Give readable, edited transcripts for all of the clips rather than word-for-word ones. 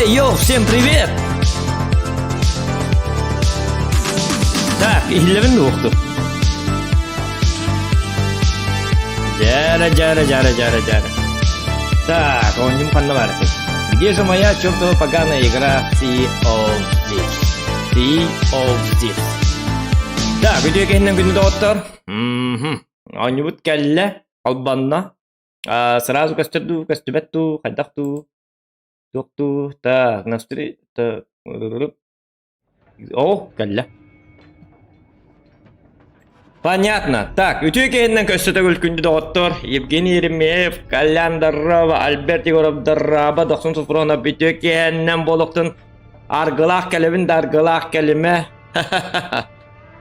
Эй, йоу, всем привет! Так, иһиллэбин уохту. Дьара, дьара, дьара, дьара, дьара. Так, оонньум ханна баар Где же моя чертова поганая игра Sea of Thieves? Sea of Thieves. Так, үтүө киһинэн күндү доҕоттор. Оонньубут кэллэ, албанна. А, сразу көстөр дуу, көстүбэт дуу, хайдах дуу, туох дуу, так, настри, та, О, кэллэ. Понятно. Так, үтүө киһиннэн көстө төгүл күндү доҕоттор. Евгений Еремеев, Колян Даррова, Альберт Егоров Дарраба, Дохсун Суфронов үтүө киһиннэн буолуохтун. Аргылаах кэлэбин да аргылаах кэлимэ.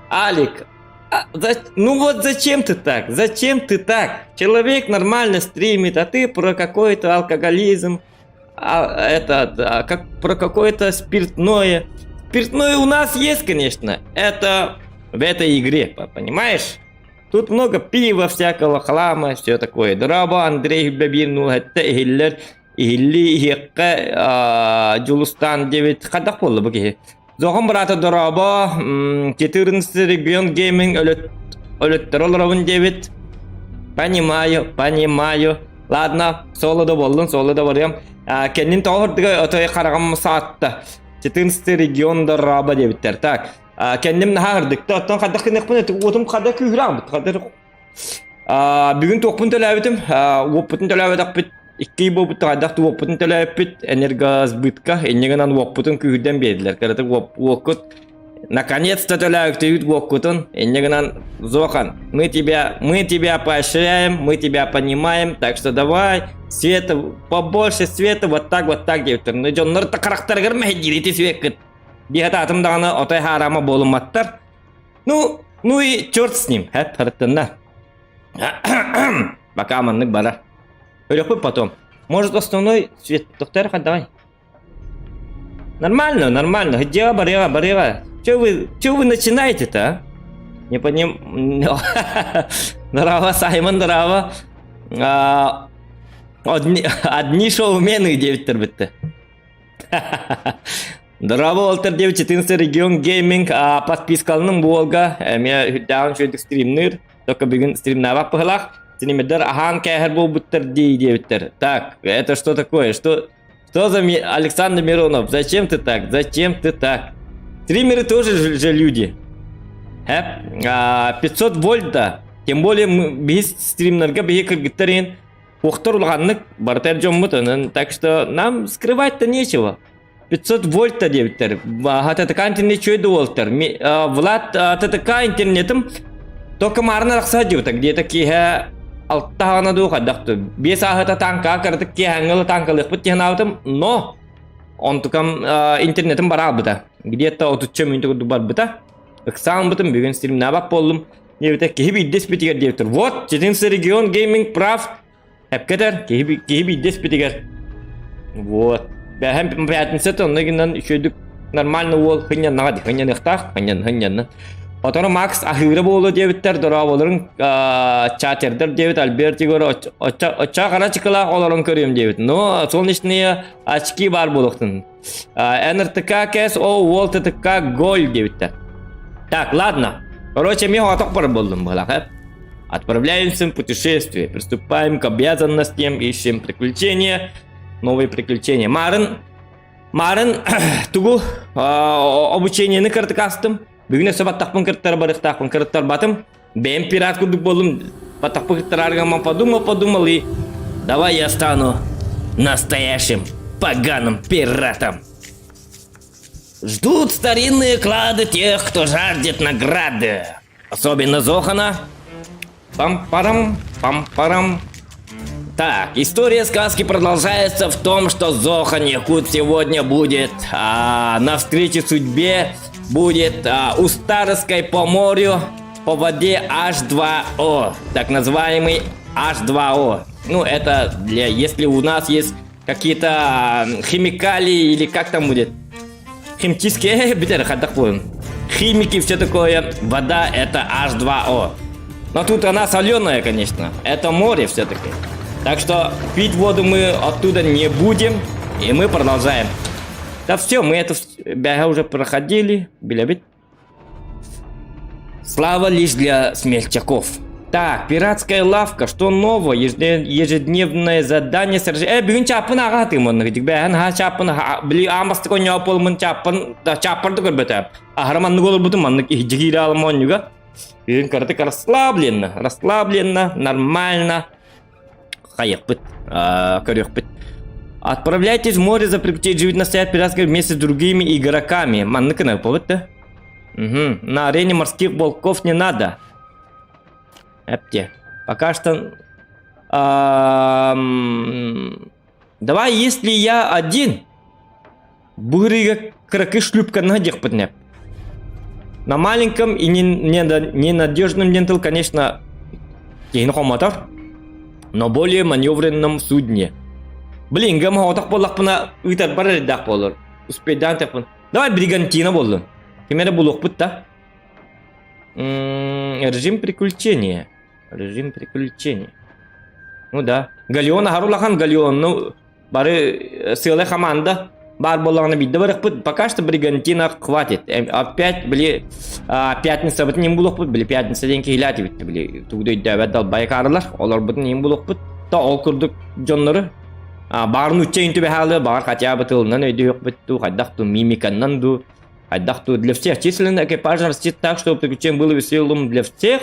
Алик, а, за, ну вот зачем ты так? Зачем ты так? Человек нормально стримит, а ты про какой-то алкоголизм, а, это, а, как, про какое-то спиртное. Спиртное у нас есть, конечно. Это в этой игре, понимаешь? Тут много пива всякого, хлама, все такое. Дорообо, Андрей Бабин, это иһиллэр, иһилли иһиэххэ Дьулустаан диэбит хайдах буолла бу киһи? Зохон быраата дорообо, 14 регион гейминг өлөттөр олоробун диэбит. Понимаю, понимаю. Ладно, соло да боллун, соло да барыам. Кэннин тоҕо отой хараҕым саатта. 14 регион дорообо диэбиттэр. Так, кэнним наһаа ырдыкта. Оттон хайдах гыныахпын уотум хайдах күүһүрээҕбит. Хайдах Бүгүн туохпун төлөөбүтүм, уоппутун төлөөбөтөхпүт, икки ый буолбут хайдах да уоппутун төлөөбүппүт, энергосбытка инньэ гынан уоппутун күүһүрдэн биэрдилэр. Кыратык уоккут наконец-то төлөөбүт уоккутун, инньэ гынан Зохан, мы тебя поощряем, мы тебя понимаем, так что давай света, побольше света, вот так диэбиттэр. Ну дьоннор да харахтарыгар мэһэйдиир ити свеккит. Биһатаатым даҕаны отой хаарама буолумматтар. Ну, ну и черт с ним, хэп харыттынна. Пока маннык барар. Өлөхпүт потом. Может, основной свет доктор давай. Нормально, нормально. Дело барыга, барыга. Че вы начинаете-то, а? Не поним... Дорообо, Саймон, дорообо. А, одни шоумены диэбиттэр бүтті. Дорообо Олтер диэбит 14 регион гейминг подпискалының буолга эмиэ үрдээҕин үчүгэйдик стримныыр только бүгүн стримнаабат быһылаах стримердер аһаан кээһэр буолбуттар дии диэбиттэр. Так, это что такое? Что за Александр Миронов? Зачем ты так? Зачем ты так? Стримеры тоже же люди. Хэп, 500 вольт да. Тем более мы биһи стримнерга биһи кыргыттар Уохтар улаханнык барыта дьоммут, онон так что нам скрывать-то нечего. 500 вольта диэбиттэр. ХТТК интернет үчүгэй да уолтар. Влад ТТК интернетим только маарына арахса диэбитэ. Где-то киэһэ алта хаҕана дуу хайдах дуу. Биэс ааһыта танка кыратык киэһээҥҥи танкалыахпыт диэн аабытым, но онтукам интернетим бараабыта. Где-то отучча мүнүүтэ курдук барбыта. Ыксааммытым бүгүн стримнаабат буоллум. Диэбитэ киһи биирдэ испитигэр диэбиттэр. Вот, Читинский регион гейминг прав. Эпкетер, киһи биирдэ испитигэр. Вот. Бэһэм пятница онно гынан үчүгэйдик нормально уол хынньаннаҕа дии хынньаныахтаах хынньан хынньанна. Оторо Макс аһыыра буолуо диэбиттэр дорооболорун чатердер диэбит Альберт Егор оччо хара чыкылаах олорон көрүөм диэбит. Но солнечные очки бар буолуохтун. НРТК кэс о уол ТТК голь диэбиттэр. Так, ладно. Короче, мен отох бар болдум быһалаах. Отправляемся в путешествие, приступаем к обязанностям, ищем приключения, новые приключения. Марын, Марын тугу обучениены кыртык астым. Бүгүн өссө баттахпын кырттар барыхтаахпын кырттарбатым. Бэйэм пират курдук болдум. Баттахпын кырттарарга подумал, подумал и давай я стану настоящим поганым пиратом. Ждут старинные клады тех, кто жаждет награды. Особенно Зохана. Пам-парам, пам-парам. Так, история сказки продолжается в том, что Зохан Якут сегодня будет на встрече судьбе, будет у Старской по морю, по воде H2O, так называемый H2O. Ну, это для, если у нас есть какие-то химикалии или как там будет, химчистки, битер, химики, все такое, вода это H2O. Но тут она соленая, конечно. Это море все-таки. Так что пить воду мы оттуда не будем. И мы продолжаем. Да все, мы это бэҕэһээ уже проходили, билэбит. Слава лишь для смельчаков. Так, пиратская лавка, что нового? Ежедневное задание сражение. Э, бүгүн чааппын аҕа хатыым онно. Бэҕэһээ наһаа чааппын, били аан бастакы онньоо буолмун чааппын, чааппарды көрбөтө. Аһара маннык олорбутум, маннык иһдьи киирэ алым онньуга. Бүгүн кыратык расслабленно, расслабленно, нормально. Хайыахпыт, көрүөхпүт. Отправляйтесь в море за приключением настоять пиратской вместе с другими игроками. Маннык гына да? Угу. На арене морских волков не надо. Эпте. Пока что... А, давай, если я один, Быһырыыга кыракый шлюпканы диэхпитинэ. На маленьком и ненадежном дентал, конечно, киһини хомотор, но более маневренном судне. Блин, гамаҕотох буоллахпына ыытарбар эрдээх буолар. Успейдаан тэппин. Давай бригантина буоллун. Ким эрэ булуохпут да. Режим приключения. Режим приключения. Ну да. Галеон аһар улахан галеон. Ну, Бары сыалай хамаанда баар буоллаҕына биирдэ барыахпыт. Пока что Бригантина хватит. Опять, били, пятницабытын им булуохпут, били, пятница диэн киһилээтибит, били, тугу да өйдөөбөт далбайыкаарылар, олорбутун им булуохпут. То ол курдук дьоннору баар нуучча ин түбэһаалы, баар хотя бы тылынан өйдүөхпүт дуу, хайдах дуу, мимиканнан дуу, хайдах дуу. Для всех численный экипаж растет так, чтобы приключение было веселым для всех.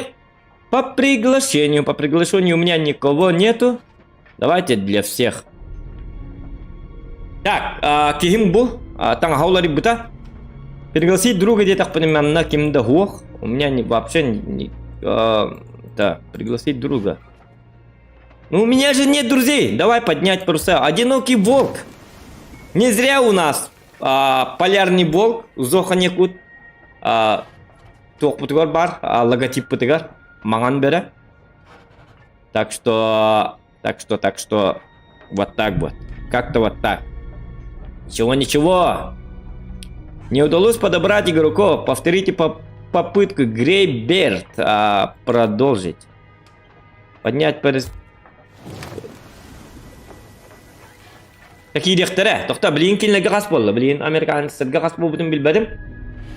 По приглашению, по приглашению у меня никого нету. Давайте для всех. Так, а, киһим бу, таҥаһа уларыйбыта. Пригласить друга диэтэхпинэ манна ким да суох. У меня не, вообще не, а, да, пригласить друга. Ну у меня же нет друзей. Давай поднять паруса. Одинокий волк. Не зря у нас а, полярный волк, Зоханекут. А, туохпутугар баар, а, логотиппытыгар маҥан бөрө. Так что, так что, так что, вот так вот. Как-то вот так. Ничего, ничего. Не удалось подобрать игроков. Повторите по попытку Грейберт а, продолжить. Поднять перес... Киириэхтэрэ. Тохто, билигин кинилэргэ хас буолла? Билигин американецтарга хас буолбутун билбэтим.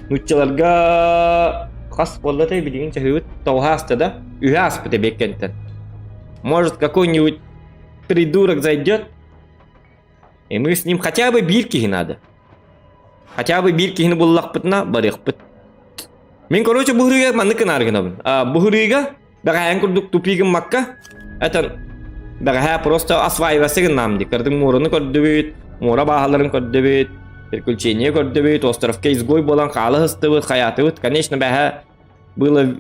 Нууччаларга хас буолла этэй билигин чаһыыбыт тоҕуһа ааста да? Үһэ ааспыт эбиэккэнтэн. Может, какой-нибудь придурок зайдет, и мы с ним хотя бы биир киһи надо. Хотя бы биир киһини буллахпытына барыахпыт. Мин, короче, бу ырыыга маннык гынаары гынабын. А, бу ырыыга Бэҕэһээҥ курдук тупик гыммакка, это бэҕэһээ просто осваиваться гыннаам дии. Кырдык муораны көрдүбүт, муора бааһаларын көрдүбүт, приключение көрдүбүт, островка изгой буолан хаала сыстыбыт, хайаатыбыт. Конечно, бэҕэһээ было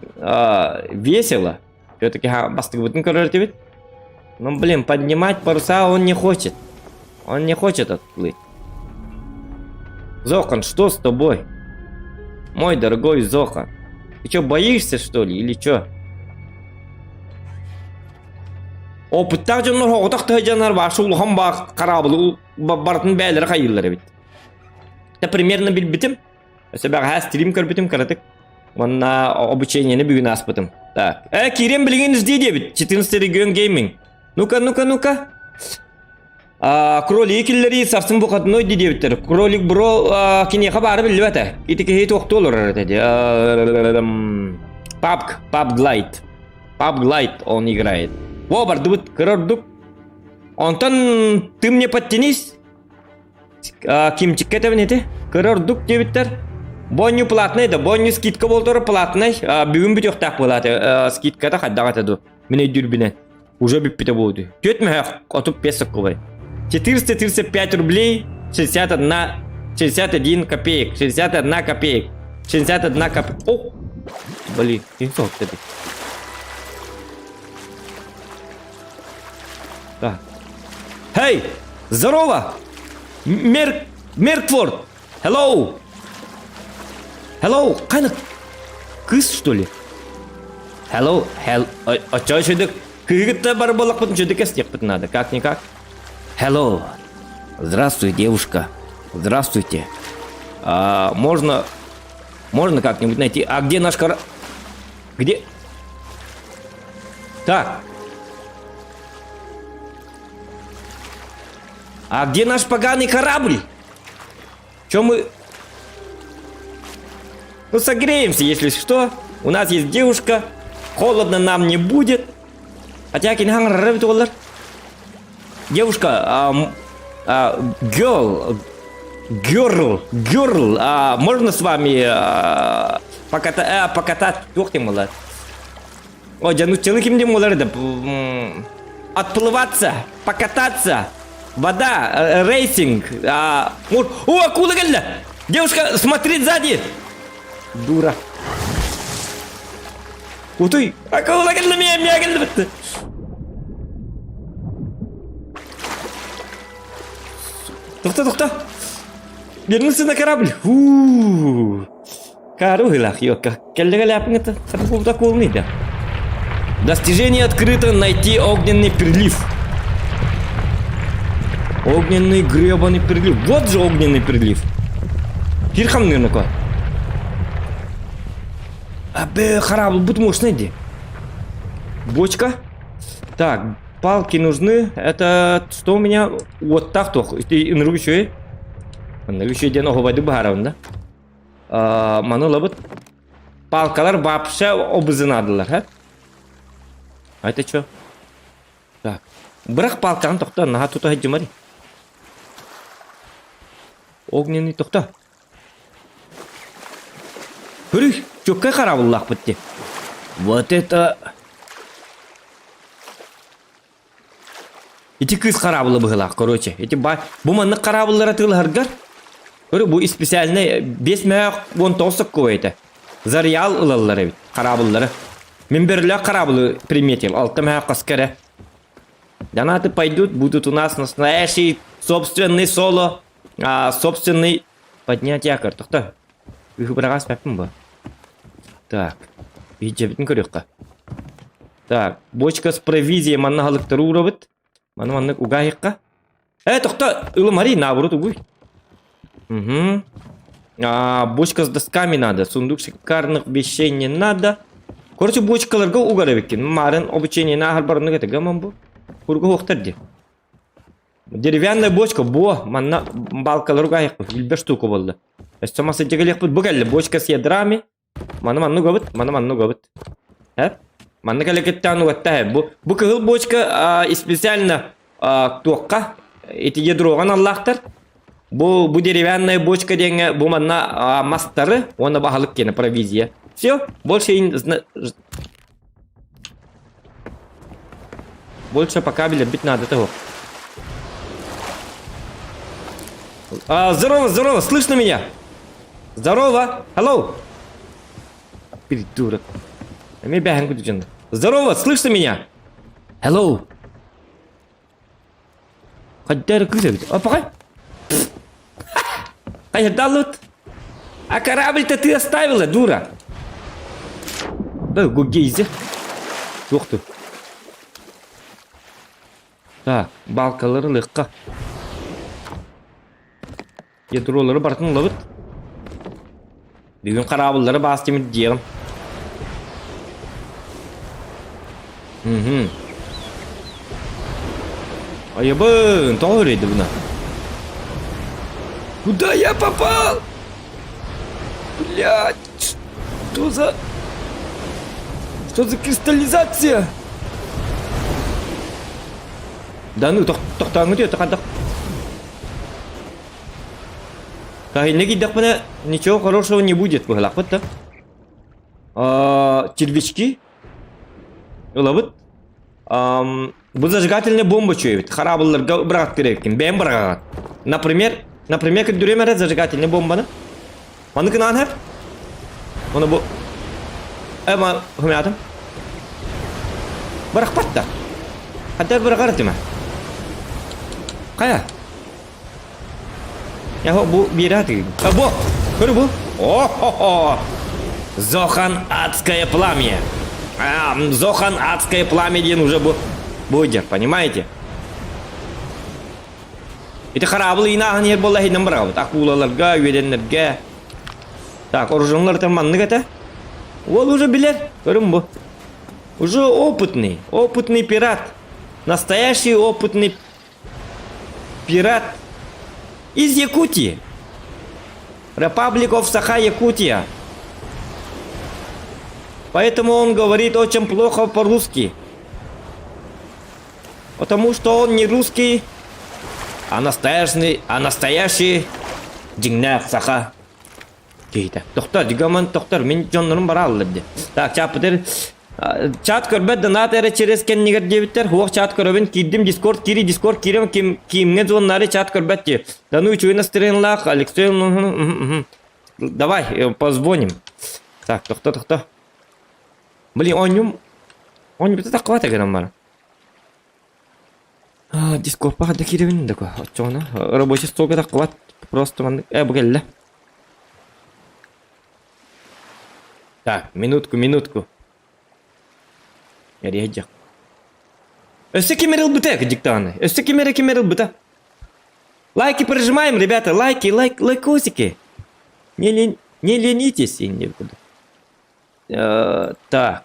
весело. Все-таки бастыгыбытын көрөр этибит. Но, блин, поднимать паруса он не хочет. Он не хочет отплыть. Зохан, что с тобой? Мой дорогой Зохан. Ты что, боишься, что ли, или что? Опыттаах дьоннор оҕотох тыһыдьаннар башы улахан баа хараабылы барытын бээлэрэ хайыыллар эбит. Та примерно билбитим. Өссө бэҕэһээ стрим көрбүтүм кыратык. Уонна обучениены бүгүн ааспытым. Так. Э, киирэн билигин жди диэбит. 14 регион гейминг. Ну-ка, ну-ка, ну-ка. Кролиги киллэрии сарсын букатыной дии диэбиттэр. Кролик бро киниэхэ баара биллибэт ээ. Ити киһи туохтуу олорор этэ дии. Папк, Пап Глайд. Пап Глайд он играет. Во, бардыбыт, кыра ордук. Онтон ты мне подтянись. Кимчикке этэбин ити. Кыра ордук диэбиттэр. Бонню платный да, бонню скидка болтору платный. Бүгүн бүтүөхтээх буолааты. Скидката хайдах этэ ду. Мин өйдүүрбүнэн. Уже бүппүтэ буолду. Түөрт мөһөх 35 соккубай. 435 рублей 61 61 копеек. 61 копеек. 61 копеек. О! Блин, инсульт эбит. Так. Hey! Здорово! Мер... Меркфорд! Hello! Hello! Қайны кыз, что ли? Hello, hell, оччо үчүдүк. Кыһыгытта бар буоллахпытын үчүдүк эстиэхпит надо, как-никак. Hello. Здравствуй, девушка. Здравствуйте. А, можно, можно как-нибудь найти. А где наш кора... Где? Так. А где наш поганый корабль? Чем мы... Ну, согреемся, если что. У нас есть девушка. Холодно нам не будет. Хотя доллар. Девушка, а, а, girl, girl, girl, а, можно с вами а, поката, а, покатать? Туох диэн буолар? О, дьэ, нуччалыы ким диэн буолар да? Отплываться, покататься, вода, э, racing. А, о, акула кэллэ! Девушка, смотри сзади! Дура. Утуй, акула кэллэ, мия, мия кэллэ битти. Тохто, тохто. Вернулся на корабль. Фу. Кару ыһыылаах ёка. Кэллэгэ ляпын это да. Достижение открыто найти огненный прилив. Огненный гребаный прилив. Вот же огненный прилив. Кир хамныыр Абе, хараабыл бут мощный ди. Бочка. Так, палки нужны. Это что у меня? Вот так тох. Ынырык үчүгэй. Ынырык үчүгэй диэн оһуобайдык быһаарабын да. Маны ылабыт. Палкалар вообще обызынадылар, ха? А это что? Так. Бырах палканы тохто, наһаа тута сылдьымар. Огненный тохто. Көрүй, чөккө хараабыллаахпыт дии. Вот это... Ити кыыс хараабыла быһылаах, короче. Ити ба... Бу маннык хараабыллара тыылаһаргар. Көрү, бу специальный 5 мөһөөх 19 соккуой этэ. Зарял ылаллар эбит, хараабыллары. Мин бөрөлөөх хараабылы приметил, алта мөһөөх хаска эрэ. Донаты пойдут, будут у нас настоящий собственный соло, а, собственный поднять якорь. Тохто. Үһү быраҕас бэппин бу. Так. Иһдьэбитин көрүөххэ. Так, бочка с провизией манна халыктары уурабыт. Маны маннык угаайыкка. Э, тохто, ылымари, наоборот угуй. Угу. А, бочка с досками надо, сундук шикарных вещей не надо. Короче, бочкаларга угар эбиккин. Марын обучение нахар барынык это гаман бу. Курга хуохтар ди. Деревянная бочка, бо, манна балкалар угаайыкпыт. Билбер штука болды. Өссө мас дьэгэлиэхпит бу кэллэ. Бочка с ядрами. Маны манна угабыт, маны манна угабыт. Э? Манна кэлэкиттээн угатта Бу, бу кыһыл бочка а, специально а, туохха ити ядроҕа аналлаахтар. Бу, бу деревянная бочка диэҥҥэ бу манна а, мастары уонна баһылык киэнэ провизия. Все, больше Больше пока билэрбит наада того. А, здорово, здорово, слышно меня? Здорово, hello. Придурок. Эми бэһэн күтүчүн. Здорово, слышно меня? Hello. Хайдары кыыс эбит. Опаҕай. Хайдалыт. А корабль-то ты оставила, дура. Да, гейзер. Туох ты. Так, балкалары лыкка. Ядролары барытын ылабыт. Бүгүн хараабыллары баас тимир диэҕим. Мгм. Айыбын, тоҕо үрейді бұна? Куда я попал? Блядь, что за... Что за кристаллизация? Да ну, тохтооҥҥут үөтэ Каһинна киирдэхпинэ ничего хорошего не будет быһылаахпыт да. А, червячки ылабыт. Ам, бу зажигательная бомба чуйбит. Хараабылларга быраҕат эбиккин. Бэйэм быраҕаҕат. Например, например, көрдөрүөм эрэ зажигательная бомбаны. Маны кынаан хэп. Оны бу Э, ма хымятым. Бырахпат да. Хаддар быраҕар этим. Хайа? Я бу биэрэ тыгын. А бу! Көрү бу! О-хо-хо! Зохан адское пламя. А, Зохан адское пламя диэн уже бу будет, понимаете? Ити хараабыл иинааһын иһэр буолла иһинэн быраҕабыт. Акулаларга, үөдэннэргэ. Так, оружоннор маннык этэ. Уол уже билэр. Көрүм бу. Уже опытный, опытный пират. Настоящий опытный пират из Якутии. Republic of Саха Якутия. Поэтому он говорит очень плохо по-русски. Потому что он не русский, а настоящий, а настоящий дьиҥнээх саха киһитэ. Тохтор, дигаман тохтор, мин дьоннорум барааллар дии. Так, чааппытыр чат көрбөт донат эрэ через кэннигэр диэбиттэр. Хуох чат көрөбүн, киирдим дискорд кири дискорд киирем ким кимҥэ звоннары чат көрбөт дии. Да ну үчүгэй настроениелаах Алексей Давай, позвоним. Так, тохто, тохто. Блин, оонньуум оонньуубута таххыбата гынан баран. Дискорпаҕа да киирэбин да оччоҕуна рабочий столга таххыбат просто маннык э бу кэллэ. Так, минутку, минутку. Эрийэ Өссө ким эрэ ылбыта дьиктаҕаны? Өссө ким эрэ ким эрэ ылбыта? Лайки прожимаем, ребята, лайки, лайк, лайкосики. Не, лень, не ленитесь, не буду. Так.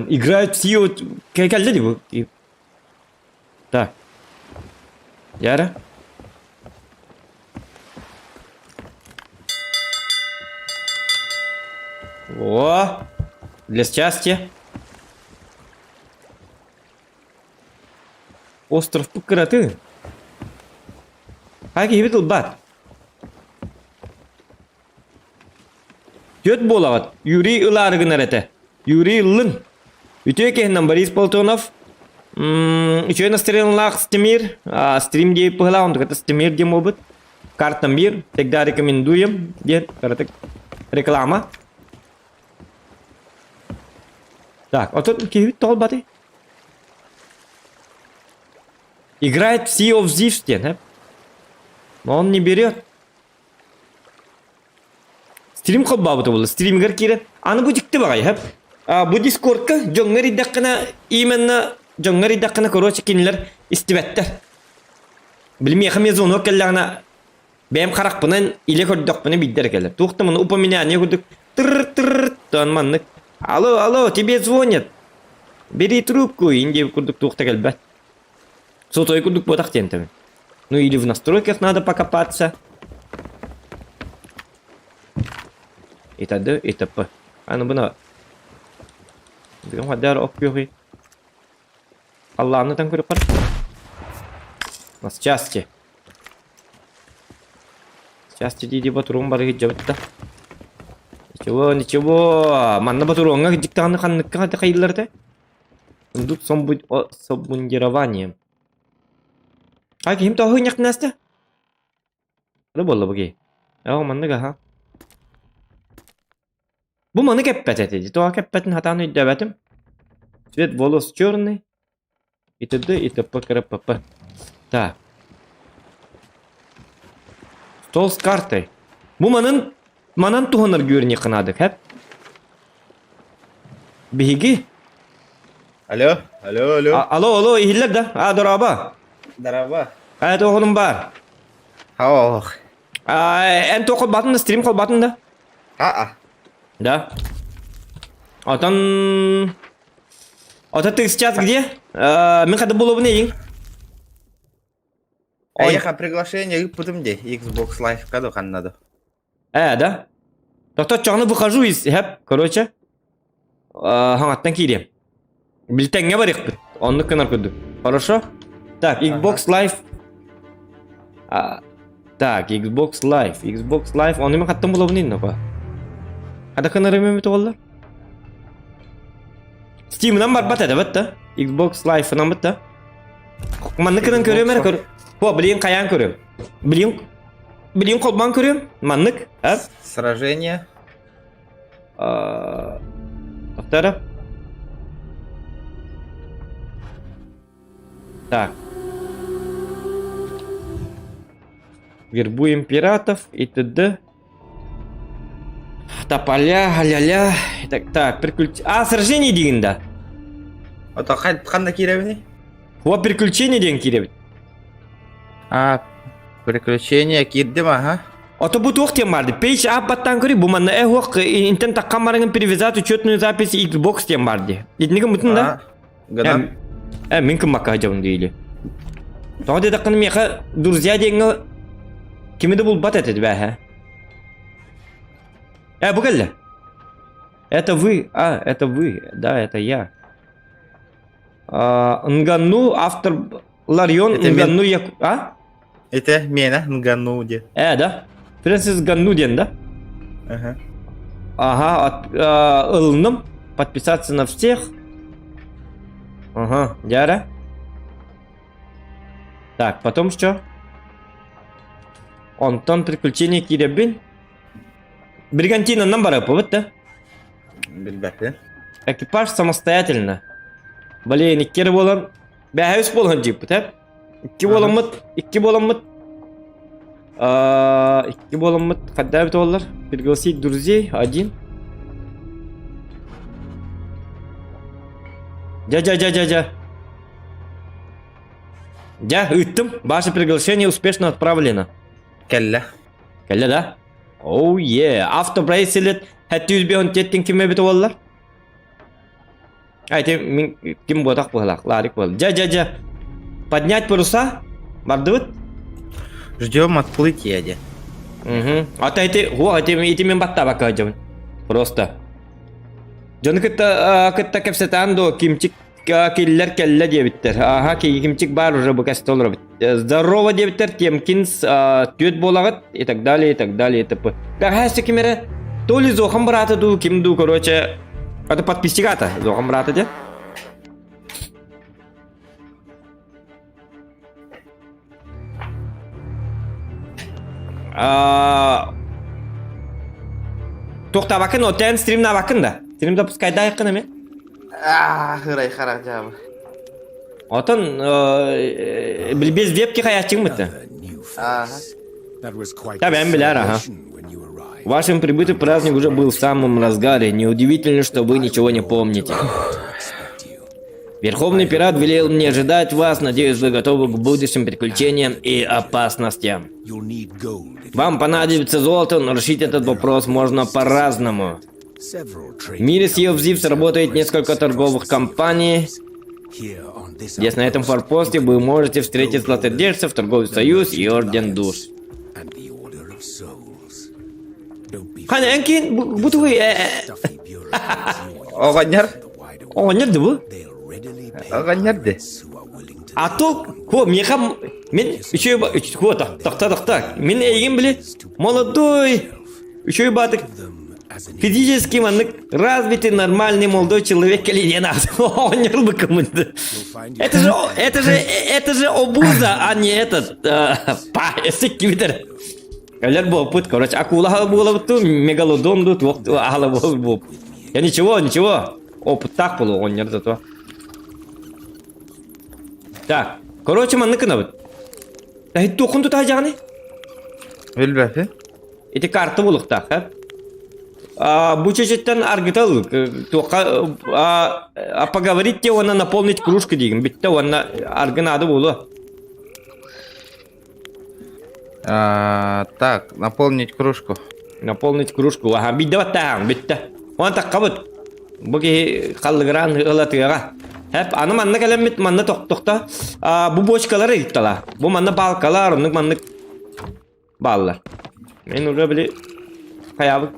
Играют все... Кэллэ дии бу. Так. Яра. О! Для счастья. Остров кыраты. Хайа киһибит ылбат. Түөрт буолаҕыт. Юрий ылаары гынар этэ. Юрий ыллын. Үтүө киһинэн Борис Платонов. Үчүгэй настроениелаах Стимир. Стрим диэбит быһылаах, онтуката Стимир диэн буолбут. Карта мир. Всегда рекомендуем диэн кыратык реклама. Так, отон киһибит тоҕо ылбатый? Играет в Sea of Thieves диэн, э? Но он не берет. Стрим холбообута буолла. Стримигэр киирэн, аны бу дьикти баҕайы, хөп. А, бу Дискордка дьоҥҥо эрийдэххинэ, именно дьоҥҥо эрийдэххинэ, короче, кинилэр истибэттэр. Били миэхэ эмиэ звонок кэллэҕинэ, бэйэм харахпынан илэ көрдөхпүнэ биирдэ кэлэр. Туох да маны упоминание курдук тыр-тыр тон маннык. Алло, алло, тебе звонят. Бери трубку, инде курдук туох да кэлбэт. Сотовый курдук буотах диэн тэбин. Ну или в настройках надо покопаться. И т.д. и т.п. Аны буна Бүгүн хаддар оккүөхүй. Аллааны таң көрүп Счастье. Счастье дии батурун бары хиджабытта. Ничего, ничего. Манна батуруҥҥа дьиктаҕаны ханныкка хайыллар этэ? Сундук с обмундированием. А киһим тоҕо ыҥньахтынаста? Аны буолла бу киһи. Оо, маннык аха. Бу маны кэппэт этэ. Тоҕо кэппэтин хатаан өйдөөбөтүм. Цвет волос черный. И т.д. и т.п. кр.п. Так. Стол с картой. Бу манын манан туһанар үөрүнүөххэ наада, хэп? Биһиги Алло, алло, алло. Алло, алло, иһиллэр да? А, дорообо. Дорообо. А, туохунум баар? Ох. А, эн туох холбаатын да, стрим холбаатын да? А-а. Да. Отон... Ото ты сейчас где? Мин хада булобун эйин. Ой. Эйиэхэ приглашение ыыппытым дии, Xbox Live-ка да ханна да. Ээ, да? Тохто чоҕуну выхожу из хэп, короче. Хаҥаттан киириэм. Билтэҥҥэ барыахпыт. Оннук гынар курдук. Хорошо? Так, Xbox Live. А, так, Xbox Live. Xbox Live. Ону мен хаттан булабын инна па. Хада кынарым эми тоҕоллар? Steam'ынан барбат этэ бат Xbox Live-ынан бат Маннык гынан көрүөм эрэ көр. Бу билин хайаан көрүөм. Билин Билин холбоон көрүөм. Маннык. А? Сражение. Повторю. Так. Вербуем пиратов и т.д. Тополя, ля-ля. Так, так, приключ... А, сражение диэн да. Ото ханна киирэбиний? О, приключение диэн киирэбит. А, приключение киирдим аха. Ото бу туох диэн барды? Page up баттаан көрүй, бу манна э хуох интен таккан барыҥын перевязать учетную запись Xbox диэн барды. Итинниги мутун да? Гынан. Э, мин кыммакка сылдьабын диили. Тоҕо диэтэххинэ миэхэ друзья диэҥҥэ кими да булбат этэ бээһэ. Э, бу кэллэ. Это вы, а, это вы, да, это я. А, Нганну, автор Ларион Это мен- Нганну Як... А? Это мена Нганну диэн. Э, да? Фрэнсис Ганну диэн, да? Ага. Ага, от, э, ылынным. Подписаться на всех. Ага, дьэ. Так, потом что? Онтон приключения киирэбин. Бригантинанан барыппыбыт да? Билбэппин. Экипаж самостоятельно. Блин, иккиэр буолан, бэһэ үс буолан дьииппит, э? Икки буоламмыт, икки буоламмыт. Икки буоламмыт, хадда эбит буоллар? Пригласить друзей, один. Дя-дя-дя-дя-дя. Дя, ыыттым. Ваше приглашение успешно отправлено. Кэллэ. Кэллэ да? Oh yeah. Автобрейселет 757 ким эбит буоллар? А, ити мин ким буотах быһылаах, Ларик буол. Дьэ, дьэ, дьэ. Поднять паруса? Бардыбыт? Ждем отплытия де. Угу. А то ити, хуа, ити, ити мин баттаабакка сылдьабын. Просто. Дьону кытта, кытта кэпсэтэн дуо, кимчик киллер кэллэ диэбиттэр. Аха, кимчик баар уже бу кэстэ олоробут. Здорово диэбиттэр, Темкинс түөт буолаҕыт и так далее, и так далее, и т.п. Бэҕэһээ ким эрэ, то ли Зохан быраата дуу, ким дуу, короче, это подписчик ата, Зохан быраата диэн. Туохтаабаккын, оттоон стримнаабаккын да? Стрим запускайдаайыккын эмэ? Аа, ырай харах дьаабы. Отон без вебки хаяччыҥ бытты. Ага. Да, бэм билэр, ага. Вашим прибытый праздник уже был в самом разгаре. Неудивительно, что вы ничего не помните. Верховный пират велел мне ожидать вас. Надеюсь, вы готовы к будущим приключениям и опасностям. Вам понадобится золото, но решить этот вопрос можно по-разному. В мире Sea of Thieves работает несколько торговых компаний. Здесь на этом форпосте вы можете встретить златодержцев, торговый союз и орден душ. Хана, эн бу тугуй Оҕонньор. Оҕонньор да бу? Оҕонньор де. А то, ко, миэхэ мин үчүгэй ко, тохто тохто. Мин эйигин били молодой үчүгэй баатык физически маннык развитый нормальный молодой человек кэлиниэн оҕонньор быкымын. Это же это же это же обуза, а не этот па эсик кибитер. Кэлэр буолбут, короче, акула буолабыт мегалодон дуу, туох аһала буолбут. Я ничего, ничего. Опыттаах буолуо оҕонньор зато. Так, короче, маннык гынабыт. Эһит туоххун тутаһдьаҕыный? Билбэппин. Ити карта буолуохтаах, э? А, бу чечеттен аргытал, туохха а, поговорить те уонна наполнить кружку диигин. Бүттэ уонна аргы наада буолуо. А, так, наполнить кружку. Наполнить кружку. Аха, биирдэ баттааһын, бүттэ. Уон таххабыт. Бу киһи халлыгыраан ыла тыаҕа. Хэп, аны манна кэлэммит, манна тохтохто. А, бу бочкалары ыйыттала. Бу манна балкалар, оннук маннык бааллар. Мен уже били хайаабыт.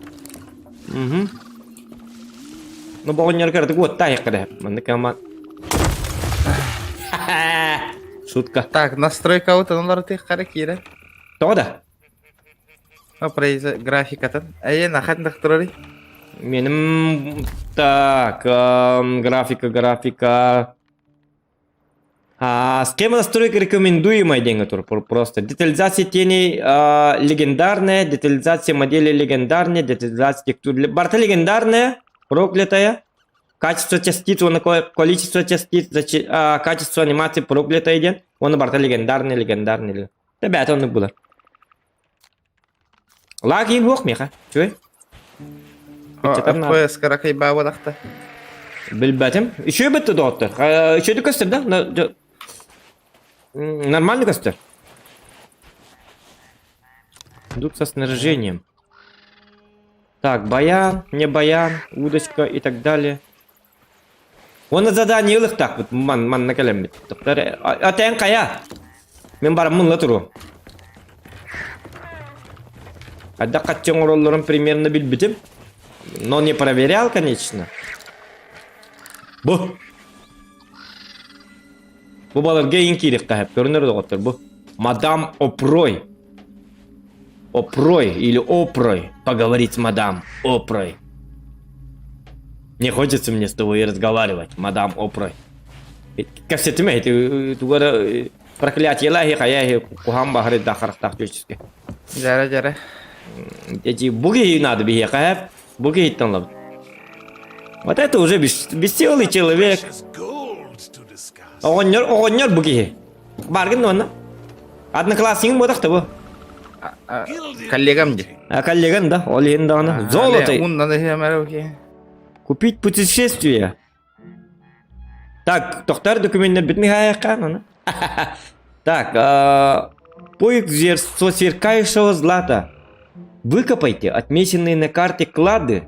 Угу. Ну, боҕонньор кыратык уоттаах кэрэ. Маннык ама. Шутка. Так, настройка аналар тыххара киирэн. Тоҕо да? Произ графикатын. Эйен ахат дохторори. Меним так, графика, графика. А, схема настройки рекомендуемая деньги тур просто. Детализация теней легендарная, детализация модели легендарная, детализация текстур. Барта легендарная, проклятая. Качество частиц, он количество частиц, качество анимации проклятая диэн. Уонна барта легендарный, легендарный. Ребята, оннук булар. Лагин хуох миэхэ. Чуй. FPS каракай баабалахта. Билбэтим. Үчүгэй бытты доҕоттор. Үчүгэйдик көстөр да? Нормально көстөр. Идут со снаряжением. Так, баян, не баян, удочка и так далее. Уонна задание ылыхтаахпыт ман манна кэлэммит. Тоқтар, атэн хайа? Мин бараммын ыла туруом. Хайдах хаччы оҥороллорун примерно билбитим. Но не проверял, конечно. Бу. Бу баларга иин киириэххэ сөп. Көрүнэр доҕоттор бу. Мадам Опрой. Опрой или Опрой. Поговорить с мадам Опрой. Не хочется мне с тобой разговаривать, мадам Опрой. Кэпсэтимэ ити тугара проклятиела хайа куһаан баһары да харахтаах чүчүскэ. Дьара дьара. Эти бу киһи надо биһиэхэ бу киһиттэн ылабыт. Вот это уже веселый человек. Оҕонньор, оҕонньор бу киһи. Баргын уонна. Однокласснигым буотах да бу. Коллегам ди. А коллегам да, ол иһин даҕаны. Золото. Купить путешествие. Так, тохтар документтербитин хаайахха аны. Так, поиск сверкающего злата. Выкопайте отмеченные на карте клады.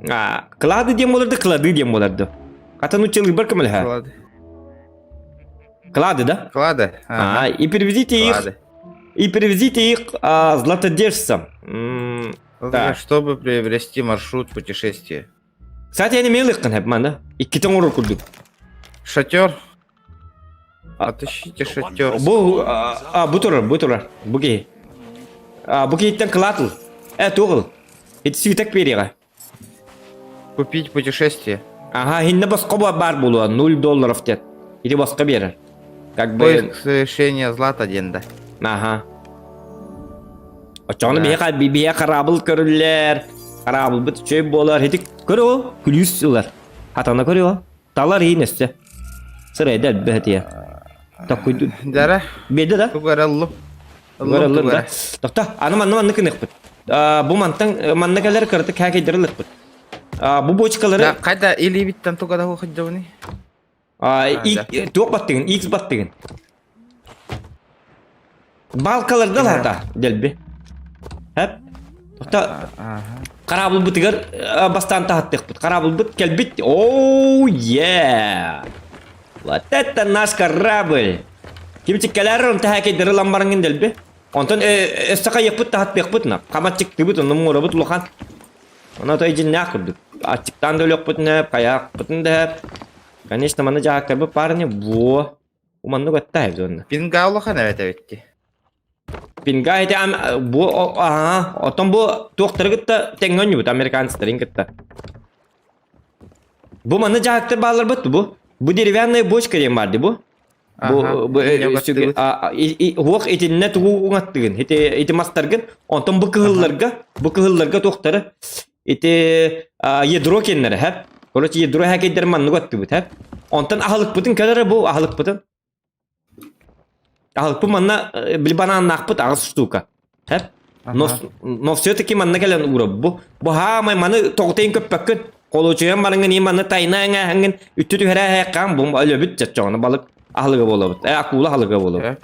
А, клады диэн буолар да, клады диэн буолар да. Хата нуччалыы бар көмөлөһө. Клады. Клады, да? Клады. А, и переведите их, и переведите их а, златодержцам. Так. Чтобы приобрести маршрут путешествия. Кстати, я не мелых хеп манда. Иккитен оҥорор курдук. Шатер. Отыщите шатер. Бу а, бу турар, бу турар. Бу киһи. А, бу киһиттэн кылаатыл. Э, тугул. Ити свиток бериэҕэ. Купить путешествие. Ага, хинне босхо баар буолуо, 0 долларов диэн. Ити босхо биэрэр. Как бы... Поиск совершения злата диэн да. Ага. Оччоҕуна биһиэхэ биһиэхэ хараабыл көрүллэр, хараабылбыт үчүгэй буолар. Ити көрүө, күлүүс ылар. Хатана көрүө. Талар иһин өссө. Сырайда элбэх этиэ. Токкуйду. Дара. Биэдэ да? Тугу эрэ ыллым. Ыллым тугу эрэ. Тохто, аны манна манна кыныхпыт. Бу мантан манна кэлэр кыраты кээкэйдери ылыхпыт. Бу бочкалары... Хайда илиибиттэн туга да хуохаддьабыный? Туох баттыгын? X баттыгын. Балкаларда лата дэлби. Хэп. Ота хараабылбытыгар бастаан таһаттыахпыт. Хараабылбыт кэлбит. Оу, е! Вот это наш корабль! Кимчик кэлэр он тэһээкэйдери ылан бараҥҥын дэлби. Онтон өссө хайыахпыт таһаттыахпыт на. Хаматчыктыыбыт, онно муорабыт улахан. Онно той дьиннээх курдук. Аччыктаан да өлүөхпүтүнэ, хайаахпытын да Конечно, манна дьаһактарбыт парни, во. Уманнык өттө эбит Пинга улахан эбит эбитти. Пинга ити бу аха, оттон бу туохтары кытта тэҥҥэ оонньуубут американецтарын кытта. Бу манна дьаһактар баалларбыт бу. Бу деревянная бочка диэн баар дии бу. Бу бу уох итиннэ тугу уҥаттыгын ити ити мастаргын онтон бу кыһылларга бу кыһылларга туохтары ити ядро кеннere хэп короче ядро хэкейдер маннык аттыбыт хэп онтон аһылыкпытын кэлэрэ бу аһылыкпытын аһылыкпыт манна били банааннаахпыт аҕыс штука хэп но но все-таки манна кэлэн уурап бу бу хаамай маны тоҕутайын көппөккүн холуочуйан барыҥҥын и манна тайна эҥээһэҥҥин үттү түһэрээ хаам бу өлөбүт чаччоҕуна балык аһылыга буолабыт э акула аһылыга буолабыт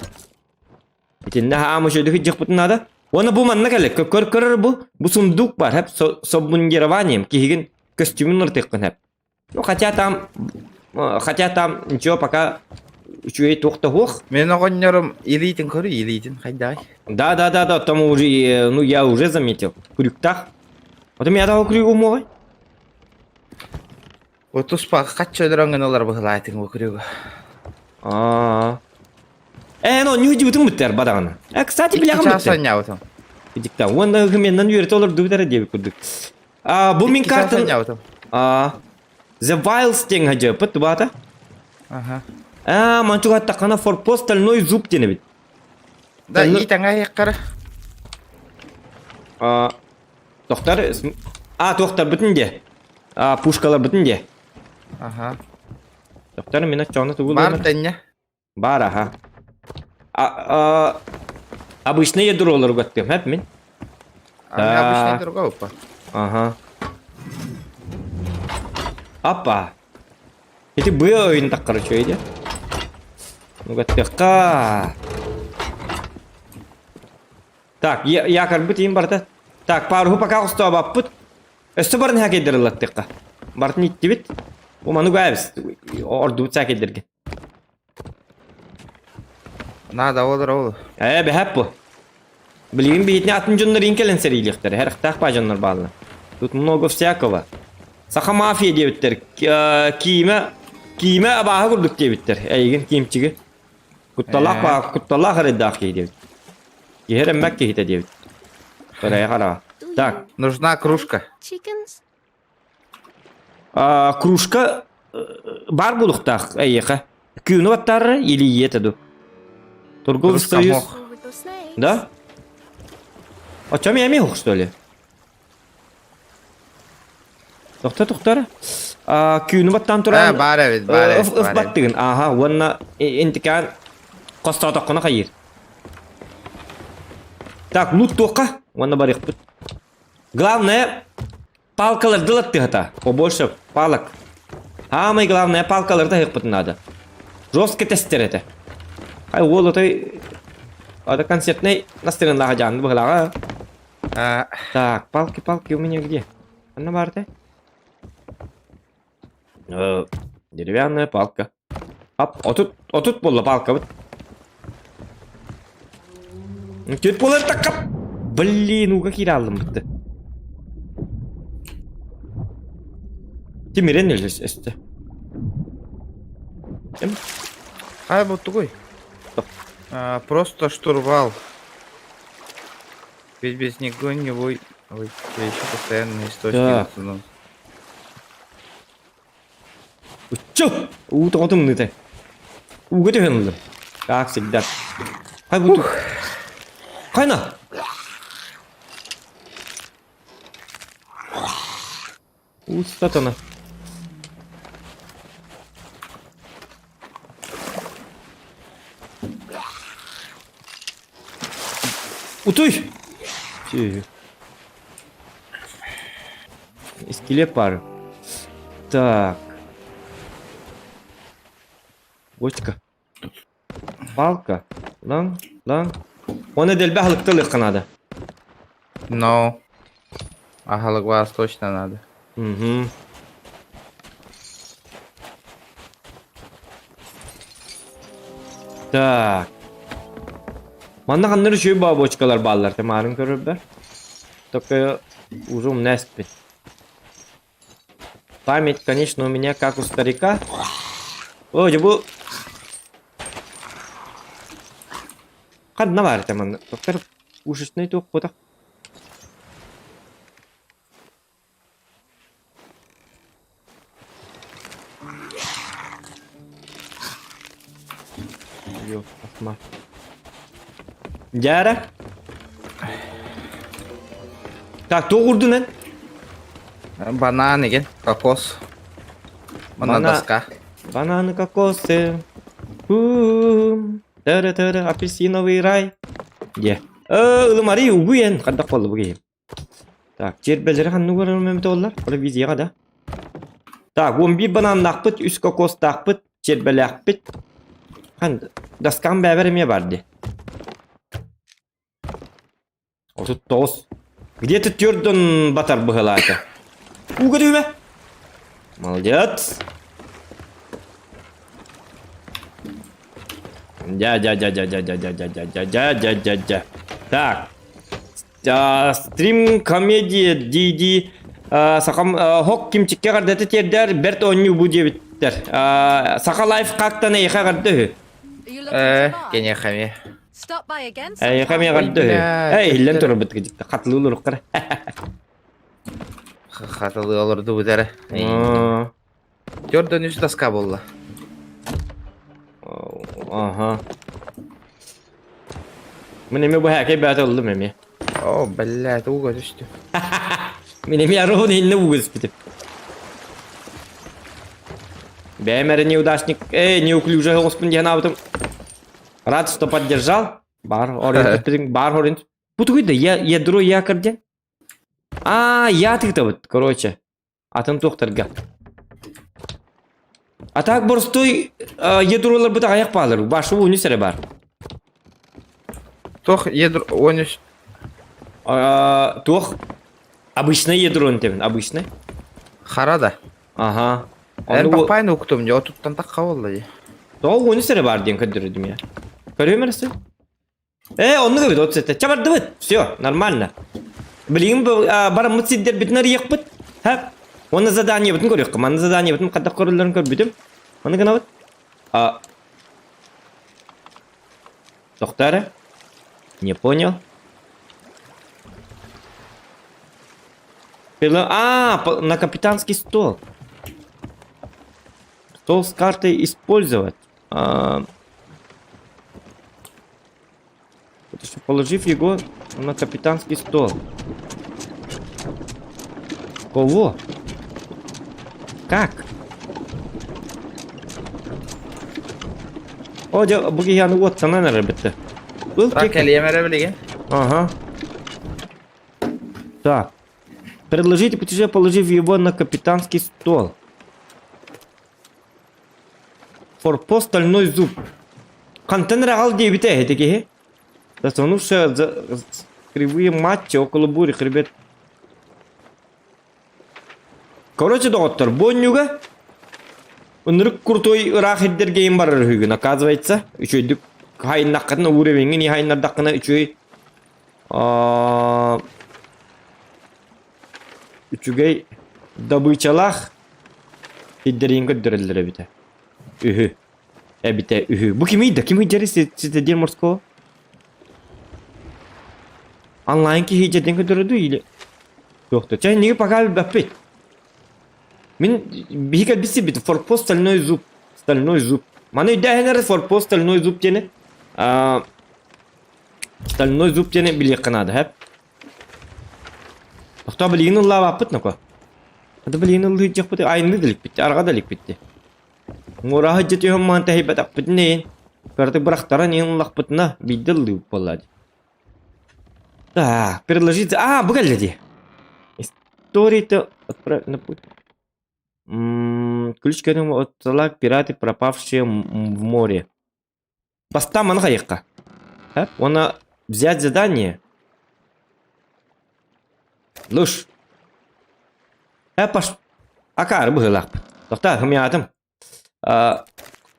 Итиннэ хаам үчүгэй дьахпытын наада. Уонна бу манна кэлэ көр көрөр бу бу сундук бар хэп с обмундированием киһигин көстүүмүн ырытыаххын хэп. Ну хотя там хотя там ничего пока үчүгэй туох да суох. Мен оҕонньорум илиитин көрү илиитин хайдаай. Да да да да там уже ну я уже заметил крюктах. Вот у меня того крюк умовай. Вот туспа хачча өлөрөн гыналар быһылаатыҥ бу крюгу. Аа. Э, ну не удивитым бүттэр бадаҕына. Э, кстати, билэҕин Икки чаас бүттэр. анньаабытым. Дикта, уонна ыгыменнан үөрэтэ олордубут эрэ диэбит курдук. А, бу мин Икки чаас картын... анньаабытым. А, The Wilds диэн хадьыппыт тубаата. Аха. А, манчуга аттаххана форпост стальной зуб диэн эбит. Да, иит аҥаайаххара. А, тохтар... А, туохтарбытын де. А, пушкаларбытын де. Аха. Тохтар мин оччоҕуна тугу Бар тэнньэ. Бар аха. А, а, обычный ядролар угаттым, хэп мин. А обычный другого опа. Ага. Апа. Ити быа ойын так короче иди. Угаттыахха. Так, я, я карбыт им барта. Так, пару пока хостообаппыт. Өссө барын хакейдер ылаттыахха. Бартын иттибит. Уманы гайбыз. Ордубут сакейдерге. Надо ол ол. Ээ, бэһэп бу. Билигин биһитини атын дьоннор кэлэн сэриилиэхтэрэ, хэрэхтээх баа дьоннор бааллар. Тут много всякого. Саха мафия диэбиттэр. Киимэ, киимэ абааһы курдук диэбиттэр. Эйигин киимчиги. Кутталаах Ээ. баа, кутталаах эрэйдээх киһи диэбит. Киһи эрэммэт киһитэ диэбит. Кырайа хараҕа. Так, Нужна кружка. Chickens? а, кружка баар буолуохтаах эйиэхэ. Күүнү баттаарра или ийэтэ ду? Торговый Кружка союз. мох. With those snakes. Да? А чем я мех, что ли? Тохто тохтор. А күүнү баттаан Э, туран баар эбит, баар эбит, ыф баар эбит. баттыгын. Аха, уонна интикаан хостоотоххуна хайыр. Так, лут туохха? Уонна барыахпыт. Главное, палкаларды латтыхата. Побольше палок. Самое главное, палкаларды ыһыкпыт надо. Жестко тестер этэ. Хай уол отой ата концертный настырынлаха жаанды быһылаҕа. А, Так, палки, палки у меня где? Анна барда? Э, деревянная палка. Ап, отут, отут буолла палкабыт. Түт буолар таккап. Блин, уга киирэ аллым бытты. Тимирен өлөс өстө. Эм, Хай бу тугуй? А, просто штурвал. Ведь без него не вы... Ой, я еще постоянный источник. Так. Ну, Учу! Уу тоҕотум ныты. Ууга түһэн ыллым. Как всегда. Хай бу Хайна! Устатана. Утуй! Тихо. Скелет пары. Так. Бочка. Палка. Лан, лан. Оны дэлби аһылыкта надо. Но. Аһылык вас точно надо. Угу. Так. Манна ханнар үчүгэй баа бочкалар бааллар тымаарын көрөрбөр. Только уже умнеспит. Память, конечно, у меня как у старика. Ой, бу... Ханна баар этэ манна. Доктор ушечный туох буотах. Йо, асма. Дьээрэ. Так, туох урдун эн? Банан igen, кокос. Манна Бана- доска. Бананы, кокосы. У-у-у. Тыры-тыры, апельсиновый рай. Де. Э, ылымари угуен. Хандак болду бу киһи. Так, чиэрбэлэри ханнык көрөрүм оллар? Провизияҕа да. Так, 11 бананнаахпыт, үс кокостаахпыт, чиэрбэлээхпит. Хан, доскам бэбэр эмиэ бар дии. 39. Где-то төрдөн батар быһылаата. Ууга түһүмэ. Молодец. Дя дя дя дя дя дя дя дя дя дя дя дя дя дя. Так. Стрим комедия DD сахам хок кимчикке гардаты тердер бэрт оонньуу бу диэбиттэр. Саха лайф хактан эйхэ гарды үһү. Э, кенеха ми. Эйхэ ми гарды үһү. Эй, иһиллэн турарбыт кыдьыкта хатылыы олоруохтара. Хатылыы олордубут эрэ. Төрдөн үс доска буолла. Аха. Мин эмиэ бу һээкэй бэйэтэ ыллым эмиэ. О, блядь, ууга түстүм. Мин эмиэ аруун иһиннэ ууга түспүтүм. Бэйэм эрэ неудачник, эй, неуклюжий оҕуспун диэн аабытым. Рад, что поддержал. Бар ориент бар ориент. Бу тугуй да, я ядро якорь диэн. А, я тыытабыт, короче. Атын туохтарга. А так боростуой ядроларбыт аҕыйах баалар. Башы уонүс эрэ баар. Туох ядро уонүс Туох обычное ядро тэбин, обычное. хара да. Ага. Эн Ону папайн уктум, дьэ отуттан тахха буолла дии. Тоҕо уонүс эрэ баар диэн көрдөрдүм я. Көрүөм эрэ Э, оннук эбит, 37. Чэ бардыбыт. Все, нормально. Билигин бараммыт сирдэрбитин арыйыахпыт. Ха? Уонна заданиебытын көрүөххэ. Манна заданиебытын хайдах көрөллөрүн көрбүтүм. Маны гынабыт. А... Тохтоо эрэ. Не понял. А, на капитанский стол. Стол с картой использовать. А... Положив его на капитанский стол. Кого? Как? О, дьэ, бу киһи аны уоттанан эрэр битте. Ыл Рак кэлиэм эрэ билигин. Ага. Так. Предложите путешествие, положив его на капитанский стол. Форпост стальной зуб. Хантан эрэ аҕал диэбитэ эһити киһи. Затонувшая за кривые матчи около бури хребет. Короче, доҕоттор, бу онньуга ынырык крутой ыраах ирдэргэ им барар үһүгүн, оказывается, үчүгэйдик хайыннаххытына уровеҥҥин и хайыннардаххына үчүгэй үчүгэй добычалаах сирдэрин көрдөрөллөр эбитэ үһү эбитэ үһү бу кимий да кимий дьэри цитадель морского онлайн киһи дьэрдэн көрдөрөдүү или суох да чэ инники пока билбэппит мин биһи кэлбит сирбит форпост стальной зуб стальной зуб маны өйдөөһүн эрэ форпост стальной зуб диэни стальной зуб диэни билиэххэ наада һэп Тохтоо билигин ыллаабаппыт ноко. Аты билигин ыллыырдьахпыт айынны да иликпит, арҕа да иликпит дии. Муораһы дьэ түһэн маһын тэһийбэтэхпитин иһин, кыратык бырахтаран иһин ыллахпытына биирдэ ыллыыбыт буолла дии. Так, предложить... А, бу кэллэ дии. История-то отправь на путь. Ключ к этому от стола пираты, пропавшие в море. Бастаан маны хайыахха. Уонна взять задание. Луш. Э, паш... Акаары быһыылаахпыт. Тохтоо, хымыйаатым.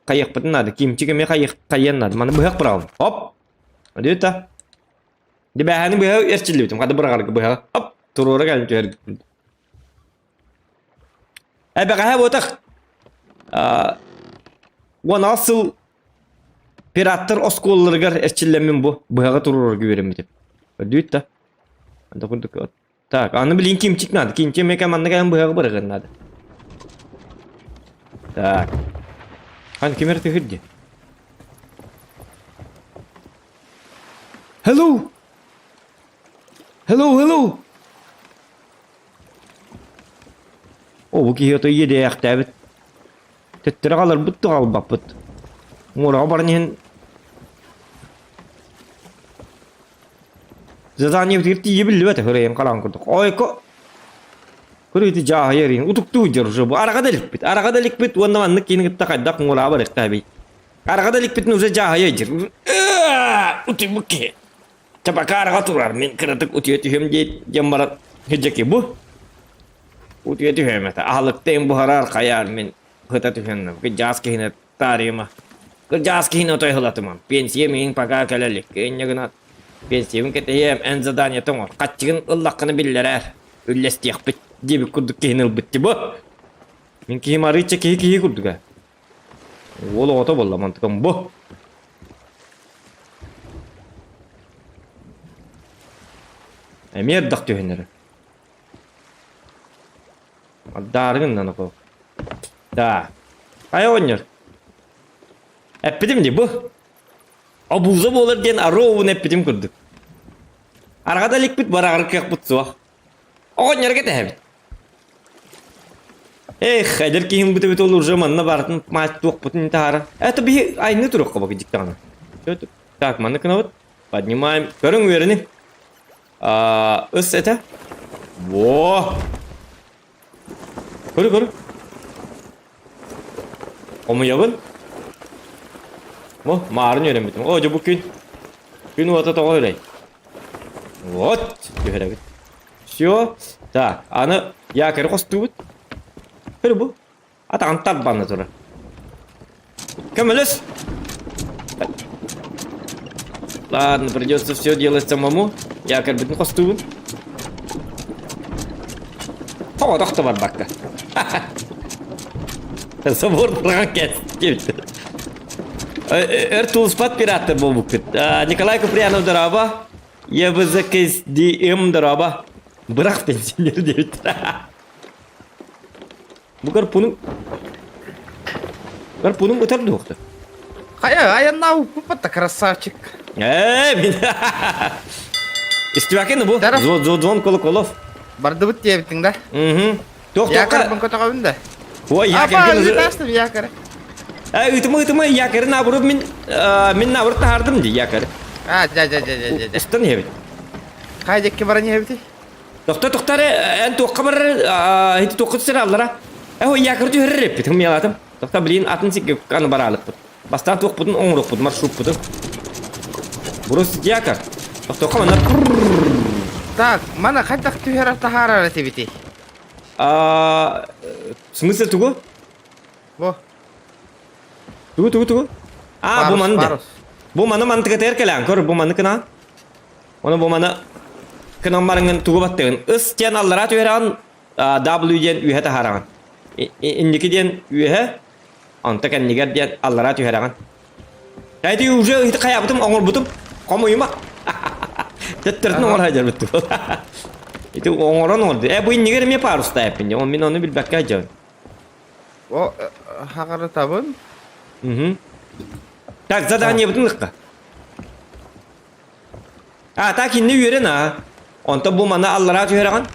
Хайыахпытын наада. Кимчик эмиэ хайыан наада. Маны быһах быраҕым. Оп! Одюта. Дибээһэни быһа эрчиллибитим. Хата быраҕарга быһа. Оп! Туруора кэлин түһэргит. Э, бэҕэһээ буотах. 16 сыл Пираттар оскуолаларыгар эрчиллэммин бу быһаҕы туруорарга үөрэммитим. Көрдүүт да. Анда курдук Так, аны билин кимчик надо. Кимчик мека манна кэлэн быһаҕы бырыгын надо. Так. Хан ким эрэ түһүрдү? Hello! Hello, hello! О, бу киһи ото иэдээхтээбит. Төттөрү аҕаларбыт да аҕалбаппыт. Муораҕа баран иһэн Заданиебытыгар тиийэ биллибэт ырайын хараҕын курдук. Ойко Көрү ити дьааһыйар иһин утуктуу дьэр уже бу араҕа да иликпит. Араҕа да иликпит уонна маннык киһини кытта хайдах муораҕа барыахтаах эбий. Араҕа да иликпитин уже дьааһыйа дьэр. Утуйбут киһи. Чапака араҕа турар мин кыратык утуйа түһүм диэн баран дьэки бу Утуйа түһүөм этэ. Аһылыктыын буһарар хайаар мин ыта түһэн кырдьаҕас киһини таарыйыма. Кырдьаҕас киһини отой ыһылатымам. Пенсия миигин пока кэлэ илик. Инньэ гынан пенсиябын кэтэһиэм, эн заданиета оҥор. Хаччыгын ыллаххына биллэрээр. Үллэстиэхпит диэбит курдук киһини ылбыт бу. Мин киһим арыычча киһи киһи курдуга. Уол оҕото буолла мантыкам бу. Эмиэ эрдэх түһэн эрэр. Ардаарыгын нанако. Да. Хайа оҕонньор? Эппитим дии бу. Обуза буолар диэн ароун эппитим курдук. Арҕа да иликпит бараҕар кыахпыт суох. Оҕонньорго тэһэбит. Эх, эдэр киһим быт эбит ол уже манна барытын мать туохпутун таһара. Это биһи айны туруохха бу дьиктаҕына. Так, манна кынабыт. Поднимаем. Көрүҥ үөрэни. Аа, ыс этэ. Во! Көрү көрү. Хомуйабын. О, маарын үөрэммитим. О, дьэ бу күн. Күн уота тоҕо үрэй. Вот, түһэрэбит. Все. Так, аны якорь хостуубут. Көрү бу. Атаҕын тарбанна турар. Көмөлөс! Ладно, придется все делать самому. Я кэлбитин хостуубун. Тоҕотох да барбакка. Собор быраҕан кэс Өр тулуспат пираттар буолбуккут. Николай Куприянов дорообо. ЕВЗКСДМ дорообо. Бырах пенсионер диэбит. Бу гарпунум Гарпунум ытар дуохта. Хайа, айаннаа уппуппат красавчик. Ээ, мин Истибакин бу. Звон колоколов. Бардыбыт диэбитиҥ да? Угу. Туох Якорбын көтөҕөбүн да. Ой, якоргын ытастым якоры. Э, ытыма ытыма якоры наоборот мин мин наоборот таһардым ди якоры. А, дя дя дя дя дя. Устан иһэбит. Хай декке баран иһэбити? Тохто тохтары эн туохха барар ити туохха түсэр аллара. Э, ой якоры түһэрэр эппит хыммыялатым. Тохто блин атын сикке аны бараалыкпыт. Бастаан туохпутун оҥоруохпут маршруппутун. Бросить якорь. Тохтоохха манна Так, мана хайдах түһэрэ таһаарар этибитий? А, в смысле тугу? Бу. Тугу тугу тугу? А, бу маны да. Бу маны мантыгатыгар кэлээн көр, бу маны кына. Оны бу маны кынан барыңын тугу баттыгын. Ыс диэн аллараа түһэрэҕин, W диэн үөһэ таһаараҕын. Инники диэн үөһэ, онто кэннигэр диэн аллараа түһэрэҕин. Эти уже хайаабытым оҥорбутум хомуйума. Төттөрүтүн оҥоро сылдьарбыт Ити оҥорон оҥорду. Э бу иннигэр эмиэ парустаайаппын дии. Мин ону билбэккэ сылдьабын. О, хаҕарытабын. Угу. Так, заданиебытын ылыкка. А, так инне үөрэн а. Онтон бу мана аллараа түһэрэҕин.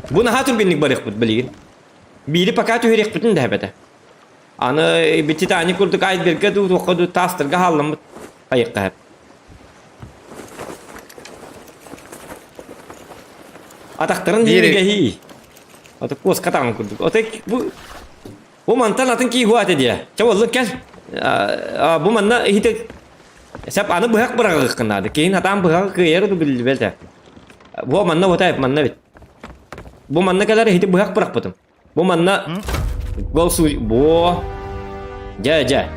Бу наһаа түргэнник барыахпыт билигин. Биири пока түһэриэхпитин да эбэтэ. Аны бити Титаник курдук айсбергэ дуу туохха дуу таастарга хаалламмыт хайыахха сөп. Атахтарын диригэһии. Ата куоска таҥан курдук. Ото бу бу мантан атын кии хуа диэ. Чэ боллун кэл. Бу манна иһите сеп аны быһах быраҕыаххын наада. Киһин атаан быһаҕы кыайар ду биллибэт. Бу манна вот манна бит. Бу манна кэлэр иһити быһах бырахпытым. Бу манна гол Бо. Дьэ, дьэ.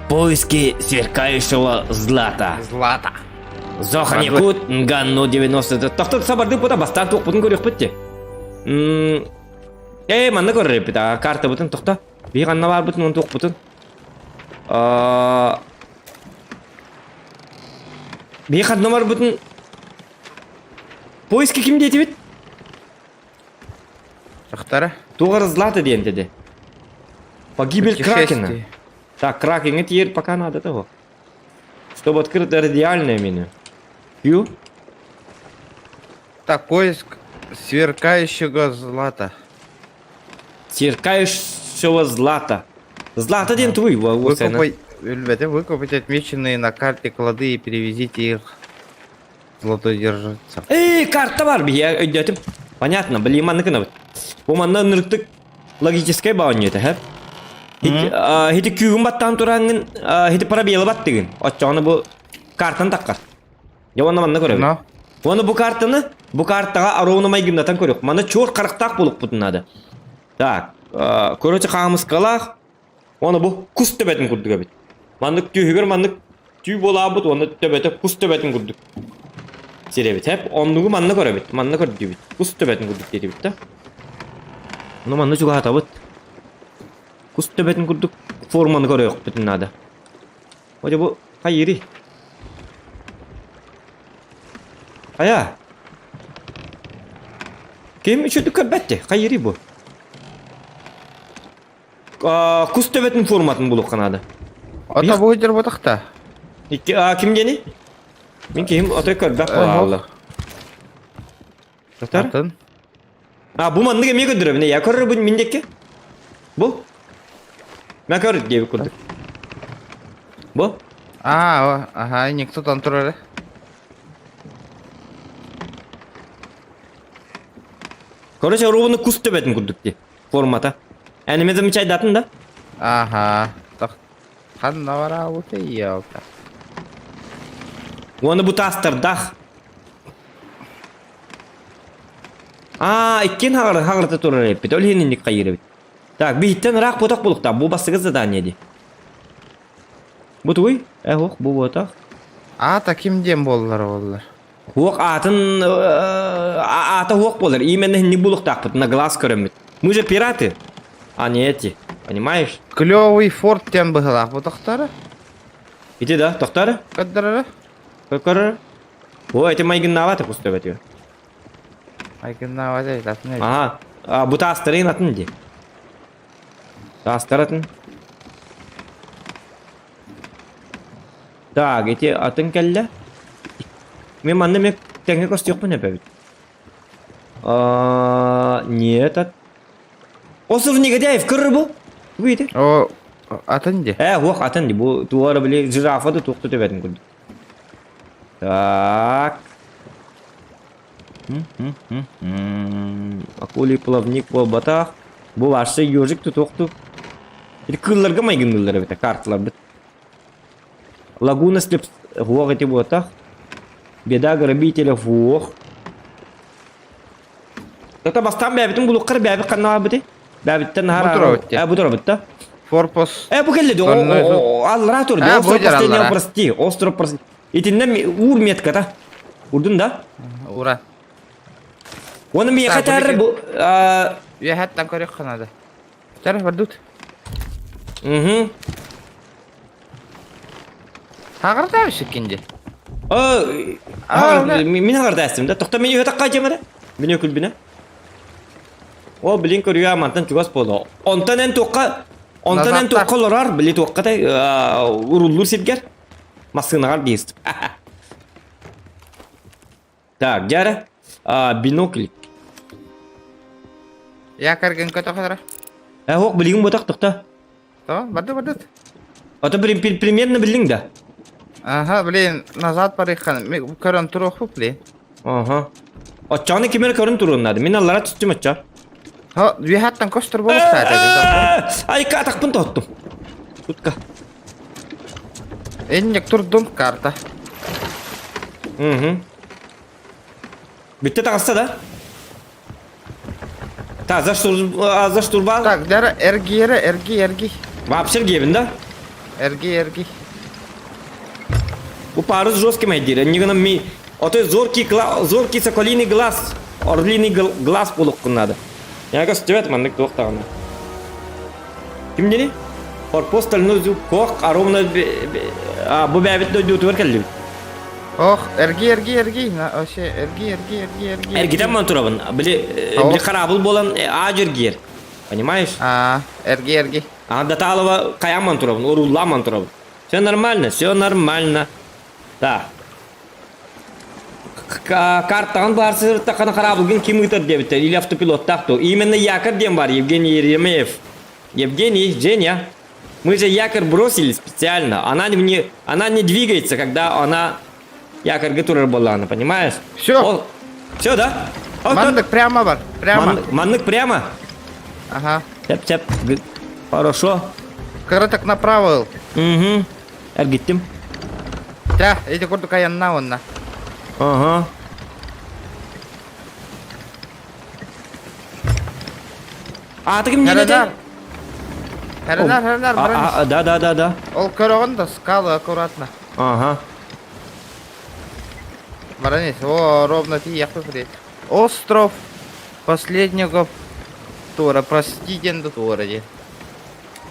Поиски сверкающего злата. Злата. Зоханикут Нганну 90. Тохтот сабарды пута бастаан туохпутун көрүөхпүт ти. Э, манна көрөрбүт а картабытын тохто. Биһи ханна баарбытын он туохпутун. Биһи ханна барбытын Поиски ким диэтибит? Тохтара. Туох злата диэн dedi. Погибель Кракена. Так, Кракена теперь пока надо того. Чтобы открыть радиальное меню. Ю. Так, поиск сверкающего злата. Сверкающего злата. Злата диэн туй Выкопать, ребята, выкопать отмеченные на карте клады и перевезите их Золотой держится. Эй, карта бар я өйдөтүм. Понятно, блин, манны кынабыт. Бу манна ынырыктык логическай баонньута, хэп. Хити күүгүн баттаан тураангын, хити пробелы баттыгын. Оччоҕуна бу картаны таккар. Я онно манна көрөбүн. Оны бу картаны, бу картаҕа ароуну майгыннатан көрүөх. Маны чуор харахтаах булукпутун надо. Так, короче, хаамыскалаах, Уонна бу кус төбөтүн курдук эбит. Маннык түһүгэр маннык түү буолаабыт уонна төбөтө кус төбөтүн курдук сирэбит. Хэп оннугу манна көрөбүт. Манна көрдүүбүт. Кус төбөтүн курдук диэтибит да. Ону манна чугаһатабыт. Кус төбөтүн курдук форманы көрүөхпүтүн наада. Одьо бу хайыырый? Хайа? Ким үчүдүк көрбөттү? Хайыырый бу? Кус төбөтүн форматын булуохха наада. Ото бу дьарбатахта. Икки а ким диэний? Мин киһим отой көрбөх буолаалла. Доктор? Атын. А бу маннык эмиэ көрдөрөбүн. Я көрөрбүн мин диэки. Бу. Мен көр диэбит курдук. Бу. А, ага, никто там турар. Короче, ровно кус төбөтүн курдук дии. Формата. Эн эмэ замечайдатын да? Ага. Так. Ханна бараабыта елка. Уонна бу таастардаах. Аа, иккиэн хаҕар хаҕарта турар эппит. Ол иһин инник хайыыр эбит. Так, биһиттэн ыраах ботах булуктаах. Бу бастакы задание дии. Бу тугуй? Э, ох, бу ботах. Аата ким диэн буоллар буоллар. Хуох аатын аата хуох буолар. Именно хинник булуктаахпыт на глаз көрөммүт. Мы же пираты, а не эти. Понимаешь? Клевый форт диэн быһылаах бу тохтара. Ити да, тохтара? Көрдөрөрө. Көрөр. О, эти майгыннаабат кустабат. Майгыннаабат эбит атын эбит. Ага. А, бу таастарын атын ди. Таастар атын. Так, ити атын кэллэ. Мен манна мен тэҥҥэ көстүөхпүн эбэбит. А, нет, ат. Остров негодяев, көрөр бу. Бу ити. О, атын ди. Э, уох атын ди. Бу туара били жирафа да туохта төбөтүн курдук. Так. Акулий плавник буолбатах. Бу ваша ежик тутуохтук. Ити кыылларга майгынныыллар эбит, карталарбыт. Лагуна слеп хуох ити буотах. Беда грабителя хуох. Тата бастаан бэбитин булуккар бэбит ханна бабыты? Бэбиттен Бу наһаар тура Э, бу тура да? Форпост. Э, бу келли аллара турду. А, бу Остров жер последнего аллара. прости. Остров прости. Итиннен уур метката. Урдун да? Ура. Оны миэхэ Так, тәрі бу бу... а, Үөһэттэн көрүөххэ надо. Чара бардут. Мгм. Хаҕыртаа үсүккинди. А, А, ула. Мин хаҕырдаастым да. Тохто мен үһэ такка да. Мин өкүлбүнэ. О, билин көрүө мантан чугас буолуо. Онтон эн туохха онтон эн Назадта. туохха олорор, били туохха та уруллуур сиргэр массыынаҕар биэстим. Так, дьара бинокль. Я кэргэн көтөхөрө. Э, ох, билигин ботах тохто. То, барды барды. Ото примерно биллиң да. Ага, блин, назад барыхан. Мен көрөн туруохпу, блин. Ага. Оччоны кимер көрүн турууннады. Мин аллара түстүм оччо. Ха, үөһэттэн көстөр буолуохтаа Айка атахпын тоһуттум. Тутка. Энньик турдум карта. Угу. Бүтте таҕыста да? Та, за штур, а, за штурвал? Так, дара эргиэрэ, эргий, эргий. Вообще эргиэбин да? Эргий, эргий. Бу парус жесткий майдир. Не гына ми... Ото зоркий, гла... зоркий соколиный глаз. Орлиный глаз буолуоххун надо. Я көстүбэт маннык туох даҕаны. Ким диний? Форпост стальной зуб кох аромна а бу бэбит дойдутугар кэллибит. Ох, эргий, эргий, эргий. На, вообще, эргий, эргий, эргий, эргий. Эргитэн ман турабын. Били били хараабыл буолан аажыр гиер. Понимаешь? А, эргий, эргий. А Даталова хайаан турабын, урууллаан турабын. Все нормально, все нормально. Так. Картаҕын баарсыртаххана хараабылгын ким ыытар диэбиттэр или автопилоттаах дуо? Именно якорь диэн бар Евгений Еремеев. Евгений, Женя, мы же якорь бросили специально. Она не, она не двигается, когда она якорьга турар буоллаҕына, понимаешь? Все. Все, да? Маннык прямо бар, прямо. Маннык прямо? Ага. Чеп-чеп. Хорошо. Кыратык направо ыл. Угу. Эргиттим. Чэ, ити курдук айанна уонна. Ага. Ааты ким диэн Хәрәнар. этэй? Хәрәнар, хәрәнар, баран. Да, да, да, да. Ол көрөҕүн да скалы аккуратно. Ага. Баран О, ровно тиийэхпит привет. Остров последнего тура, прости диэн да туора диэн.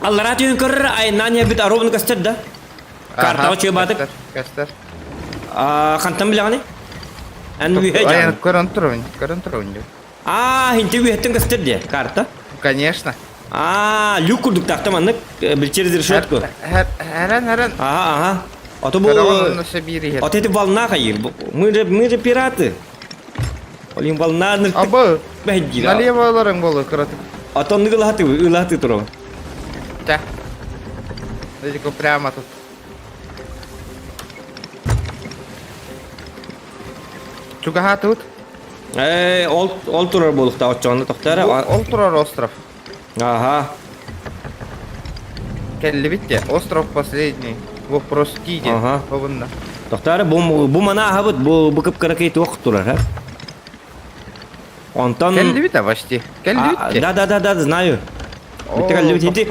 Аллараа түүн көрөр айаннаан иһэрбит ровно көстөр да? Картаҕа чуйбаатык. Көстөр. Хантан билэҕиний? Эн үһэ Айан көрөн турабын, көрөн турабын дип. Аа, хинти үһэттэн көстөр диэ, карта. Конечно. Аа, люк курдуктаахта маннык через решетку. Хэрэн, хэрэн. Ага, ага. А то бу... А это волна хайыр. Мы же пираты. Олин волна Абы. Налево ыларың болу кыратык. А то ылаты, ылаты турабын. Да. Далеко прямо тут. Чугаха тут. Э, ол ол турар буолуохта оччоҕуна тохторо. Ол турар остров. Ага. Кэллибит де. Остров последний. Вопрос тиде. Ага. Обунна. Тохторо бу бу мана аһабыт бу бу кып-кыракый туох турар, ха? Онтон Кэллибит а почти. Кэллибит де. Да, да, да, да, знаю. Бүттэ кэллибит ити.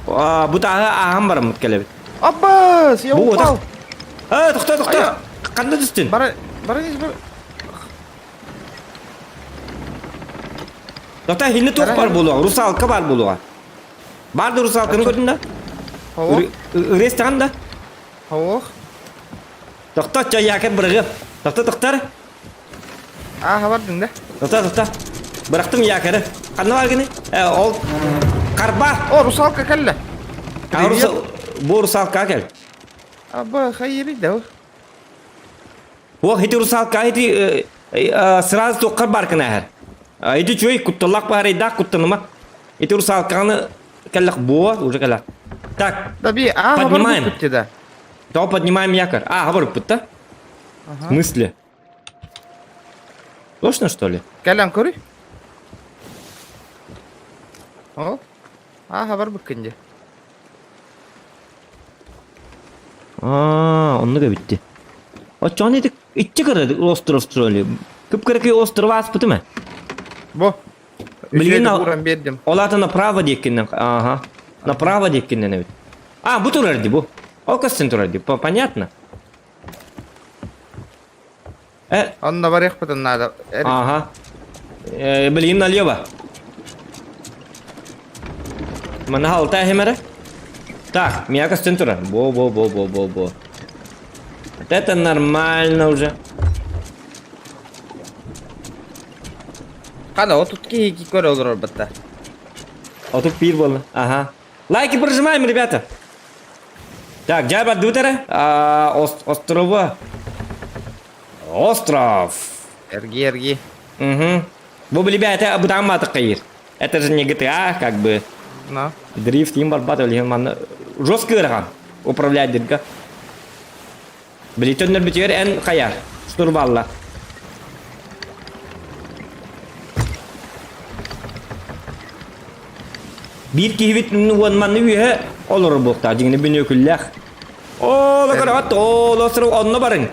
Бу тааһы ааһан бараммыт кэлэбит. Аббас, я Бу упал. А, тохтоо, тохтоо. Ханна түстүн? Бара, бара ис бар. Тохтоо, хинне туох бар буолуоҕа? Русалка бар буолуоҕа. Бар да русалканы көрдүн да? Хоох. Ырыастаҕын да? Хоох. Тохтоо, чай якорь бырагы. Тохтоо, тохтор. Ааха бардыҥ да? Тохтоо, тохтоо. Бырахтым якоры. Ханна бар гыны? Э, ол карба. О, русалка кэллэ. А, русал... Бу русалка кэл. Аба, хайыри да. О, ити русалка ити сразу туоххар бар кына эһэр. Ити чуй кутталлах баарайдаах куттаныма. Ити русалканы кэллэх буо уже кэлэх. Так, Да би, ааха Поднимаем. барбыт да. То поднимаем якорь. А, говорю, да? В смысле? Точно, что ли? Кэлэн көрүй. О, ааха барбыккын дии. А, оннук эбитти. Оччоҕуна ити иччи кыра остров строили. Кып-кыракый остров ааспытым ээ. Бу. Билигин Үчүгэйдик ууран биэрдим. Ол аата направо диэккинэн, ага. Направо диэккинэн эбит. А, бу турар дии бу. Ол көстөн турар дии. Понятно. Э, Онно барыахпытын наада. Ага. Э, билигин налево. Манна халта эһимэрэ. Так, меня көстөн турар. Бо-бо-бо-бо-бо-бо. Вот это нормально уже. Хана, отут киһи көрө олорор батта. 31 буолла. Ага. Лайки прожимаем, ребята. Так, дьэ бардыбыт эрэ. Острова. Остров. Эрги, эрги. Угу. Бу, ребята, бытаан маатыккайыр. Это же не GTA, как бы. Но. Дрифт им барбат, ол иһин манна жестко ыарахан управлять дирга. Били төннөрбүтүгэр эн хайа штурвалла. Биир киһибит уон манны үөһэ олорор буолуохтаах дьиҥинэ бүнүөкүллээх. Оо, көрөҕөт, оо, остров онно барыҥ.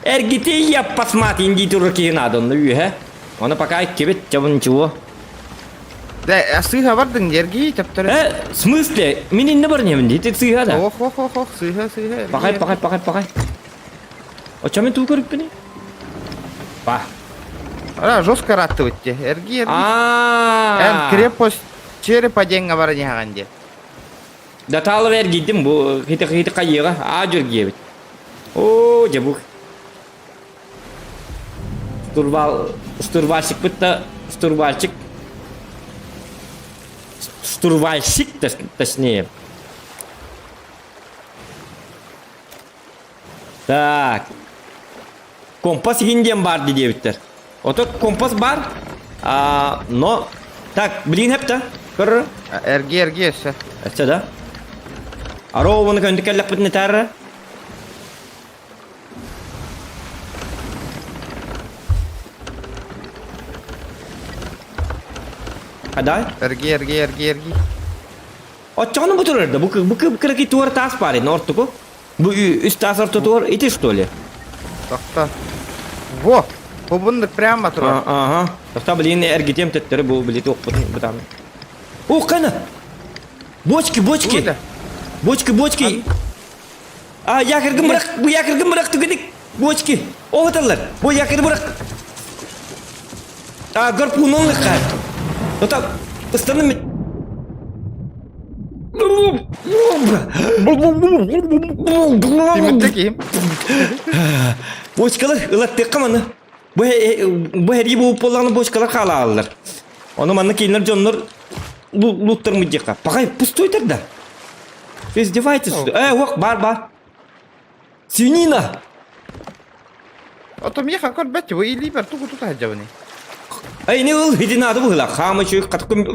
Эргити я посмотрим дии турар киһи наада онно үөһэ. Ону пока иккибит, чабын ничего. Да, сыыһа бардыҥ, эргии төптөрү. Э, в смысле? Мин инне барнемин дии, ты сыыһа да. Ох, ох, ох, ох, сыыһа, сыыһа. Пахай, пахай, пахай, пахай. Оччо мен туу көрүппүнүй? Па. Ара, жестко раттыбыт дии. Эргии, эргии. А. Эн крепость черепа диэҥҥэ баран иһэҕин дии. Датаалов эргийдим бу хити хити хайыаҕа аа дьүргиэбит. Оо, дьэ бу Штурвал штурвальщикпыт да штурвальчик штурвальщик точнее. Так. Компас игин диэн баар дии диэбиттэр. Ото компас баар, а, но... Так, блин хэпта. Көрөр. Эрги, эрги өссө. Өссө да. Ароуны көнтү кэллэхпитинэ таарра. Адай? Эрги, эрги, эрги, эрги. Оччоҕуна бу турар да, бу бу кыракый туор таас баар ини ортуку. Бу үс таас ортотугар ити что ли? Тохто. Во! Бу прямо турар. Ага. Тохто блин эргитиэм төттөрү бу билит уоппутун бутааны. О, кана! Бочки, бочки! Бочки, бочки! А, якорьгын бырах, бу якорьгын бырах түгедик. Бочки. Ол аталлар. Бу якорь бырах. А, гарпунун лыххар. Ота, ыстаным Тимирде киһим. Бочкалар ылаттыахха маны. Бу бу хэрии буолуп буоллаҕына бочкалар хаалааллар. Ону манна кинилэр дьоннор луттармыт диэххэ. Пахай пустойдар да. Издевайтесь. Э, уох, бар, бар. Свинина! Ото миэхэ көрбөт бу илиибэр тугу тута сылдьабыный? Эй, не ыл, иди надо было. Хаама чуй каткым.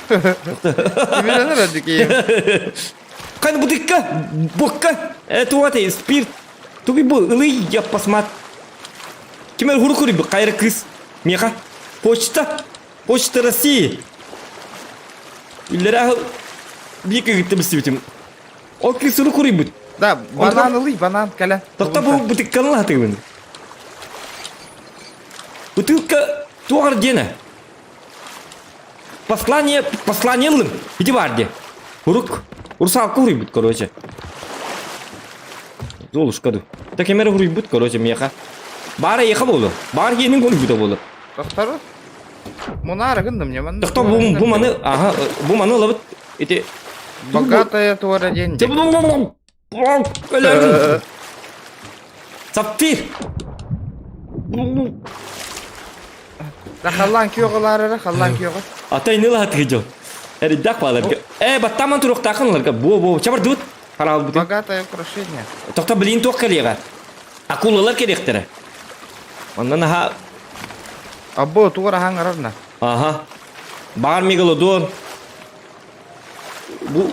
Тимирэнэр эдикиим. Кан бутыкка, бокка, это вот и спирт. Туги бу, ылый, я посмат. Кимер хуру бу, кайра кыз. Меха. Почта. Почта России. Үллere биир кыгытты билсибитим. Ол кыыс уру куруйбут. Да, банан ылый, банан, кэлэ. Тохто бу бутыкканы лаһатыгын. Бутылка туоҕар диэнэ. Послание, послание ыллым. Ити бар де. Урук, урусалка уруйбут, короче. Золушка ду. Та кемер хуруйбут, короче, меха. Баар эйиэхэ буолуо. Баар киэнин хуруйбута буолуо. Тохтору. Мунаара гынным не манна. Тохто бу бу маны аха бу маны ылабыт. Ити Богатая туора диэн. Өлөрүн. Сапфир. Да халлаан күөҕү эрэ, халлаан күөҕү. Ата ини лаһатыгы дьон. Эриддах бааларга. Э, баттаман туруктаахын ыларга. Бу бу чабардыбыт. Хараалбытын. Богатое украшение. Тохто билин туох кэлиэҕэ. Акулалар кэлиэхтэрэ. Оннан аха Або тугар аһаҥ арарна. Аха. Баар мегалодон. Бу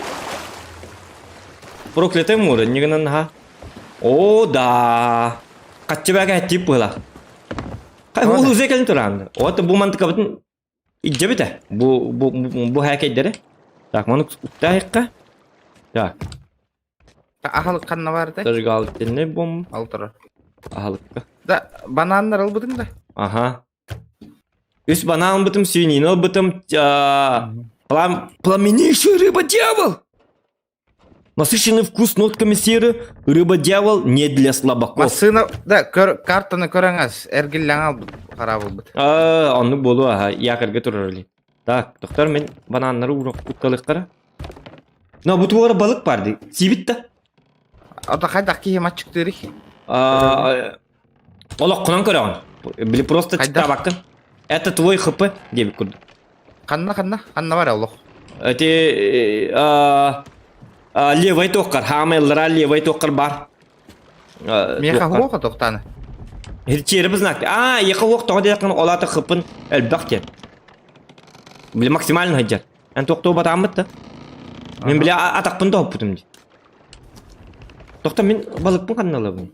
Проклятое море, не гынан аха. О, да. Хаччыбака тип была. Хай ол үзе кэлин туран. Вот бу мантыкабытын Илдьэбит Бу бу бу хээкэйдэри. Так, маны уктаайыкка. Так. Аһылык ханна бар этэй? Зажигательный бомб. Ал турар. Аһылыкка. Да, бананнар ылбытыҥ да? Аха. Үс банан ылбытым, свинина ылбытым. Плам... Пламенейший рыба-дьявол! Насыщенный вкус нотками серы, рыба-дьявол не для слабаков. Массыына, да, көр, картаны көрөҥөс, эргиллэҥ албыт, хараабылбыт. Аа, оннук буолуо аха, якорьга турар или. Так, доктор, мен бананнары укталыктара. Но бу туора балык бар ди. Сибит да. Ата хайдах киһи маччыктыырый? Аа, олоххунан көрөҕүн. Били просто чыктаабаккын. Это твой хп диэбит курдук. Ханна ханна? Ханна бар олох? Эти левый туохкар, хаамайлара левый туохкар бар. Миэхэ хуоха тохтааны. Хирчиэри знак. А, яха уох тоҕо диэххин олаата хыппын элбэх диэн. Били максимально сылдьар. Эн туохтуу батааммыт да. Мин били атахпын да хоппутум дии. Тохто мин балыкпын ханна ылабын?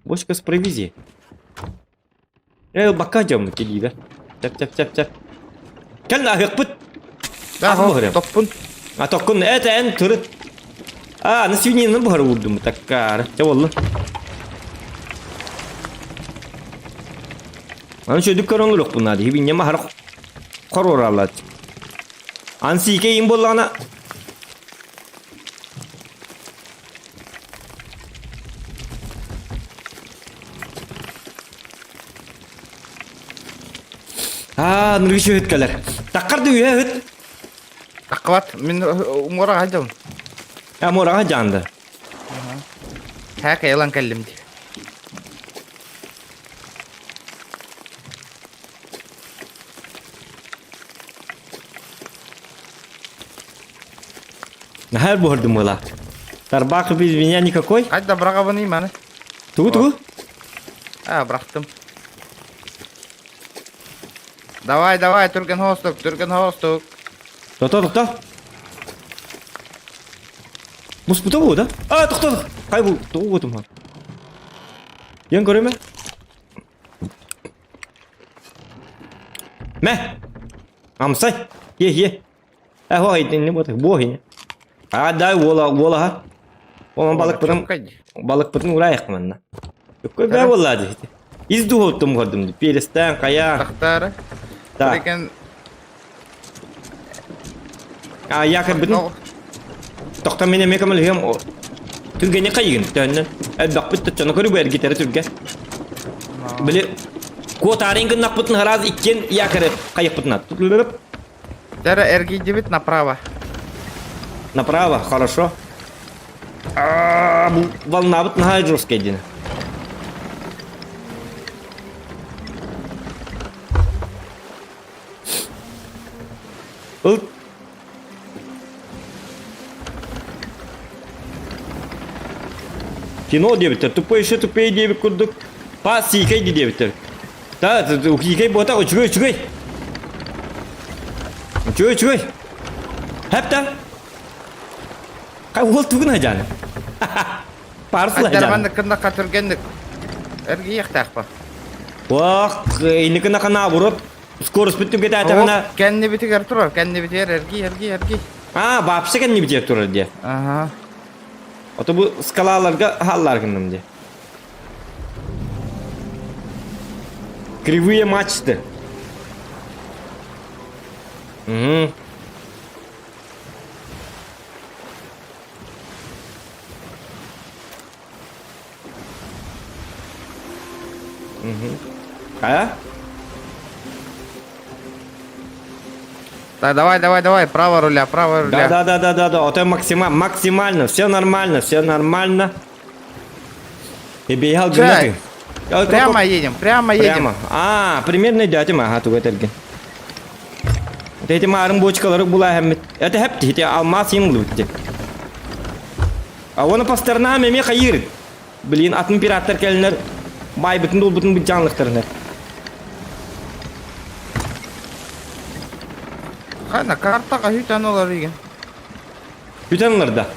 Бочка с провизией. Э, бакка дьоммут кэлиибэ. Чап чап чап чап. Кэл аһыахпыт. Да, топпун. А токкун это эн турут. А, на свинину буһар уурдум таккаар. Чэ боллун. Аны чөдүк көрөн олохпун наада. Хибинне махар хороралат. Ан сике им боллаҕына Аа, ныргышы ыт кэлэр. Таккар да үһэ ыт. Таккабат, мин умуораҕа сылдьабын. А, муораҕа дьаанды. Хээкэ ылан кэллим дии. Наһаа буһардым буола. Тарбаах без меня никакой. Хайда быраҕабыный маны? Тугу тугу? А, бырахтым. Давай, давай, түргэн хоостук, түргэн хоостук. Тохто, тохто. Муспута бу да? А, тохто, Хай бу, тугу гутум. Ян көрөмө? Мэ. Амсай. Е, е. Э, итинни буотах, буо иһини. А, дай уола, уолаһа. Онон балыкпытын, балыкпытын ураайах манна. Өккөй бээ буоллаа дии. Из духоттум көрдүм дии. Перестэн, хайа. Тахтаары. Да. Лекен А, якобы Тохтон мин эмиэ көмөлөһүөм. Түргэни хайыгын төһөннөн. Элбэхпит төччөнө көрү эргитэрэ түргэ. Били куотаарин гыннахпытын хараас иккиэн якоры хайыппытына. Тара эргийдибит направо. Направо, хорошо. А, бу волнабыт наһаа жесткая диэн. Ыл Кино диэбиттэр, тупой еще тупее диэбит курдук. Па сиикэй диэбиттэр. Та, сиикэй буотах үчүгэй үчүгэй. Үчүгэй үчүгэй. Хэп Хай уол тугун хажааны. Парсыл хажааны. Айдарманнык кыннакка түргенник. Эргийиэхтээхпа. Ох, инникина наоборот. Скорость бүттүгэтээтэҕинэ Кэннибитигэр турар, кэннибитигэр эргий, эргий, эргий. А, вообще кэннибитигэр турар диэ. Ага. Ото бу скалаларга хааллар гынным диэ. Кривые мачты. Угу. А? Так, давай, давай, давай, право руля, право руля. Да, да, да, да, да, да. Это максимально, максимально, все нормально, все нормально. И бегал Чай. Прямо едем, прямо едем. Прямо. А, примерно идете, ага, туга терген. Эти марын бочкалары була хәммит. Это хәп ити алмаз ең битте. А оны по сторонам эме хайыр. Блин, атын пираттар келинер. Бай бүтүн дул бүтүн жанлыктарынар. Хайна картаға хүтән олар деген. Бүтән да.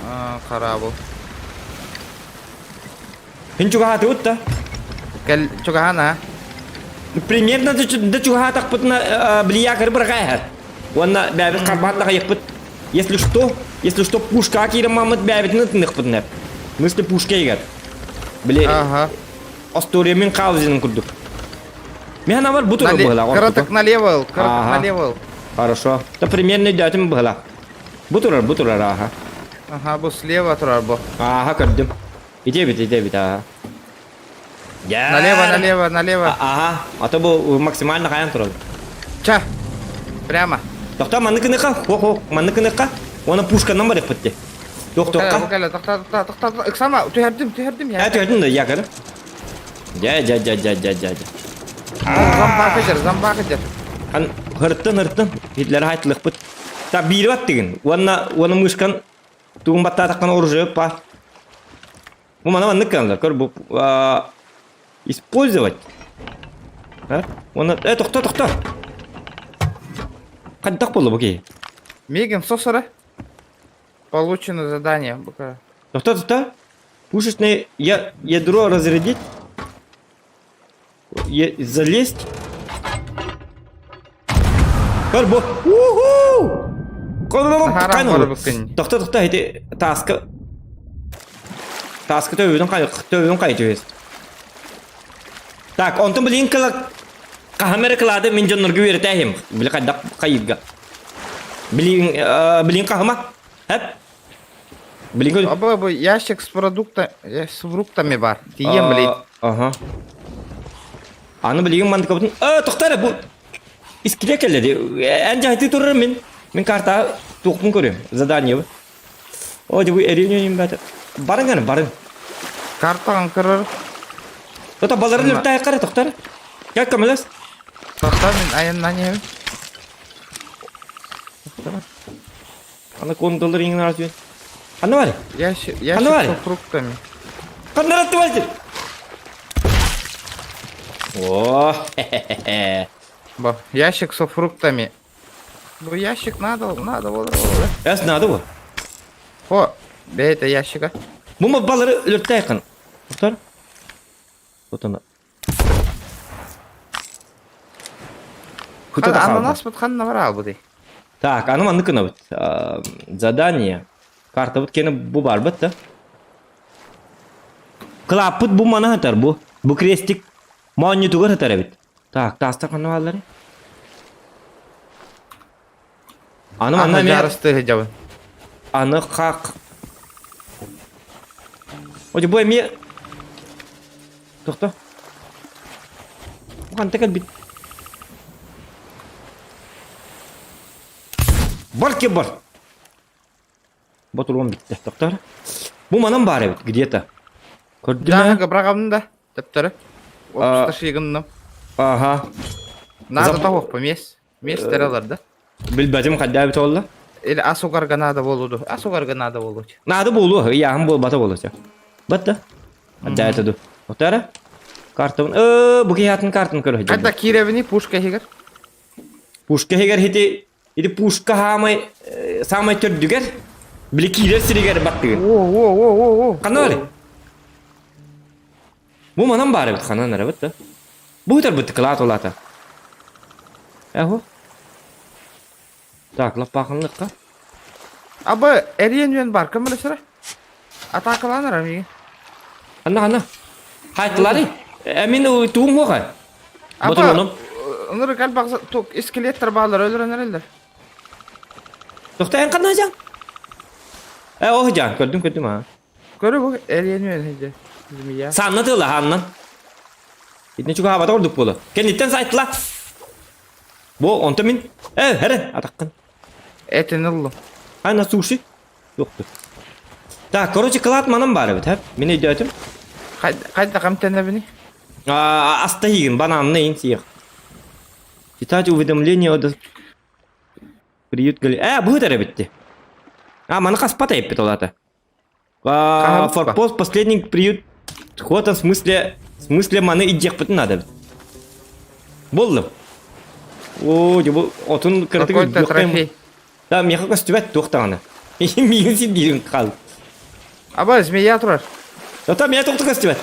А, қара бұл. Хин чугаһаты да. Кел чугаһана. Примерно да чугаһатахпытына блия кырбыр гайхат. Уонна бэбит карбаат лаҕайыппыт. Если что, если что, пушка киирэн маммыт бэбитин ытыныхпытын Мысли пушка игер. Били, Ага. Остуоруйа мин хаузинын курдук. Мен бар бу турар быһыла. Кыратык налево, кыратык Ага. налево. Хорошо. Да примерно өйдөөтүм быһыла. Бу турар, бу турар, ага. Ага, бу слева турар бу. Ага, көрдүм. Ите бит, ите бит, ага. Налево, налево, налево. Ага, а то бу максимально хайан турар. Ча. Прямо. Тохто, манныкыныка, хо-хо, манныкыныка. Оны пушканан бар битти. Тох тохка. Бу тохта, тохта, тохта, ыксама, түһәрдим, түһәрдим я. Ә, түһәрдим да, я көрө. Жа, жа, жа, жа, жа, жа. Зомбак эдер, зомбак эдер. Хан хырттын, хырттын. Хитлер хайтылык бит. Та бири бат деген. Уонна, уонна мышкан тугун баттаатаккан оружие па. Бу мана маннык каналар. Көр бу использовать. А? Уонна, э, тохто, тохто. Хайдах болду бу ки? Мигин сосора. Получено задание. Бука. Тохто, тохто. Пушечное я ядро разрядить. Е залезть. Көр бу. Уху! Харам Тохто, тохто, эти таска. Таска төбүнүн кай төбүнүн кай төбүс. Так, онтон билин кыла кахамера кылады мин дьоннорго үөрэтээһим. Били хайдах хайыгга. Билин билин кахама. Хэп. Билин Абы бу ящик с продукта, с фруктами бар. Тием, блин. Ага. Аны билигин мандыкабытын. Э, тохтар бу искиле келледи. Эн жайты турар мин. Мин карта туохпун көрүм. Задание. О, бу эринем бата. Барың гана, барың. Картаҕын көрөр. Тота баларын үртәй кара тохтар. Как көмөлөс? Тохта мин айаннан иһэбин. Аны кондолор иңин арасыйын. Ханна бар? Ящик, Ханна бар? ящик с фруктами. Ханна ратты бар? О, хе-хе-хе. Бо, ящик со фруктами. Бу ящик надо, надо, вот, вот. Эс надо бу. О, бэйте ящика. Бу ма балары үртәй кан. Тохтар. Вот она. Куда Ананас бут ханна бар албы дей. Так, аны манны кына бит. Задание. Карта бит кені бу бар бит да. Клапыт бу мана хатар бу. Бу крестик. Маанню тугар хатар бит. Так, таста каны баллары. Аны манна Аны мен жарысты жабын. аны как. Оди бу эми Тохто. Бу ханта бит. Бар ке бар. Ботурган битте. Токтор. Бу манан бар эбит где-то. Көрдүм Жаһыга бырагамын да. Төптөрү. Опусташыгынным. Ага. Надо того помес. Мес тералар да. Билбэтим кайда бит олла. Или асугарга надо болуду. Асугарга надо болду. Надо болу, яхын бол бата болу. Батта. Адда этеду. Отара. Картын. Э, бу киһатын картын көрө. Кайда киребини пушка хигер. Пушка хигер хити ити пушка хаамай самай төрдүгер. Били киирер сиригер баттыгыр. О, о, о, о, о. Ханна бары? Бу манан бары бит ханан ара бит. Бу хытар бит кылаат олата. Эхо. Так, лаппахынлыкка. Абы эриен үен бар кім білесірі? Атакаланыр амиги. Ханна ханна. Хайтылары. Эмин туум хоға. Абы ыныры кәл бақса тук скелеттер балар өлөрөнөр Тохта эн ханна жан? Э, ох жан, көрдүм көрдүм ha. Көрү бу эриен үен хеже. Змея. Санна тыла ханнан. Итини чугаһаабата ордук буолуо. Кэнниттэн сайтла. Бу онто мин. Э, эрэн, атаххын. Этин ыллым. А на суши? Суохтур. Так, короче, кылаат манан баар эбит, Мин өйдөөтүм. Хайда эмтэнэбиний? Аста иһигин, бананны иһин сиэх. Читать уведомление о приют гали. Э, бу ыытар эбитти. А, маны хаспат эппит ол ата. Форпост последний приют. Вот он в смысле, в смысле маны идиэхпитин надо эбит. Буллум. О, бу отун кыратык Какой-то трофей. Да, миэхэ көстүбэт туох даҕаны. Миигин сирдиирин хаал. Аба, змея турар. Ата миэхэ туох да көстүбэт.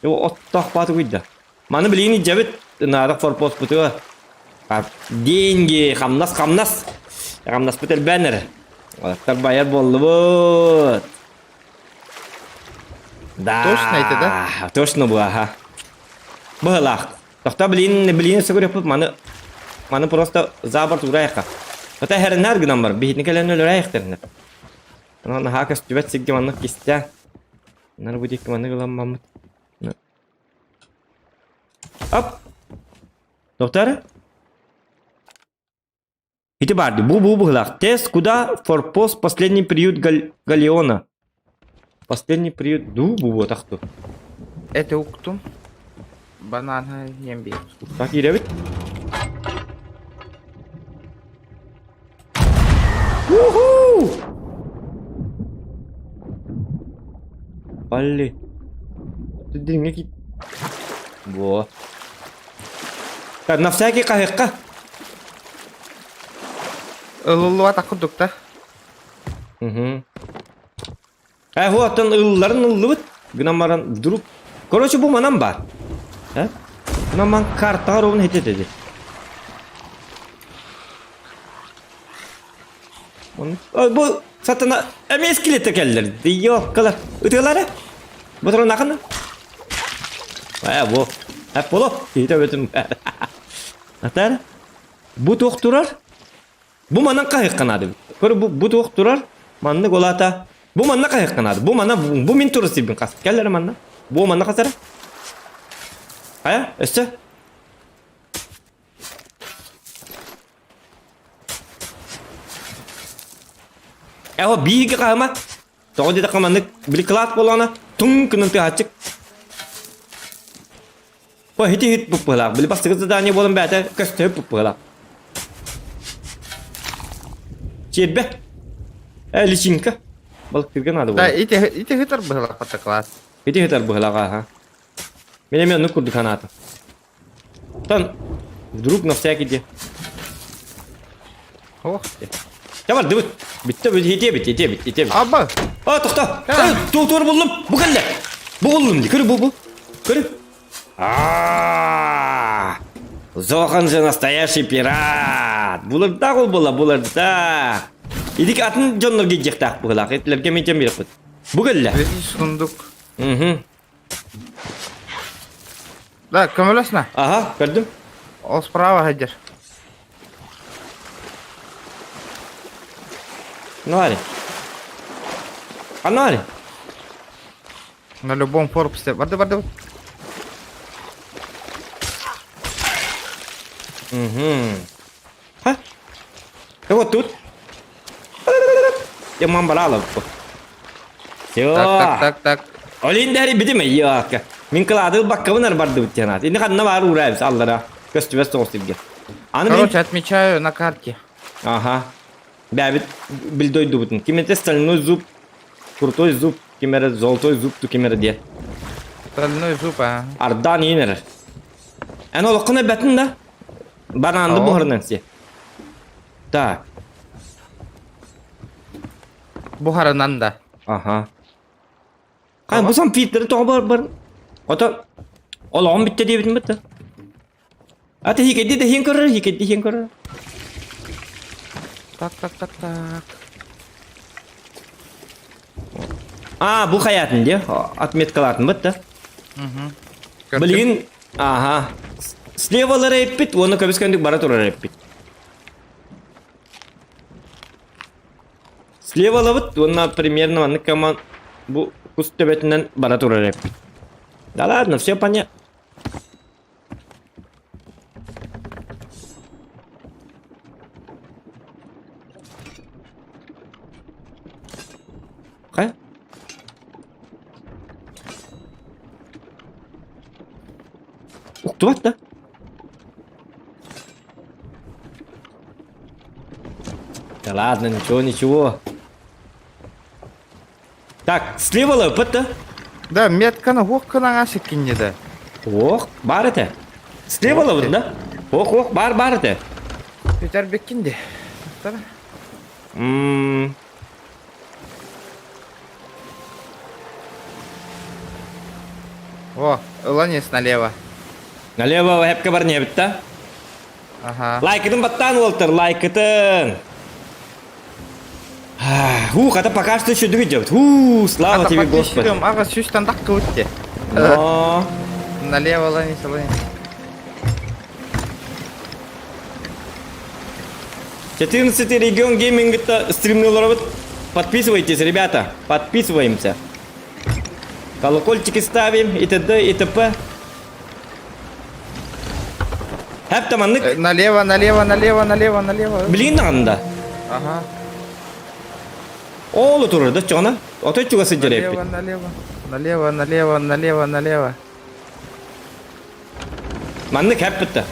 Оттоох бааты куйда. Маны билигин илдьэбит, наада форпостпутугар. Деньги, хамнас, хамнас. Хамнаспыт элбээн эрэ. Олохтор байар буоллубут. Да. Точно это, да? Точно бу, аха. Быһылаах. Тохто билин билин сөгүрөппүт маны маны просто за борт урайха. Хата хэрнар гынан бар, биһитини кэлэн өлөрәйхтернер. Аны наһаа көстүбэт сиргэ маннык кистэ. Нар бу диэки маннык ыламмаммыт. Оп! Доктор? Ити барды. Бу бу быһылаах. Тест куда форпост последний приют Галеона. Последний приют ду бу бу тахту. Это уктум. Банан емби. Так киирэбит. Уху! Балли. Дириҥҥэ киир. Во. Так, на всякий хаһыахха. Ылыллыбатах курдук да. Угу. Э, оттон ылларын ыллыбыт. Гынан баран вдруг. Короче, бу манан бар. Э? Гынан картаҕа ровно хитетеди. Бу сатана эмиэ скелеттер кэллэр. Ёккалар. Ытыалара. Бу туран акына. Э, бу. Э, боло. Киһитэ өтүм. Атар. Бу туох турар? Бу манан хаһыахха наада эбит. Көр бу, бу туох турар? Маннык ол аата. Бу манна хаһыахха наада. Бу манна бу мин турар сирбин хас. Кэллэр манна. Бу манна хасара. Хайа, өссө? Эһо бииги хаһыма. Тоҕо диэтэххэ маннык били кылаат буоллаҕына туҥ гынан тыаһаччык. По хити хит буппыһылаах. Били бастакы задание буолан бээтэ көстөһүп буппыһылаах. Чиэрбэ. Э, личинка. Балыктыырга наада Да, буолар. ити ити хытар быһылах класс. Ити хытар быһылаах аха. Мен эмиэ оннук курдук санаатым. Тан вдруг на всякий де. Ох. Чэ бардыбыт. Бүттэ бүт итиэбит итиэбит итиэбит. Аба. А тохто. Тур буллум. Бу кэллэ. Бу буллум. Көрү бу бу. Көрү. А Зохан же настоящий пират. Булырдаах ол була булырдаах. Идик атын дьоннор гиддиэхтээх быһылаах. Этилэргэ мин биэрэхпит. Бу кэллэ. Видишь сундук. Угу. Да, көмөлөс на. Ага, көрдүм. Ол справа сылдьар. Ну, Анари. На любом форпусте. Барды, барды. Угу. Ха? Да вот тут. Я мам барала. Все. Так, так, так, так. Олин дэри битим йака. Мин кылаады баккабын арбарды битенат. Инни ханна бар урайбыз аллара. Көстүбэс соҕус сиргэ. Аны мин... Короче, отмечаю на карте. Ага. Бэбит бил дойдубутун. Ким это стальной зуб, крутой зуб, ким эрэ золотой зуб ту ким эрэ диэ. Стальной зуб, а. Ардаан иин эрэр. Эн олоххун эбэтин да? Бананды Оо. буһарынан си. Так. Буһарынан да. Аха. Хай бу сан фиттери тоҕо бар бар. Ото олоҕум бүттэ диэбитим бытта. Ата хикэдди да хин көрөр, хикэдди хин көрөр. Так, так, так, так. А, бу хаятын диэ. Отметкалаатын бытта. Угу. Билигин, аха. Слевалары эппит, уонна көбүс көндүк бара турар эппит. Слева ылабыт уонна примерно маннык команд бу кус төбөтүнэн бара турар эппит. Да ладно, все понятно. Хайа? Уктубат да? Да ладно, ничего, ничего. Так, слева лапыт да? Да, метканы ох кынаҥа сиккинньи да. Ох, бар этэ. Слева лапыт да? Ох, ох, бар, бар этэ. Бүтэрбиккин ди. Ммм. О, ылан налево. Налево эпке бар не да? Ага. Лайкытын баттаан уолтар, лайкытын. Ху, хата пока что еще идет. Ху, слава тебе, Господи. Ага, сүүстэн таххыбыт Но... Налево ылан ис, ылан ис. 14 регион геймингта стримнулар Подписывайтесь, ребята, подписываемся. Колокольчики ставим и т.д. и т.п. Хэп маннык. Налево, налево, налево, налево, налево. Билигин даҕаны Ага. Ол турар да чоҕуна. Отой чугас сылдьар Налево, эппит. налево. Налево, налево, налево, налево. Маннык хэппитта.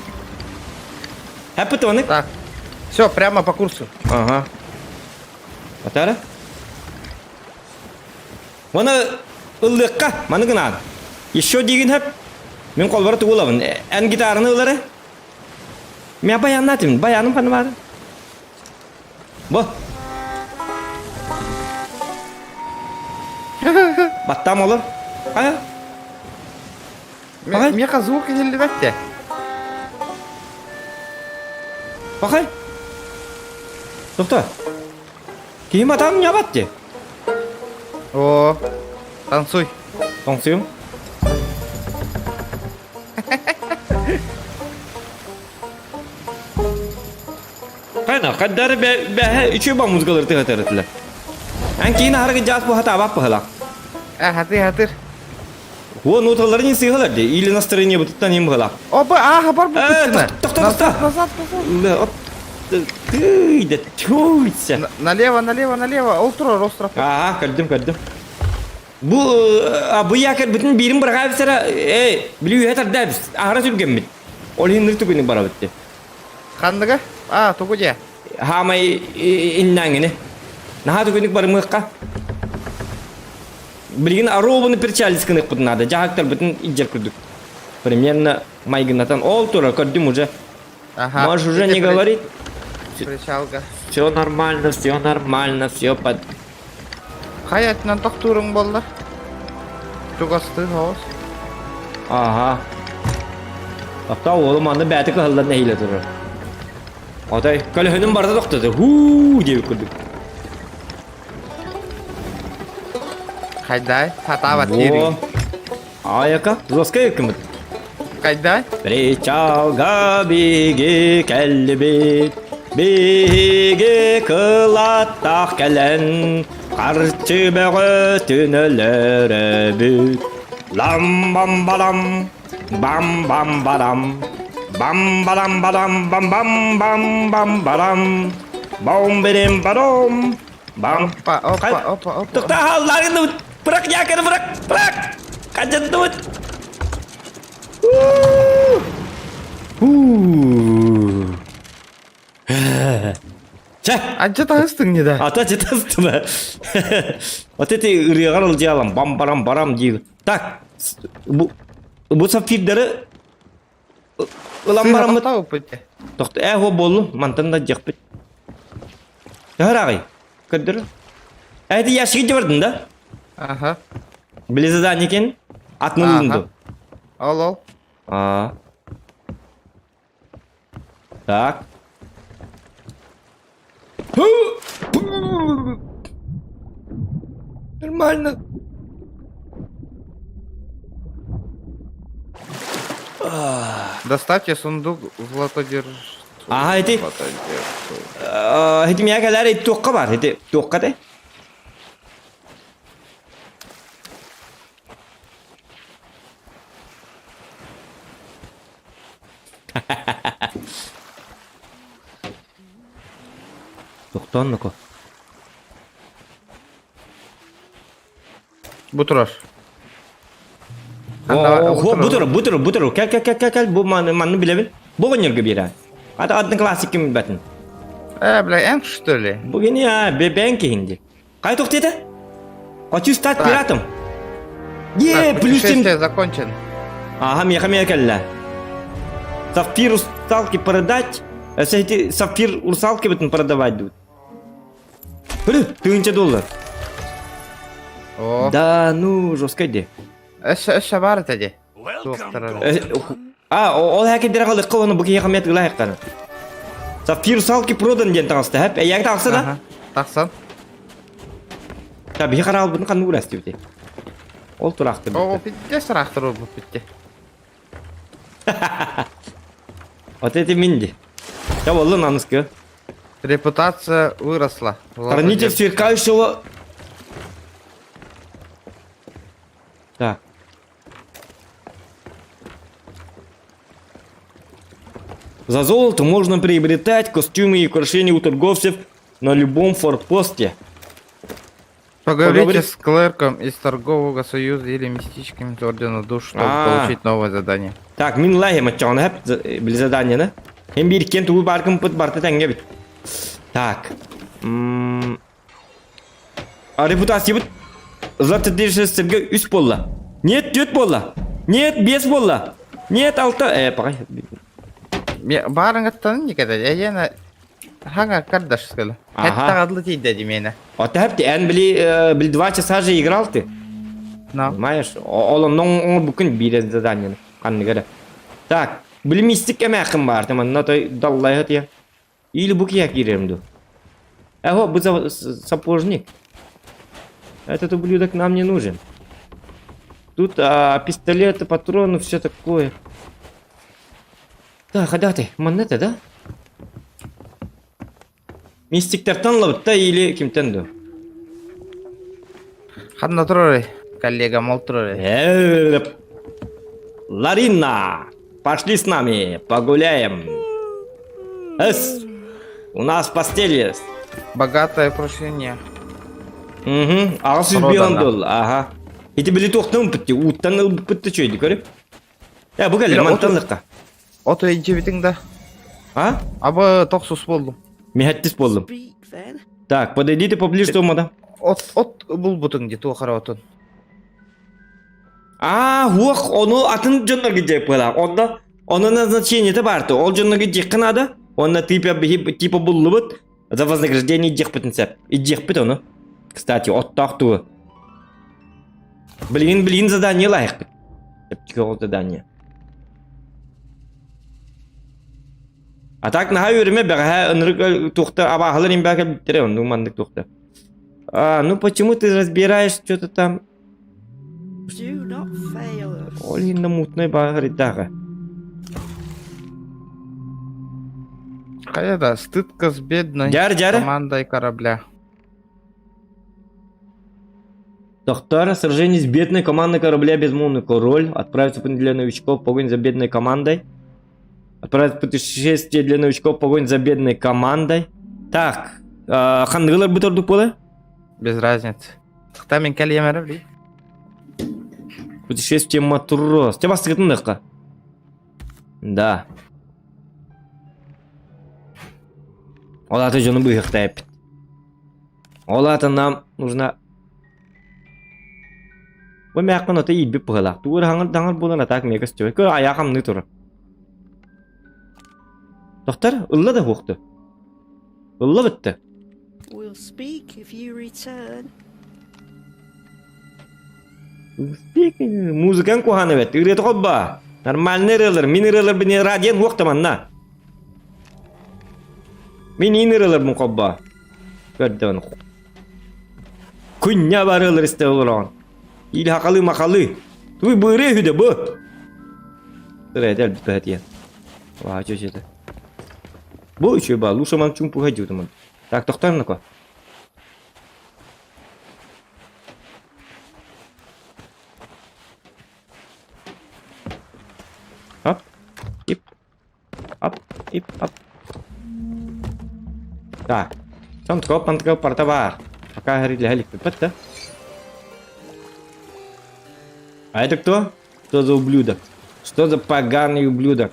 Хэппитта маннык. Так. Все, прямо по курсу. Ага. Атара. Оны ыллыкка маны гынан. Еще дигин хэп. Мин колбара тугулабын. Эн гитараны ылары. Мен баяннатым. Баяным ханы бар. Бу. Баттам olur. Ая. Бакай. Меха звук иһиллибэт Бакай. Тохто. Киһим атам нябат де. О, танцуй. Танцуем. Хайна, хаддары бәһэ үчү ба музыкалар тыгатарытылар. Ан кийин аһаргы жаас бу хата абап быһылак. А, хатыр, хатыр. О, ноталары не сыйгалар де, или настроение бутуттан им быһылак. Опа, а, бар бу Э, быттына. тохто, Назад, тохто. назад, назад. Ле, оп. Ты, да тюйся. Налево, налево, налево. Ол турар остров. Ага, көрдүм, көрдүм. Бу а бу якер бүтүн бирин бырага бисера, эй, билүү хетер дәбис, ахара сүргеммит. Ол хиннир түгүнү бара битти. Ханныга? А, тугу дьэ. Хаамай иннаңини. Наха түгүнүк барымыкка. Билигин аробуну перчалискыны надо. Жахактар бүтүн иджер күрдүк. Примерно майгынатан ол тура көрдүм уже. Ага. Можешь уже не говорить. Причалга. Все нормально, все нормально, все под... Хаятынан тохтууруҥ буолла. Чугастыы соҕус. Ага. Апта оҕолум аны бэйэтэ кыһаллан нэһиилэ турар. Отой көлөһүнүм барда тохтоду. Хуу диэбит курдук. Хайдай, хатаабат Во. киириҥ. Айака, жесткая кымыт. Хайдай. Причалга биги кэллибит, биги кылаттах кэлэн, харчы бөҕөтүн өлөрөбүт. Лам бам барам, бам бам барам, бам барам барам бам бам бам бам барам, бом берем баром, бам. Опа, опа, опа, опа. Тоқта халларыңды бырақ якорь бырақ, бырақ. Қажетті өт. Ху. Чэ, Анча таһыстыҥ не да? ата жетастыба. Вот эти ырыаҕар ылдьаалам, бам барам барам диир. Так, бу бу сапфирдары ылан бараммыт. Тохто ээ хо буоллум, мантан да дьиэхпит. Төһөр Көрдөрө. Эти ящики дьыбардын да? Ага. Били задание екен? Атын ылынды. Ол ол. А. Так. Нормально. Доставьте сундук златодержцу. Ага, ити. Златодержцу. Ити мия кэлэр ити туохха бар. Ити туохха де. Тохтоон ноко. Бу турар. О, бу турар, бу турар, бу турар. Кэл, кэл, кэл, кэл, кэл. Бу маны, маны билэбин. Бу оҕонньорго биэрэн. Ата одноклассникым билбэтин. Э, бля, эн что ли? Бу кини а, бэбээн киһин ди. Хай туох диэтэ? Хочу стать пиратом. Е, плюс семь. закончен. Ага, меха меха кэллэ. Сапфир русалки продать. Эти сапфир русалки бүтүн продавать дут. Били, тыһыынча доллар. О. Да, ну, жестко ди. Өссө өссө бар этэ ди. А, ол хакендер қалыққа оны бұл киhe қамет ылайық қаны. Сапфир русалки продан диэн таҕыста, хэп, эйяг тахса да? Тахсан. Та биһи хараалбытын ханны урас диэбити. Ол тураахты. О, пидде сараахтар буолбут битте. Вот это минди. Я воллун аныскы. Репутация выросла. Хранитель сверкающего... Так. За золото можно приобретать костюмы и украшения у торговцев на любом форпосте. Поговорите Поговори- с клерком из торгового союза или мистическим из Ордена Душ, чтобы А. получить новое задание. Так, мин лайым аччаҕына хэп били заданиены. Hem bir иккен тугу баркым пыт барта тэҥҥэ бит. Так. М, А репутациябыт Златыдержестерге үс буолла. Нет, түөрт буолла. Нет, биэс буолла. Нет, алта. Э, пагай. Баарыҥыттан никэдэ эйиэнэ хаҥа кардашскала. Ага. Хэттэҕадлы тиийдэ димиэнэ. Ота хэпти эн били э, били два часа же играл ты. Но. Понимаешь? Ол оннон оҥорбуккун биир заданиены ханныгара. Так, били мистик эмээххин баар манна той даллайһа тия. Или бу киһи киирэрим дуу? Эго, бу сапожник. Этот ублюдок нам не нужен. Тут а, пистолеты, патроны, все такое. Так, а ты? Манна да? Мистиктертан ылабыт или кимтэн дуу? Ханна турарый? Коллегам ол турарый. Ларина, пошли с нами, погуляем. Эс, у нас постель есть. Богатое прошение. Угу, аҕыс сүүс Продано. бион ага. Ити били туохтан ылбытты, ууттан ылбытты чөйдү көрүп. Э, бу кэллэ, мантан лыкка. От өйдүбүтүҥ да. А? Абы тохсус болдум. Миһэттис болдум. Так, подойдите поближе мадам. От от булбутуҥ ди туох эрэ отун. Аа, уох, ону атын дьоннорго диэк буолаах. Онно ону назначениета баарты. Ол дьоннорго диэххэ наада. Онно типа типа буллубут. За вознаграждение диэхпитин сөп. Идиэхпит ону. Кстати, оттоох тугу. Блин, блин, задание лайықпыт. Сөптүк задание. А так наһаа үөрүмэ бэҕэһээ ынырык туохта абааһылар имбээ кэлбиттэрэ оннук маннык туохта. А, ну почему ты разбираешь что-то там? Do not fail us. Ол иһин мутной бааһырыйдааҕа. Хайа да, стыдка с бедной Дьар, дьар. командой корабля. Доктор, сражение с бедной командой корабля Безмолвный король. Отправиться для новичков погонь за бедной командой. Отправиться путешествие для новичков погонь за бедной командой. Так, ханныгылар бу тордук буола? Без разницы. Тахта мен кэлиэмэрэ били. Путешествие матрос. Те бастыгытын Да. Ол аты дьону быһыахтаайппыт. Ол аата нам нужна Бу мээххин ото иирбит быһыылаах. Тугу эрэ хаҥыр-даҥыр буолан атаак миэхэ көстүбэт. Көр айаа хамныы турар. Тохтор, ылла да уохту. Ылла бүттэ. We'll speak if you return. Музыкаң куһаҕан эбит. Ырыата холбоо. Нормальный ырыалар. Мин ырыаларбын радион уохта манна. Мин иин ырыаларбын холбоо. Көрдөөн. Күннэ барыалар истэ олороҕун. Или хахалы махалы. Туй быырыы үһү да бу. Ырыа элбит бэһэтиэн. Ваа чөчөтө. Бу үчүгэй баа. Лучше ман чуҥпуга дьиутумун. Так, тохтоон Оп. Ип. Ип ап. Так. Сон туга парта бар. Пока иликпиппит да. А это кто? Что за ублюдок? Что за поганый ублюдок?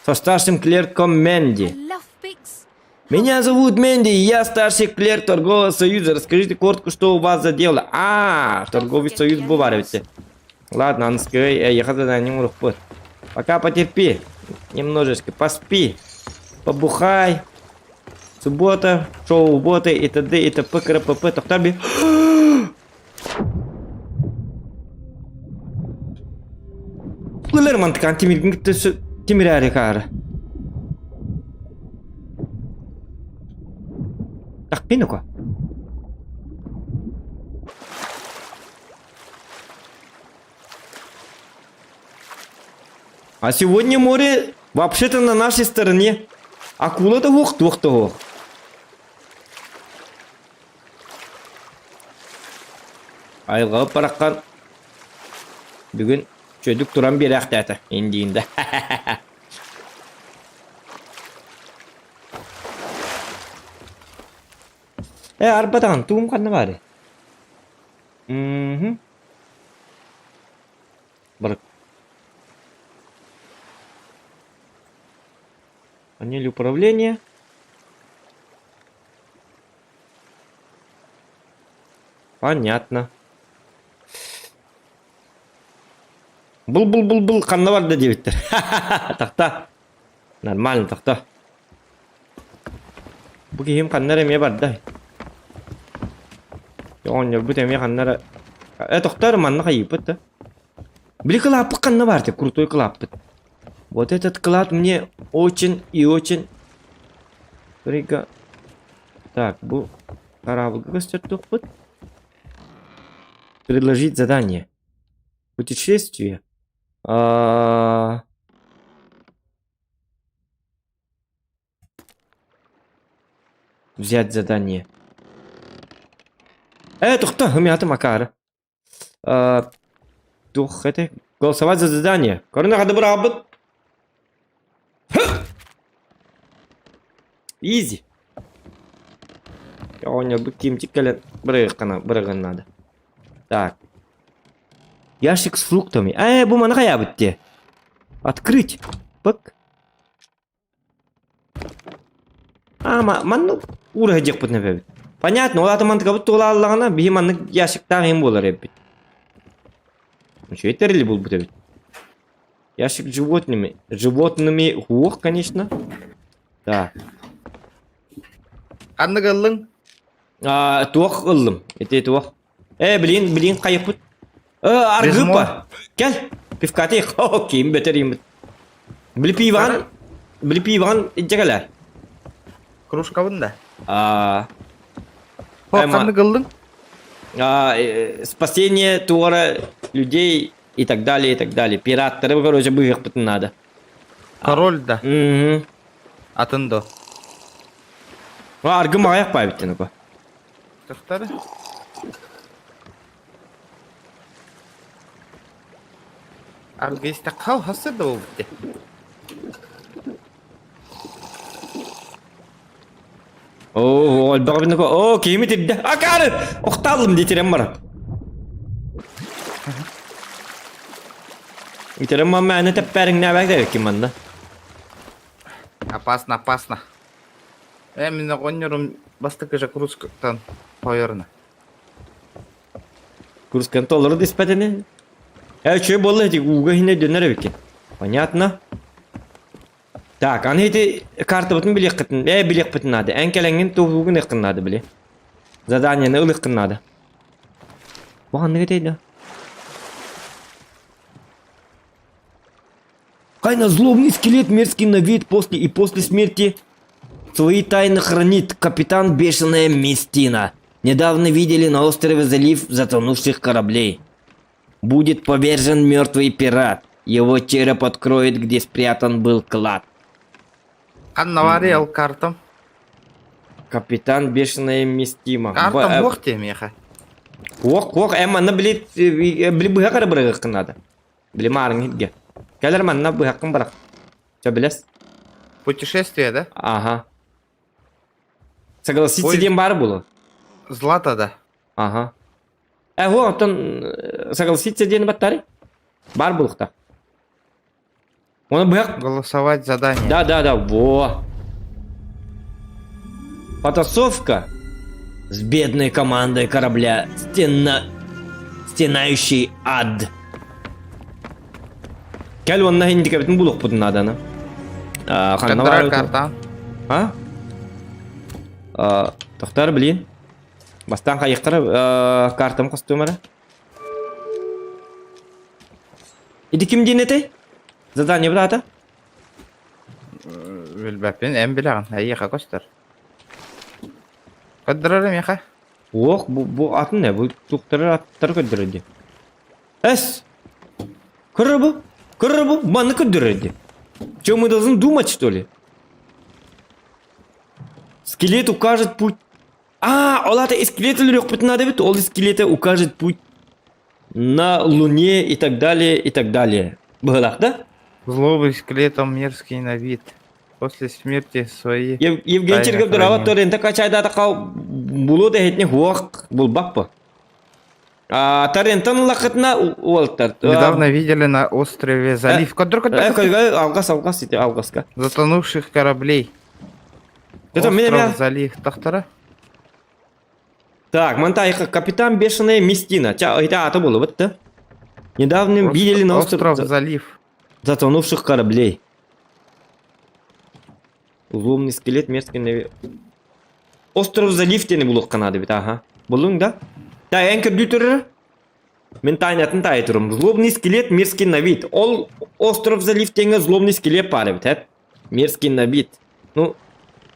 Со старшим клерком Мэнди. Меня зовут Мэнди, я старший клерк торгового союза. Расскажите коротко, что у вас за дело. А, торговый союз буваривайте. Ладно, он сказал, я хотел не могу. Пока потерпи. Немножечко поспи. Побухай. Суббота, шоу боты и т.д. и т.п. кр.п.п. Тохтаби. Ылар мантыкан тимиргин кытта тимирээри хаара. Тахпин ука. А сегодня море вообще-то на нашей стороне. Акула-то ох, туох-то ох. Айылҕа бараххан бүгүн чөдүк туран биэрээхтээтэ индиинде. Э, арбатаҕын туум ханна баарый? Мм. Бар. Панель управления. Понятно. Был-был-был-был, ханна барда диэбиттэр. Тахта. Нормально, тахта. Бу киһим ханна эрэ эмиэ барда. Оҕонньорбут эмиэ ханна эрэ... Э, тохтоор, манна хайыыппыт да. Били кылааппыт ханна баар те, крутой кылааппыт. Вот этот клад мне очень и очень... Прига... Так, бу корабльга көстөртөхпүт. Предложить задание. Путешествие. А... Взять задание. Э, тохто, хымятым акары. Э, тух, это... Голосовать за задание. Корона хадыбырабыт. Изи. Оҕонньорбут киимчик кэлэн бырыгыккана бырыгын надо. Так. Ящик с фруктами. Э, бу маны хайаабыт дии. Открыть. Пык. А, маннык уураһа диэхпитин эбэбит. Понятно, ол аата мантыкабыт туолааллаҕына, биһи маннык ящиктаах иһин буолар эбиппит. Үчүгэй тэрили булбут эбит. Ящик с животными. Животными уох, конечно. Так. Ханнык ыллыҥ? А, туох ыллым. Ити туох. Э, блин, блин, хайыппыт. Э, аргыпа. Кел. Пивкаты. О, ким бөтөр Били пиван, били пиван иччэкэлэр. Кружкабын да. А, О, ханнык ыллыҥ? А, спасение туора людей и так далее, и так далее. Пираттары, короче, быһыахпытын надо. Король да. Мгм. Атын до. Аргы маҕайах баайбыттан ука. Тахтары. Аргыйста хал хасы да буолбут Оо, ольбаҕабын оо, киһими тирдэ. Акаары! Охтааллым диэтирэн баран. Итэрэн мамма тэппээриҥнээбэк да эбиккин манна. Опасно, опасно. Э, мин оҕонньорум бастакы же курускаттан хойорна. Курскан толору диспэтини. Э, үчүгэй буолла ити ууга иһинэ дөнөр эбиккин. Понятно. Так, аны ити картабытын билиэххитин, э, билиэхпитин наада. Эн кэлэҥҥин туһугун ыаххын наада били. Заданиены ылыаххын наада. Бу ханнык этэй да? Кайна злобный скелет, мерзкий на вид после и после смерти свои тайны хранит капитан Бешеная Местина. Недавно видели на острове залив затонувших кораблей. Будет повержен мертвый пират. Его череп откроет, где спрятан был клад. Ханна баарый ол картам? Капитан Бешеная Местима. Картам уох диэмиэхэ. Уох, уох, э, манна били, били быһа кара бырыгыккын надо. Били маарыҥ иһиргэ. Кэлэр манна быһаххын бырах. Чэ билэс. Путешествие, да? Ага. Согласиться диэн баар буолуо. Злата, да. Ага. Э, оттон э, согласиться диэн баттары? Бар буолуохта. Оны быһах... Голосовать задание. Да, да, да, во. Потасовка с бедной командой корабля Стена... Стенающий ад. Кэл уонна индикэбитин булуохпутун нааданы. Ханна баар карта. А? Тохтар блин. Бастаан хайыктара картам костюмара. Ити ким диэн этэй? Задание брата? Билбэппин, эн билэҕин, эйиэхэ көстөр. Көрдөрөр миэхэ. Ох, бу, бу атын не, бу туктары аттары көрдөрөр дии. Эс! Көрөр бу? Көрөр бу? Маны көрдөрөр дии. Че, мы должны думать, что ли? Скелет укажет путь. А, ол ата скелет өлөрүөхпүтүн надо бит, ол скелете укажет путь на луне и так далее, и так далее. Быһылаах да? Злобый скелетом мерзкий на вид. После смерти свои... Евгений Чергов дурава торрента качайдаатака булу да хетне хуак булбаппы. Торрентан лакытна уолтар. Недавно видели на острове залив. Алгас, алгас, ити алгаска. Затонувших кораблей. Остров залив Тахтара. Так, Монтайха, капитан Бешеная Местина. Ча, это ата было, вот да? Недавно видели на остров залив. Затонувших кораблей. Злобный скелет мерзкий на Остров залив диэни булуохха наада эбит, аха. Буллуҥ да? Да, эн көрдүү турара? Мин тайнатын таайа турум. Злобный скелет мерзкий на вид. Ол остров залив диэҥҥэ злобный скелет баар эбит, эт. Мерзкий на вид. Ну,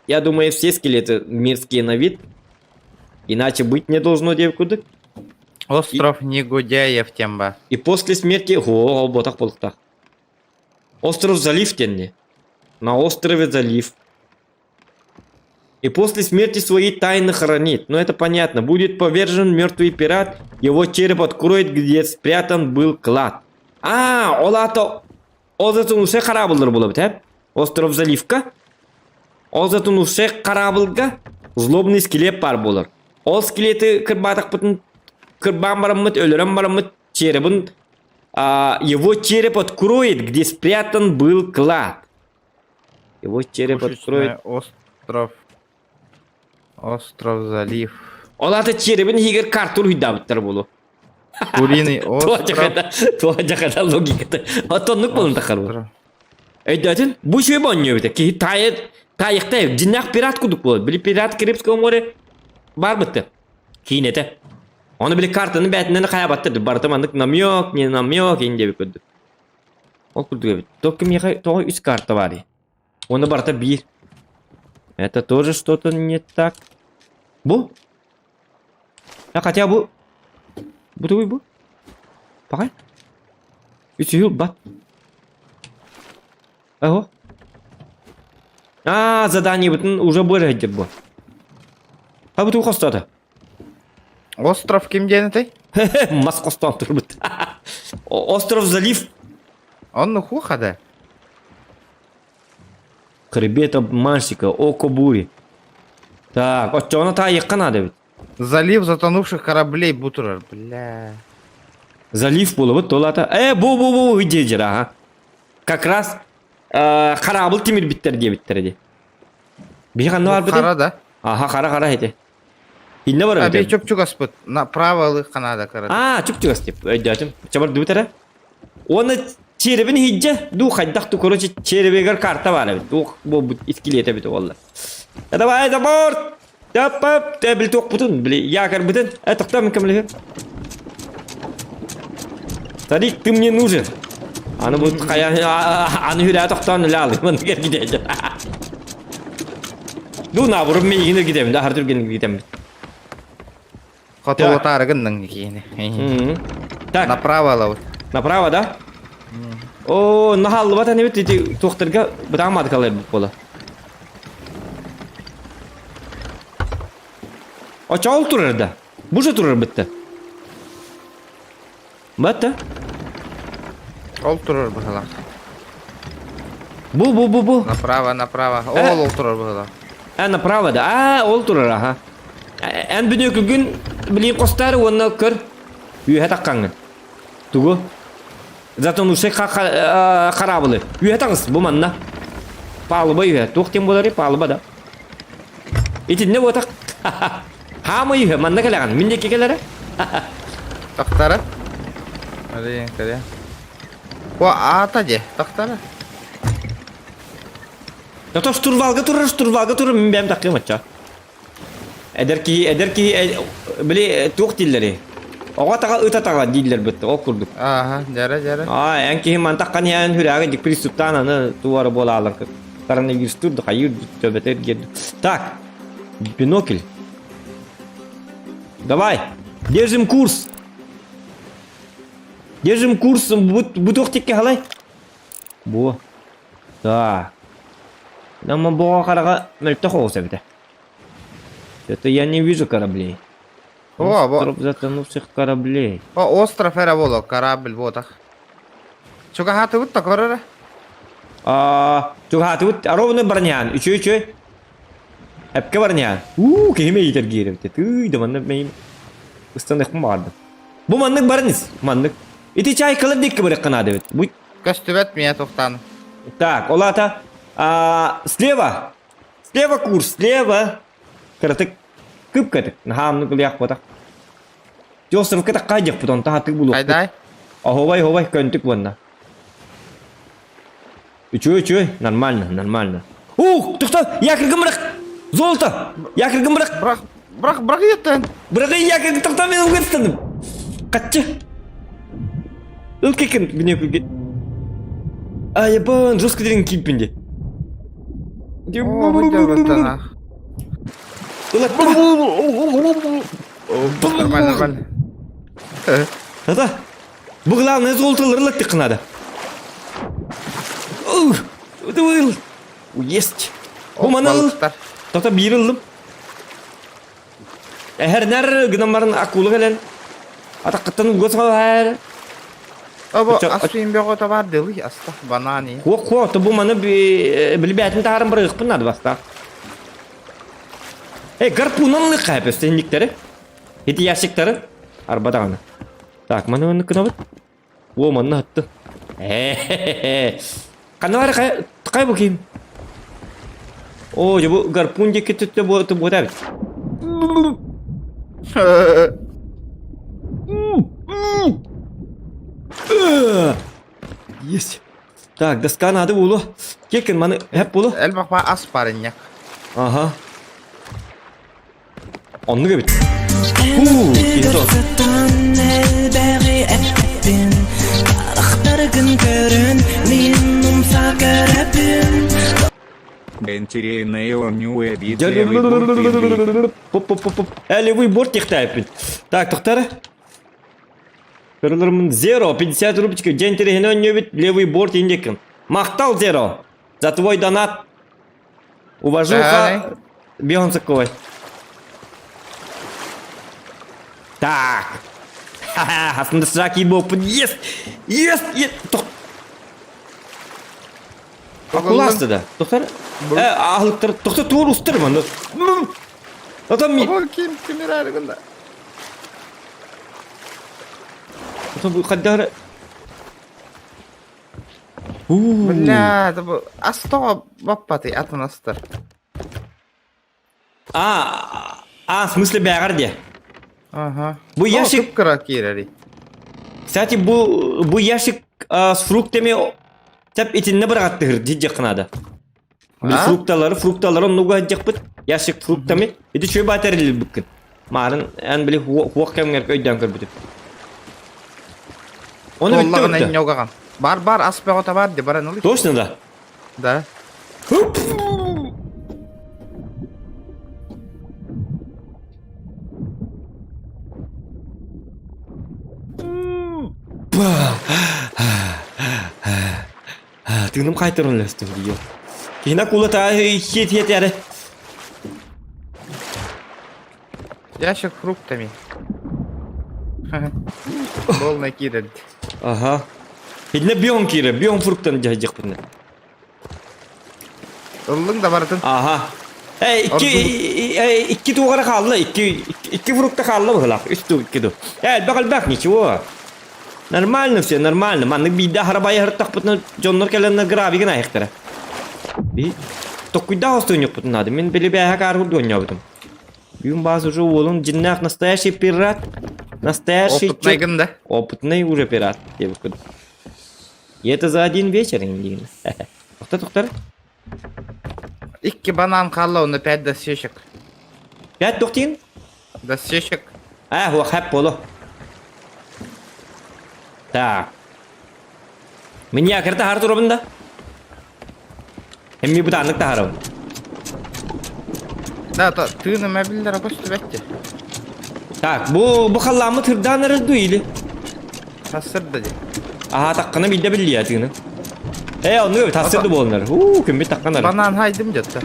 я думаю, все скелеты мерзкие на вид. Иначе быть не должно диэбит курдук. Остров негодяев темба. И после смерти... О, ботах болуктах. Остров залив диэнни. На острове залив. И после смерти своей тайны хранит. Но это понятно. Будет повержен мертвый пират, его череп откроет, где спрятан был клад. А, ол аата ол затонувшай хараабыллар буолабыт, э? Остров заливка. Ол затонувшай хараабылга злобный скелет баар буолар. Ол скелети кырбаатахпытын кырбаан бараммыт, өлөрөн бараммыт черебин а, его череп откроет, где спрятан был клад. Его череп откроет. Остров. Остров залив. Ол ата черебин иһигэр картур уйдаабыттар буолу. Куриный остров. Туа жакада логиката. Отоннук болун тахар бу. Өйдөтүн бу шөй бонньубута. Киһи таайы таайыкта дьиннээх пират кудук буолар. Били пират Карибского моря бар бытты. Киинэтэ. Ону били картаны бээтинэн хайабаттар. Барыта маннык намек, не намек, ин диэбит курдук. Ол курдук эбит. Только миэхэ тоҕо үс карта баарый? Уонна барыта биир. Это тоже что-то не так. Бу? А хотя бу... Бу тугуй бу? Пахай? Үсүһү бат. Ого. А, задание бутын уже быр бу. А бу тугу хостоото? Остров ким диэн этэй? Мас хостоон турбут. Остров залив. Онну хуха да. Хребет обманщика, око бури. Так, оччоҕуна таайыахха наада эбит. Залив затонувших кораблей бутурар, бля. Залив буолабыт, ол ата. Э, бу бу бу дьэ аха. Как раз э, хараабыл тимирбиттэр диэбиттэр ди. Биһи ханна барбытый? Хара да. Аха, хара хара этэ. Инне бар А эбит. би чуп-чугаспыт. Направо лыхханаада кырат. Аа, чуп-чугас деп өйдөөтүм. Чабардыбыт эрэ. Уонна черебин иһиддьэ, дуу хайдах ту, короче, черебигэр карта баар эбит. Туох буолбут искилиэтэ эбит уолла. Э, давай, за борт! Тап-пап, тэ били туохпутун, били якорбытын. Э, тоқтоо мин көмөлөһүм. Старик, ты мне нужен. Аны бу хайа аны хүрээ тохтоон үлэ алымын кэргидэ. Ду наабырым миигин эргитэбин да хартыр гин Хотуотаары гынныҥ киини. Так. Направо ылабыт. Направо, да? О, наһааллыбат энибит ити туохтарга бытаамаатыкалар буола. Очоол турар да. Бу же турар бытта. Бытта. Ол турар быһалаах. Бу, бу, бу, бу. Направо, направо. Ол ол турар быһыла. Э, направо да. А, ол турар, аха. Эн бүнүөкүгүн билиин костаары уонна көр. Үөһэ таххаҥҥын. Тугу? Затонувший хараабылы. Үөһэ таҕыс, бу манна. Палуба үөһэ. Туох диэн буоларый? Палуба да. Итиннэ буотах. Хаамай үһэ, манна кэлэҕин. Мин диэки кэлэрэ. Тахтара. Алин, кэлэ. О, аата же, тахтара. Тото штурвалга турар, штурвалга турар, мин бэйэм таххыам ачча. Эдэр киһи, эдэр киһи, били туох дииллэрий? Оҕо атаҕа ыт атаҕа дииллэр бытты, ол курдук. Ааха, дьара дьара. Аа, эн киһи мантаххан иһэн хүрээҕи дик приступтаан аны туора буолаалар. Коронавирустуур да хайыыр төбөтө эргиэр. Так, бинокль. Давай, держим курс. Держим курс, бу туох тикке халай? Бу. Так. Нам боҕо хараҕа мөлтөх оҕус эбитэ. Это я не вижу кораблей. О, бу. Остров затонувших кораблей. О, остров эрэ буолуо, корабль буотах. Чугаһаатыбыт да көрөрө. А, чугаһаатыбыт, ровно барнян. Үчү үчү. Эпке барнян. Уу, киһи мэйитер киирэбит. Тыый, да манна мэйим. Ыстаныахпын баҕардым. Бу маннык барнис, маннык. Ити чайкалар диэки барыахха наада эбит. Бу Көстүбэт миэ тухтан. Так, ол аата а, слева. Слева курс, слева. Кыратык кып-кытык. Наһаа ылыах буотах. Островка такка дьахпыт, онтон хатык булуохпут. Хайдай? Оһобай, оһобай, көнтүк уонна. Үчүгэй, үчүгэй, нормально, нормально. Ух, тоқта, якорьгын бырах! Золото! Якорьгын бырах! Бырах, бырах, бырах еттен. Бырагы якорьгын тоқта мен ылгыстаным. Катчы. Ыл кекин гүне күлге. Айбан, жестко деген кииппин де. О, выдержит Нормально, нормально. Ата, бу главное золотолар ылаттык надо. Ух, Есть. Бу маны ыл. Тота биир ыллым. Эһэрнэр гынан баран акула кэлэн атаккыттан уга саҕалаһар. Обо ас бөҕө табар дылый аста банани. Хуо хуо то бу маны билбээтин таһарын барыахпын надо баста. Эй, гарпунан ылыахха өстенниктери. Ити ящиктары арба даҕаны. Так, маны маны кынабыт. О, манна атты. Э-хе-хе. Ханна бары кай кай бу ким? О, дьэ бу гарпун диэки түттэ бу бу эбит. Есть. Так, доска надо булу. Кекин маны хеп булу. Элбэх ба ас парынньак. Ага. Оннук эбит. Хуу, киһи Левый борт тихтайпын. Так, тоқтары. Көрілермін Зеро, 50 рублечка, день терехіне өнебит, левый борт индекін. Мақтал Зеро, за твой донат. Уважуха Бионсаковой. Так. Ха-ха, астында сыра болып есть! Есть! Есть! Акуласты да. Тоқтар. Э, ахлыктар. Тоқта тур устар манда. Адам ми. Ким ким ирарыгында. Бу хаддар. Бля, бу ас тоҕо баппатый атын астар. А, а, в смысле бэҕэр диэ. Ага. Бу ящик... Кыра киирэри. Кстати, бу, бу ящик а, с фруктами тэп итиннэ быраҕаттыһыр диэххэ наада. Били фрукталары, фрукталары оннуга сылдьыахпыт. Ящик фруктами. Ити үчүгэй баатар илбиккин. Маарын эн били хуох кэмҥэр өйдөөн көрбүтүм. Оны бүттэ Туоллаҕына бүттэ. инньогаҕын. Бар бар ас бөҕөтө бар ди баран ылый. Точно да? Да. Хуп! Тыыным хайтырын өлөстүм дии. Киһинэ кула та хиэт хиэт эрэ. Ящик фруктами. Полный киирэр. Аха. Итинэ бион киирэ, бион фруктан дьаһайдьахпытына. Ыллыҥ да барытын. Аха. Э, икки, э, икки тугара хаалла, икки, икки фрукта хаалла быһылаах. Үс ту, икки ту. Э, элбэх элбэх, ничего. Нормально все, нормально. Маннык биирдэ харабайа һыртахпытына дьоннор кэлэннэр гравигын айахтара. Би токкуйдаах остуонньукпутун наада. Мин били бээһэ кааргыр дуонньообутум. Бүгүн баас уже уолун дьиннээх настоящий пират. Настоящий Опытный да. Опытный уже пират диэбит курдук. И это за один вечер диин. Тохта тохтар. Икки банан хаалла, онно пять досечек. Пять тохтин? Досечек. А, хуа хэп боло. Так. Мин якорь таһар турабын да. Эмми бытааннык таһарабын. Да, то тыыным эбиллэр көстүбэт Так, бу бу халлааммыт хырдаан эрэр дуу или? Сассырда дии. Аха таххана биирдэ биллиэ тыыны. Ээ, оннук эбит сассырда буоланнар. Уу, күммүт тахханар. Банан хайдым дьэтта.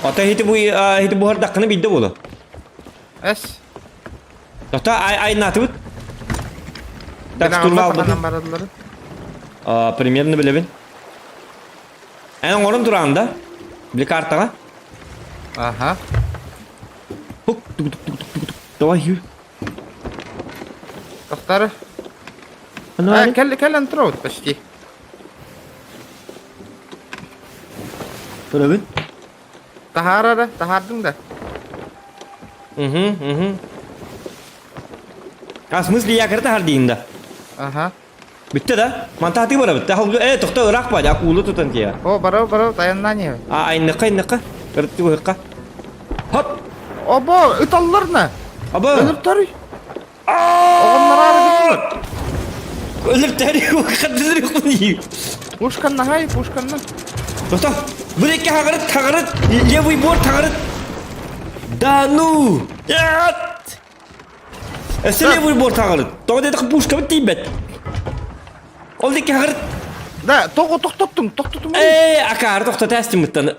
Ата хити бу хити буһардаххына биирдэ буолуо. Эс. Тота ай айнаатыбыт. Так, штурвал Банан бараллары. А, примерно билэбин. Эн оҥорон тураҕын да? Били картаҕа. Аха. Хук тук тук тук тук тук. Давай ю. Тохтары. Ну, А, кэл кэлэн туробут почти. Турабын. Таһаарара, таһаардыҥ да. Угу, угу. А, в смысле якорь таһар дейин да? Ага. Бүттэ да? Мантаатыы барабыт. Э, тохто ыраах баадь, акулу тутан тиэ. О, барау, барау, тайаннаа не. А, айныкка, айныкка. Кырытты быһыкка. Хоп! Обо, ыталлар на. Аба! Өлүртөрүй. Оҕоннор Өлүртөрүй, хаддыры Пушканна, хай, пушканна. Тоқта, бір екке хағырыт, хағырыт, левый борт хағырыт. Да ну! Нет! Өссө левый борт хағырыт. Тоҕо диэтэххэ пушкабыт тиийбэт. Ол диэки хағырыт. Да, тоҕо тохтоттуҥ, тохтотуҥ. Ээ, акаары тохтото астыммыттан.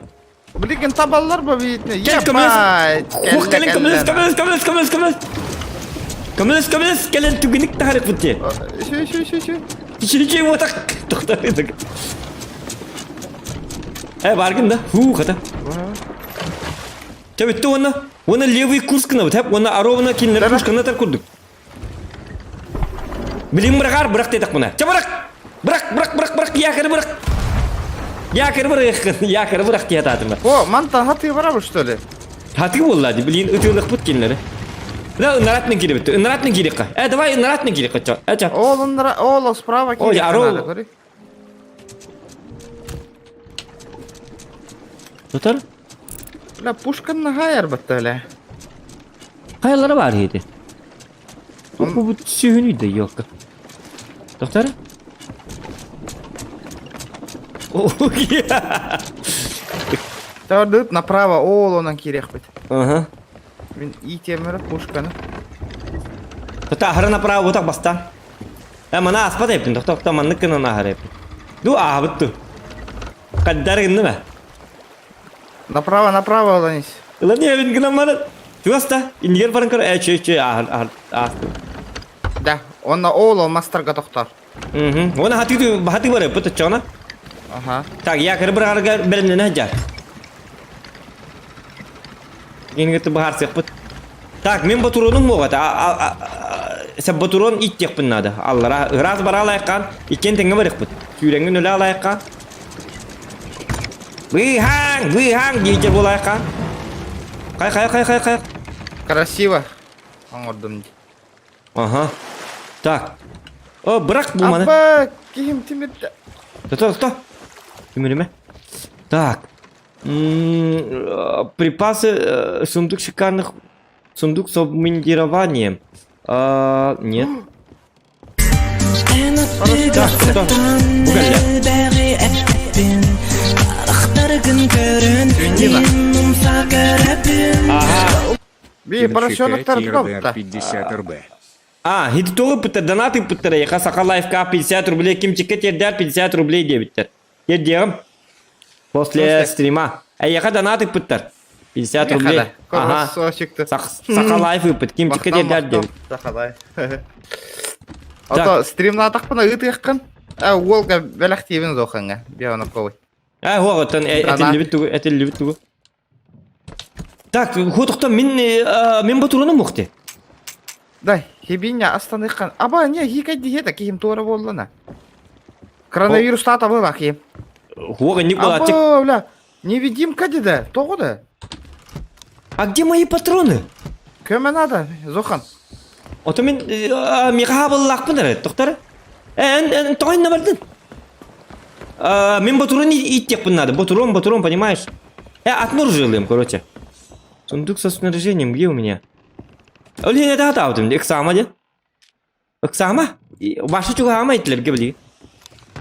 Билигин табаллар ба биитне. Кэл көмөлөс. Хух кэлин көмөлөс, көмөлөс, көмөлөс, көмөлөс, көмөлөс. Көмөлөс, көмөлөс, кэлин түгүнүк тахарыкпыт дии. Шү, шү, шү, шү. Шү, вот так. Тохтор. Э, баргын да. Фу, хата. Чэ бүттэ уонна уонна левый курс гынабыт хэп уонна аровна кинилэр пушканы тар курдук. Билин быраҕаар бырах диэтэхпинэ. Чэ бырах! Бырах, бырах, бырах, бырах, якоры бырах! Якоры бырах, якоры бырах дии сатаатым. О, мантан хатыы барабыт что ли? Хатыы буолла дии, билин ытыылыхпыт кинилэри. Да, ынаратны киирибит. Ынаратны киириэххэ. Э, давай ынаратны киириэххэ, чо. Э, чо. Ол ынра, ол справа Ой, арол. Тутар? Бля, пушкан наһаа эрбэтте бля. Хайалара баар иһити? Бу сүһүнүй да елка. Доктор? Тардыт направо, ол онан кириэхпит. Ага. Мин иитиэмэрэ пушканы. Тота ахара направо бутак баста. Э, мана аспат эптин, тохто тохто маннык гынан ахара эптин. Ду аабыт ту. Каддар гынны Направо, направо ылан ис. Ылан иһэбин гынан баран. Чугас да, иннигэр баран көр, ээ, чү, чү, ааһар, ааһар, аастым. Да, онно ол алмастарга тохтор. Мгм. Уонна хатыы хатыы барар, бу таччаҕына. Аха. Так, якорь быраҕарга бэлэмнэнэ сылдьар. Кинигэтэ быһаарсыахпыт. Так, мин ботуруонум муоҕа сэ ботуруон иттиэхпин наада. Аллара ыраас бара алайыккаан, иккиэн тэҥҥэ барыахпыт. Сүүрэҥҥин өлө алайыккаан. Быыһааҥ, быыһааҥ диэччи буолайыккаан. Хай, хай, хай, хай, хай. Красиво оҥордум дии. Ага. Так. О, бырах бу маны. Апа, киһим тимирдэ. Тото, тото. Тимиримэ. Так. Припасы, сундук шикарных, сундук с обмундированием. А, нет. Так, что? Бу кэллэ. Свинина. Ага. Би поросенок РДР 50 РБ. А, хититолу пыттар, донаты пыттар, яха саха лайфка 50 рублей, кимчикке тиэрдээр 50 рублей диэбиттэр. Тиэрдиэҕим. После стрима. Эйиэхэ донат ыппыттар. 50 рублей. Ага. Саха лайф ыппыт. Кимчикке тиэрдээр диэбит. Саха лайф. Ото стримнаатахпына ыытыаххын. А уолга бэлэхтиибин Зохаҥҥа, Бионоковой. А, хуоҕуттан этиллибит тугу, этиллибит тугу. Так, хуотохтон мин мин ботуруну мухти. Дай, хибиня астаныхан. Аба, не, хикай да кихим туора буоллана. Коронавирус таата была киим. Хуоҕа ник буолааччык. Аба, бля, невидимка деде, тоҕо да? А где мои патроны? Көмө надо, Зохан. Ото мин миэхэ хаабыллаахпын эрэ, тохтор. Эн эн тоҕо иннэ бардын? Мин ботурун ииттиэхпин надо. Ботурон, ботурон, понимаешь? Атын оружие короче. Сундук со снаряжением где у меня? Ол иһин этэ хатаабытым, ыксаама дьэ. Ыксаама. Башы чугаһаама итилэргэ били.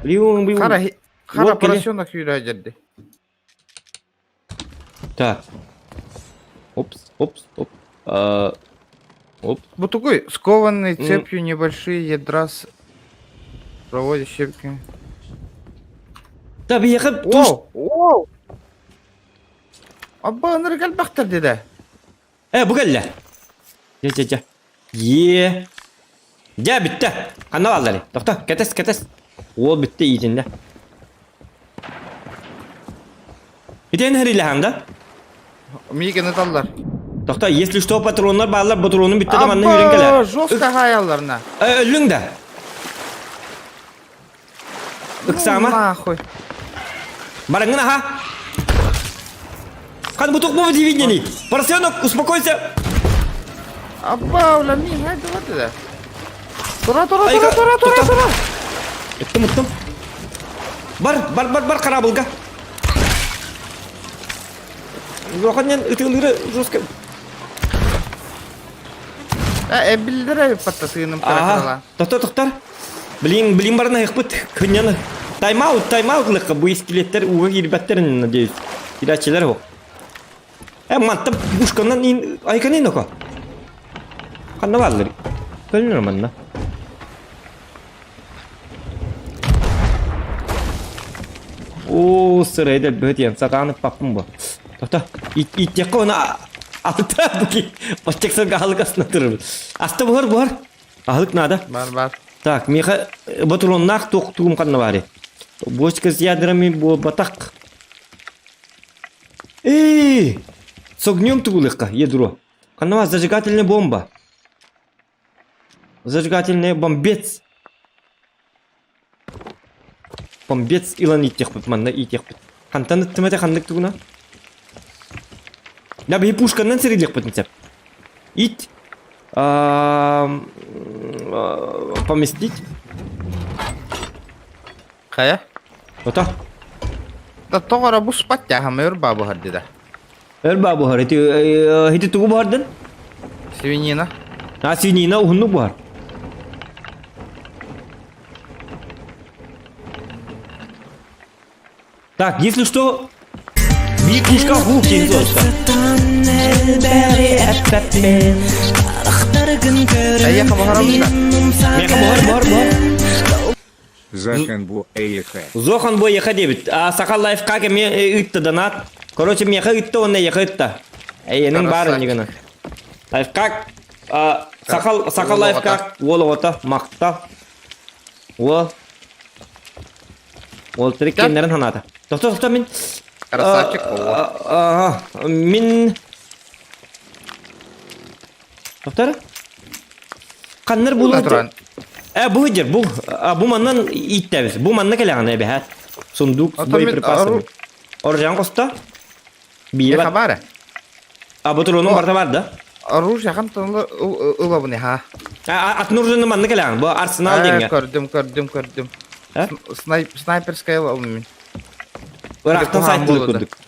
Били Хара, хара поросенок сүүрэ дьэрди. Так. Опс, опс, оп. А, оп. Бу тугуй, скованные цепью небольшие ядра с проводящими. Да, биһиэхэ туш... Воу, воу! Абба ынырык элбэхтэр дедэ. Э, бу кэллэ. Дьэ, дьэ, дьэ. Е. Дьэ, бүттэ. Ханна баалларый? Тохто, кэтэс, кэтэс. Уол бүттэ иитиннэ. Итиэн хэрилэһэн да? Миигин ыталлар. Тохто, если что, патроннар бааллар, патронун бүттэ да манна үүрэн кэлэр. Абба, жестко хаайалларна. Э, өллүҥ да? Ну, Ыксаама. нахуй. Бараҥҥын аха. Хан бутук бу видение. Поросенок, успокойся. Абба, ула ми хайда да. Тура, тура, Айка, тура, тура, тура, тоқта. тура. Ыттым, ыттым. Бар, бар, бар, бар, карабылга. Улаханнан ытыылыыры жестко. Э, эбилдер патта сыыным Ага. кыра Тохтор, тохтор. Блин, блин баран айықпыт. Кынньаны. Тайм-аут, тайм-аут лыққа. Бу скелеттер уға кирбәттер, надеюсь. Кирәчеләр о. Э, манта пушканан ин айканын око. Ханна бааллар. Көлнөр манна. Оо, сырайда бөтен сатанып паппын бу. Тохто, иттекке оны алта буки. Баччаксырга аһылык астына турар. Аста буһар буһар. Аһылык надо. Бар, бар. Так, миэхэ ботуруоннаах туох тугум ханна баарый? Бочка с ядрами буолбатах. Эй! С огнем тугулыхха, ядро. Ханна баар зажигательная бомба. Зажигательный бомбец. Бомбец илан ииттиэхпит манна иитиэхпит. Хантан ыттым этэ ханнык тугуна? Да биһи пушканнан сирилиэхпитин сөп. Ит. Поместить. Хайа? Ото. Да тоҕо эрэ буспат дьаһама өр баа буһар да. Өр баа буһар. Ити ити тугу буһардын? Свинина. А свинина уһуннук буһар. Так, если что, биир пушка хук киһи туоста. Эйиэхэ буһарабын да? Миэхэ буһар, буһар, буһар. Захан бу эйэхэ. Зохан бу эйэхэ диэбит. А Саха лайфхак эмиэ ыытта донат. Короче, миэхэ ыытта уонна эйэхэ ыытта. Эйэнин баар иннигина. Лайфхак Саха Саха лайфхак уол оҕото махтал. Уол Уол трик кэннэрин ханаата. Тохто тохто мин Красавчик буолла. Мин Тохтор. Ханнар булу туран. Э бу дер бу бу маннан ииттэбис. Бу манна кэлэҕин эбэһээт. Сундук с боеприпасами. Оружиан коста. Биир Хабара. А бу туруну барта бар да? Оружие хантан ылабын ха. Атын оружианы манна кэлэҕин. Бу арсенал диэҥҥэ. Көрдүм, көрдүм, көрдүм. Снайперская ылабын мин. Ыраахтан сайттылык курдук.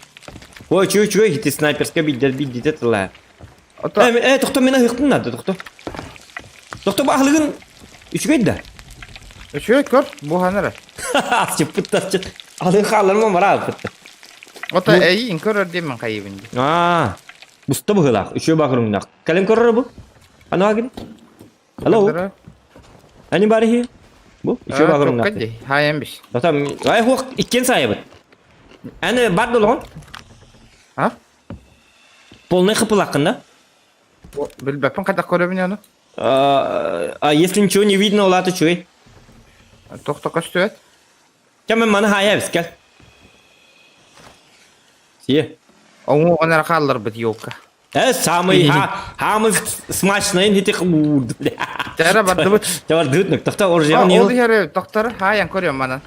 Ой, чуй, чуй, ити снайперская биддер биддите тыла. Э, тохто мин аһыктын надо, тохто. Тохто бу аһылыгын үчүгэй да. Үчүгэй көр, бу ханара. Асчыппыт асчыт. Алын хааларым бара алпытты. Ото эйин көрөр диэмин хайыбын ди. Аа, буста быһылаах, үчүгэй баҕырыҥнаах. Кэлэн көрөр бу. Аны агин. Hello. Anybody here? Бу үчүгэй баҕырыҥнаах. Хайан биш. Тохто, ай хуох иккен сайыбыт. Аны бар долоҕун. А? Полный хыпылаккын да? Билбэппин хайдах көрөбүн ону? А если ничего не видно, улаата үчүгэй. Тохто көстүбэт. Кэм маны хаайа эбискэл. Сие. Оҥуоҕун эрэ хаалларбыт елка. Э, самый ха, самый смачный хити уурду. Тәрэ бардыбыт. Те бардыбыт, тохто оружие Ол иһэр тохтор хаайан көрүөм манан.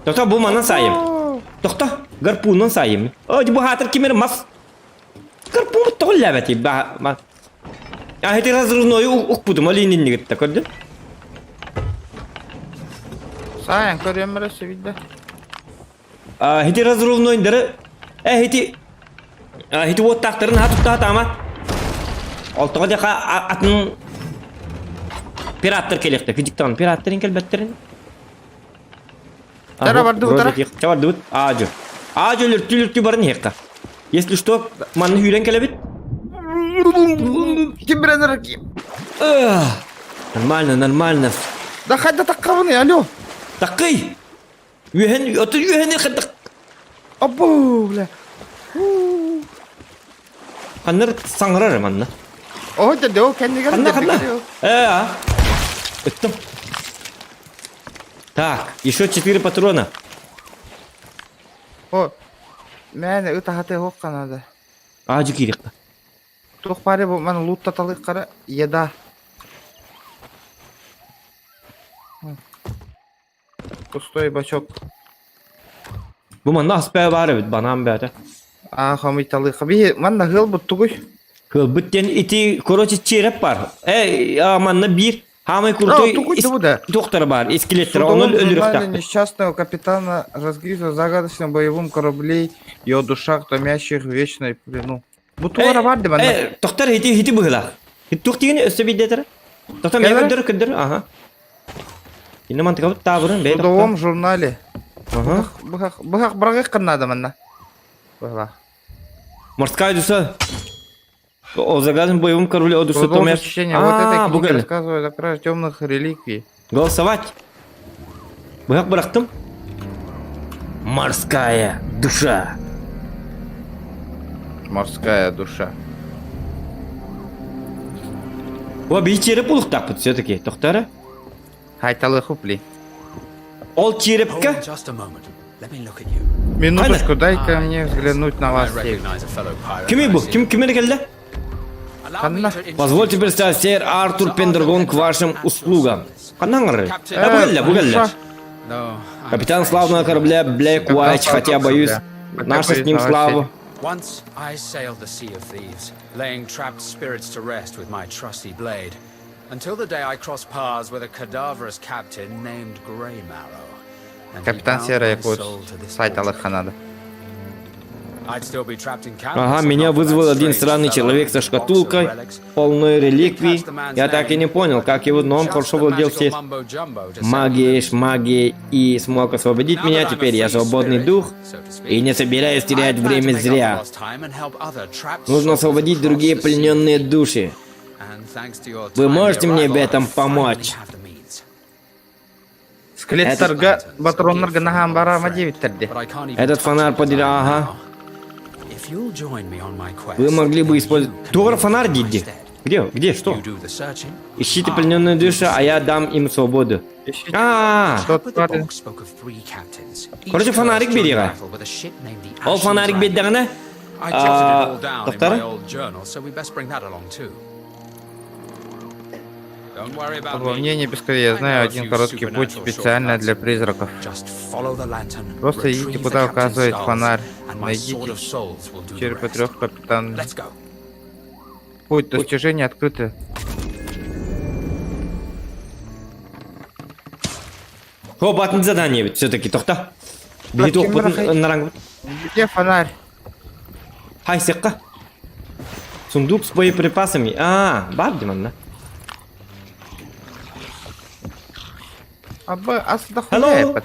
Тохто бу манан саайым. Тохто гарпунан саайым. О, бу хаатыр кимер мас. Гарпун тоҕо лэбэти ба ма. А хити разрывной укпутум ол иннигитте көрдүм. Саайан көрүөм эрэ сөбүйдэ. А хити разрывнойдары э хити хити уоттаахтарын ха туттаата ама. Ол тоҕо диэхэ атын пираттар кэлиэхтэ. Кидиктан пираттарын кэлбэттерин. Тара бардыбыт тара. Ча бардыбыт. Аажы. Аажы өлөртүү өлөртүү баран иһиэххэ. Если что, манна сүүрэн кэлэбит. Ким билэн ким? Нормально, нормально. Да хайда таккабыны, алло. Такый. Үөһэн, оту үөһэни хайдах. Абу, бля. Ханнар саҥарар манна. О, дьэ, ол кэннигэр Ханна, ханна? Э, а. Ыттым. Так, еще четыре патрона. О, мээнэ ыт аһатыы оһохха надо. Аадьы киириэххэ. Туох баары бу маны лууттаталык еда. Пустой бачок. Бу манна аспаа баар эбит, банаан бээтэ. Аа, хомуйталыха. Биһи манна ыал тугуй? Кылбыт диэн ити, короче, череп бар. Э, манна биир Самый крутой доктор бар, скелеттер, оны өлүрүөхтаах. несчастного капитана Разгриза загадочном боевом корабле и о душах, томящих в вечной плену. Бу туора бар деп Э, доктор хити хити быһылаах. Туох дигени өссө бидетер. Доктор мен көрдөр көрдөр, ага. Инне мантыка таабырын бей В судовом журнале. Ага. Быһах быһах бырагык надо манна. Быһылаах. Морская душа. О загадочном боевом корабле о душе томящих. Ощущение. Вот эта книга рассказывает о краже темных реликвий. Голосовать. Быһах бырахтым. Морская душа. Морская душа. О, бейчері булықтақпыт все-таки, тоқтары. Хайталы хупли. Ол черепке? Минуточку, дай-ка мне взглянуть на вас всех. Кими бу? Ким кимер келді? Ханна. Позвольте представить сэр Артур Пендрагон к вашим услугам. Ханна аңыры? Э, бу келді, бу келді. Капитан славного корабля Блэк Уайч, хотя боюсь, наша с ним слава. Once I sailed the Sea of Thieves, laying trapped spirits to rest with my trusty blade, until the day I crossed paths with a cadaverous captain named Grey Marrow. Капитан Серая Якут, сайт Аллаханада. Ага, меня вызвал один странный человек со шкатулкой, полной реликвий. Я так и не понял, как его, но он хорошо владел всей магией, шмагией и смог освободить меня. Теперь я свободный дух и не собираюсь терять время зря. Нужно освободить другие плененные души. Вы можете мне в этом помочь? Скелеттерга патроннарга наһаан бараама диэбиттэр Этот фонарь подел... Ага. Вы могли бы использовать... Тугар фонарь диди. Где? Где? Что? Ищите плененные души, а я дам им свободу. А, -а, -а. Короче, фонарик бери. Ол фонарик биэрдэҕинэ. Доктор? Волнение без я знаю один короткий путь специально для призраков. Просто идите, куда указывает фонарь. Найдите черепа трех капитан. Путь достижения открыты. О, батын задание ведь все-таки, тохта. Где фонарь? Хай, секка. Сундук с боеприпасами. А, бар манна. Абы асда хуя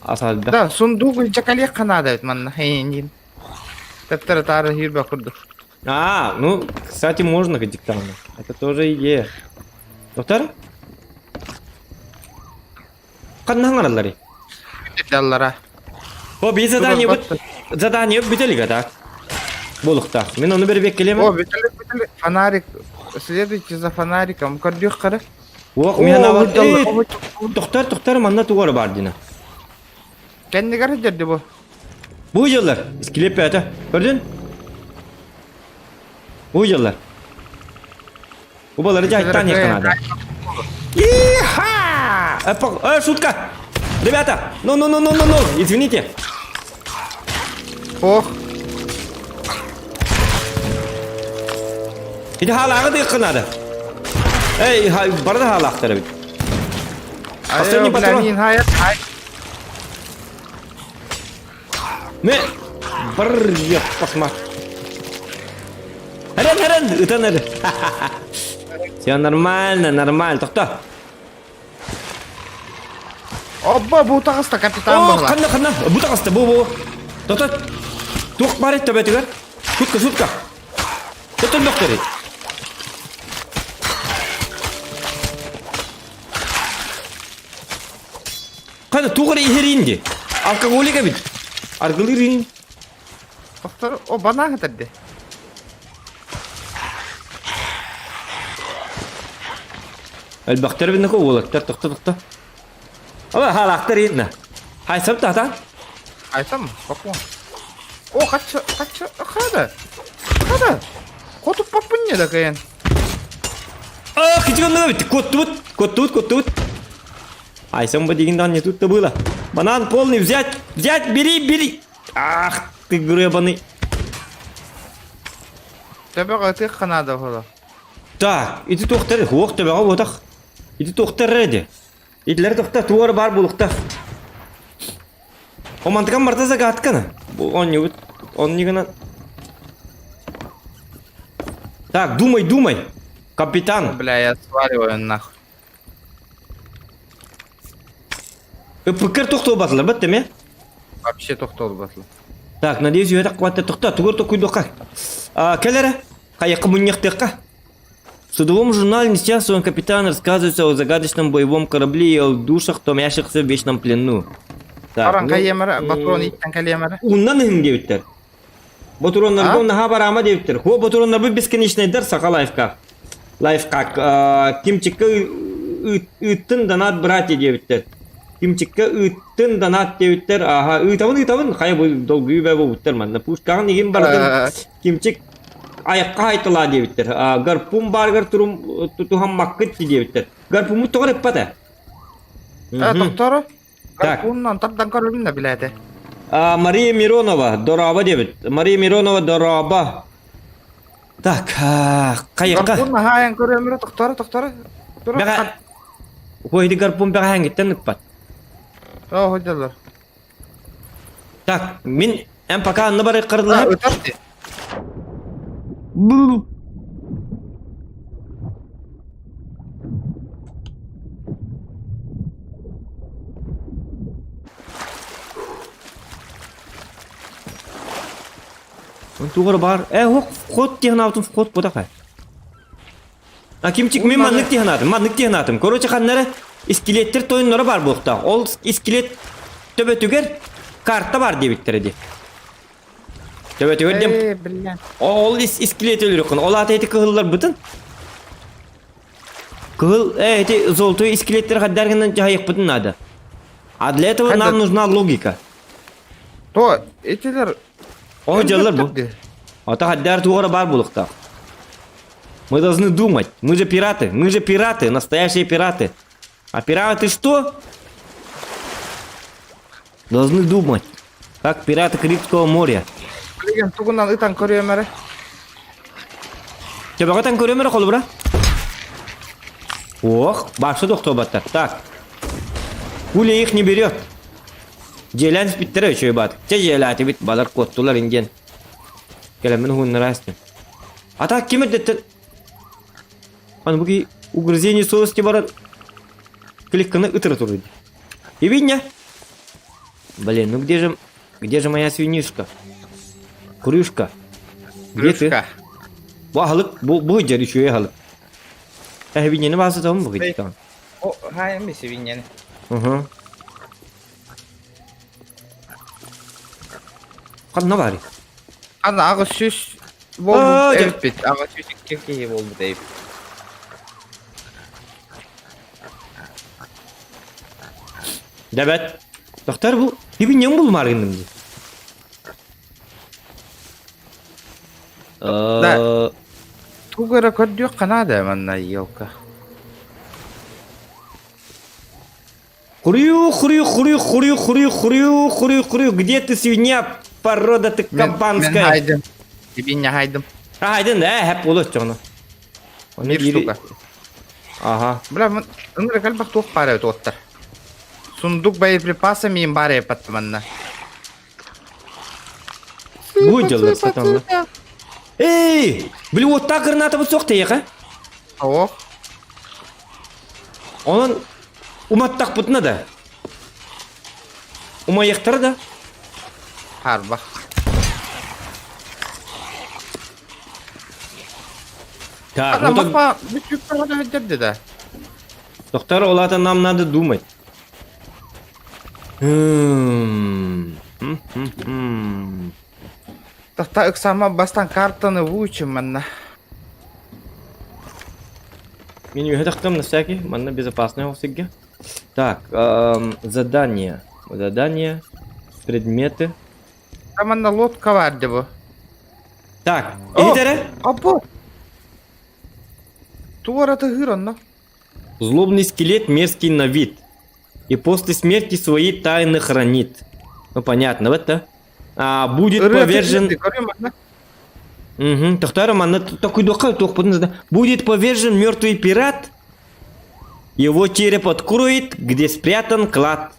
Асалда. Да, сундук жакалек канада манна. Хейндин. Тептер тары хирбе курдук. А, ну, кстати, можно диктант. Это тоже идея. Доктор? Ханна хаңараллары? Даллара. О, би задание бут. Задание бүтелига так. Болуктак. Мен оны бербек келемен. О, бүтелик, бүтелик. Фонарик. Следуйте за фонариком. Көрдүөх қара. Уох, мен авар. Тохтар, тохтар, манна тугары бар дина. Кэннигэр сылдьар бу. Бу дьыллар, скелет бэйэтэ. Көрдүн? Бу дьыллар. Убалары дьайттаан иэхтэн Иха! Э, шутка! Ребята, ну ну ну ну ну ну, извините. Ох. Ити хаалааҕы дыахха надо. Эй, бары да хаалаахтар эбит. Последний патрон. Мэ бар пасма. Харан, харан, ытан эрэ. Все нормально, нормально. Тохто. Обба, бу таҕыста капитан О, баһыла. ханна, ханна. Бу таҕыста, бу, бу. Тото. Туох бар төбөтүгэр? Шутка, шутка. Тотон доктор. Қана туох эрэ иһэриин дии. Алкоголик эбит. Аргылыырын. Тохтор, о банан хатарды. Элбэхтэр биннэко уолаттар тохто тохто. Ала хаалаахтар иһитнэ. Хайсам тата. Айсам, какой? О, хача, хача, хада. Хада. Хоту папынне да кайын. А, хитиган бит. Коттубут, коттубут, коттубут. Айсам бы деген не тут-то было. Банан полный взять, взять, бери, бери. Ах ты гребаный. Төбөҕө ытыахха наада буолуо. Так, ити туохтар, хуох төбөҕө буотах. Ити туохтар эди. Итилэр тохта туора бар булуктах. Омантыкан барта загадканы. Бу онньубут, онньугунан. Так, думай, думай. Капитан. Бля, я сваливаю нахуй. Ыппыккар тохтуобатылар бат деме? Вообще тохтуобатылар. Так, надеюсь, үөтэх кубатта тохта, тугур токуйдуохха. Кэлэрэ, хайакка мунньахтыахха. В судовом журнале несчастного капитана рассказывается о загадочном боевом корабле и о душах, томящихся в вечном плену. Так, Аран ну, кайемара, батон иттен калиемара. Уннан ыһын диэбиттэр. Ботуруоннарга наһаа бараама диэбиттэр. Хуо ботуруоннарбыт бесконечнайдар саха лайфка. Лайфхак. Кимчикка ыыттын донат братья диэбиттэр. Кимчикка ыыттын донат диэбиттэр. Аха, ыытабын ыытабын. Хайа бу долгуйу бэ буолбуттар манна. Пушкаҕын игин бардын. Кимчик айакка хайталаа диэбиттэр. Гарпун баарыгар турум тутуһаммаккыт диэбиттэр. Гарпуммут тоҕо эппэтэ. Тохтору. Так. Гарпуннан тардан көрөбүн да билээтэ. Мария Миронова, дороба диэбит. Мария Миронова, дороба. Так, хайыкка. Гарпун наһаайан көрөмөрө тохтору тохтору. Бэҕэ Хуойди гарпун бэҕэһээҥҥиттэн ыппат. Оо, ходжалар. Так, мин эн пока анны бары кырдылар. Ытар ти. Тугар бар. Э, хок, хот тихнаутун вход бутака. А кимчик мен маннык тихнатым, маннык тихнатым. Короче, ханнары скелеттер тойыннары бар буохтаах. Ол скелет төбөтүгэр карта бар диэбиттэр ди. Төбөтүгэр диэн Э, бля. ол скелет өлөрүккүн. Ол ата эти кыһыллар бытын. Кыһыл, э, эти золотой скелеттер хаддаргынан жайыкпытын надо. А для этого нам нужна логика. То, этилер О, дьаллар бу. Ата хаддар тугара бар булуктаах. Мы должны думать. Мы же пираты. Мы же пираты. Настоящие пираты. А пираты что? Должны думать. Как пираты Карибского моря. Билигин тугунан ытан көрүөм эрэ. Төбөҕө көрөм эрэ холобура. Ох, баксы тохтобаттар. Так. Пуля их не берет. Дьиэлээн испиттэрэ үчүгэй баат. Чэ дьиэлээтибит, балар куоттулар индиэн. Кэлэммин уһуннара астым. А так ким эрдэттэн... Аны бу угрызение совести баран кликканы ытыра турар. Ибиння. Блин, ну где же... Где же моя свинишка? Крышка. Где ты? Крышка. Бу аһылык, бу бу дьэр үчүгэй аһылык. Эһибинньэни баасытабын бу киттан. О, хайа ми свиньяны. Угу. Ханна баарый? Ана аҕыс сүүс Аа, буолбут дьэ. эбиппит. Аҕыс сүүс икки киһи буолбут эбит. Дәбәт. Доктор бу ибин булмар гынным ди. Да. Тугу эрэ көрдүөххэ наада манна елка. Хурю, хурю, хурю, хурю, хурю, хурю, хурю, хурю. Где ты, свинья, порода ты кабанская? Мен хайдым. Сибинья хайдым. Хайдын, да, хэп болот чоно. Бір штука. Ага. Бля, ынырык элбэх туох баар эбит уоттар. Сундук боеприпасами им баар эбит манна. Выделы, сатанла. Эй, били уоттаах гранатабыт суох тэйэхэ. Ох. Онон уматтахпытына да. Умайыктара да. Харбах. Так, ну так... да. Доктор, ол нам надо думать. Хм. Тахта ыксама бастан картаны выучим манна. Мен үһэ на всякий, манна безопасный ол сиргэ. Так, задание. Задание, предметы. Манна лодка бар бу. Так, иһит Апо! Туора тыгыр онно. Злобный скелет мерзкий на вид. И после смерти свои тайны хранит. Ну понятно, вот это. А, будет повержен... Угу. Тохтар, манна такой духа, Будет повержен мертвый пират. Его череп откроет, где спрятан клад.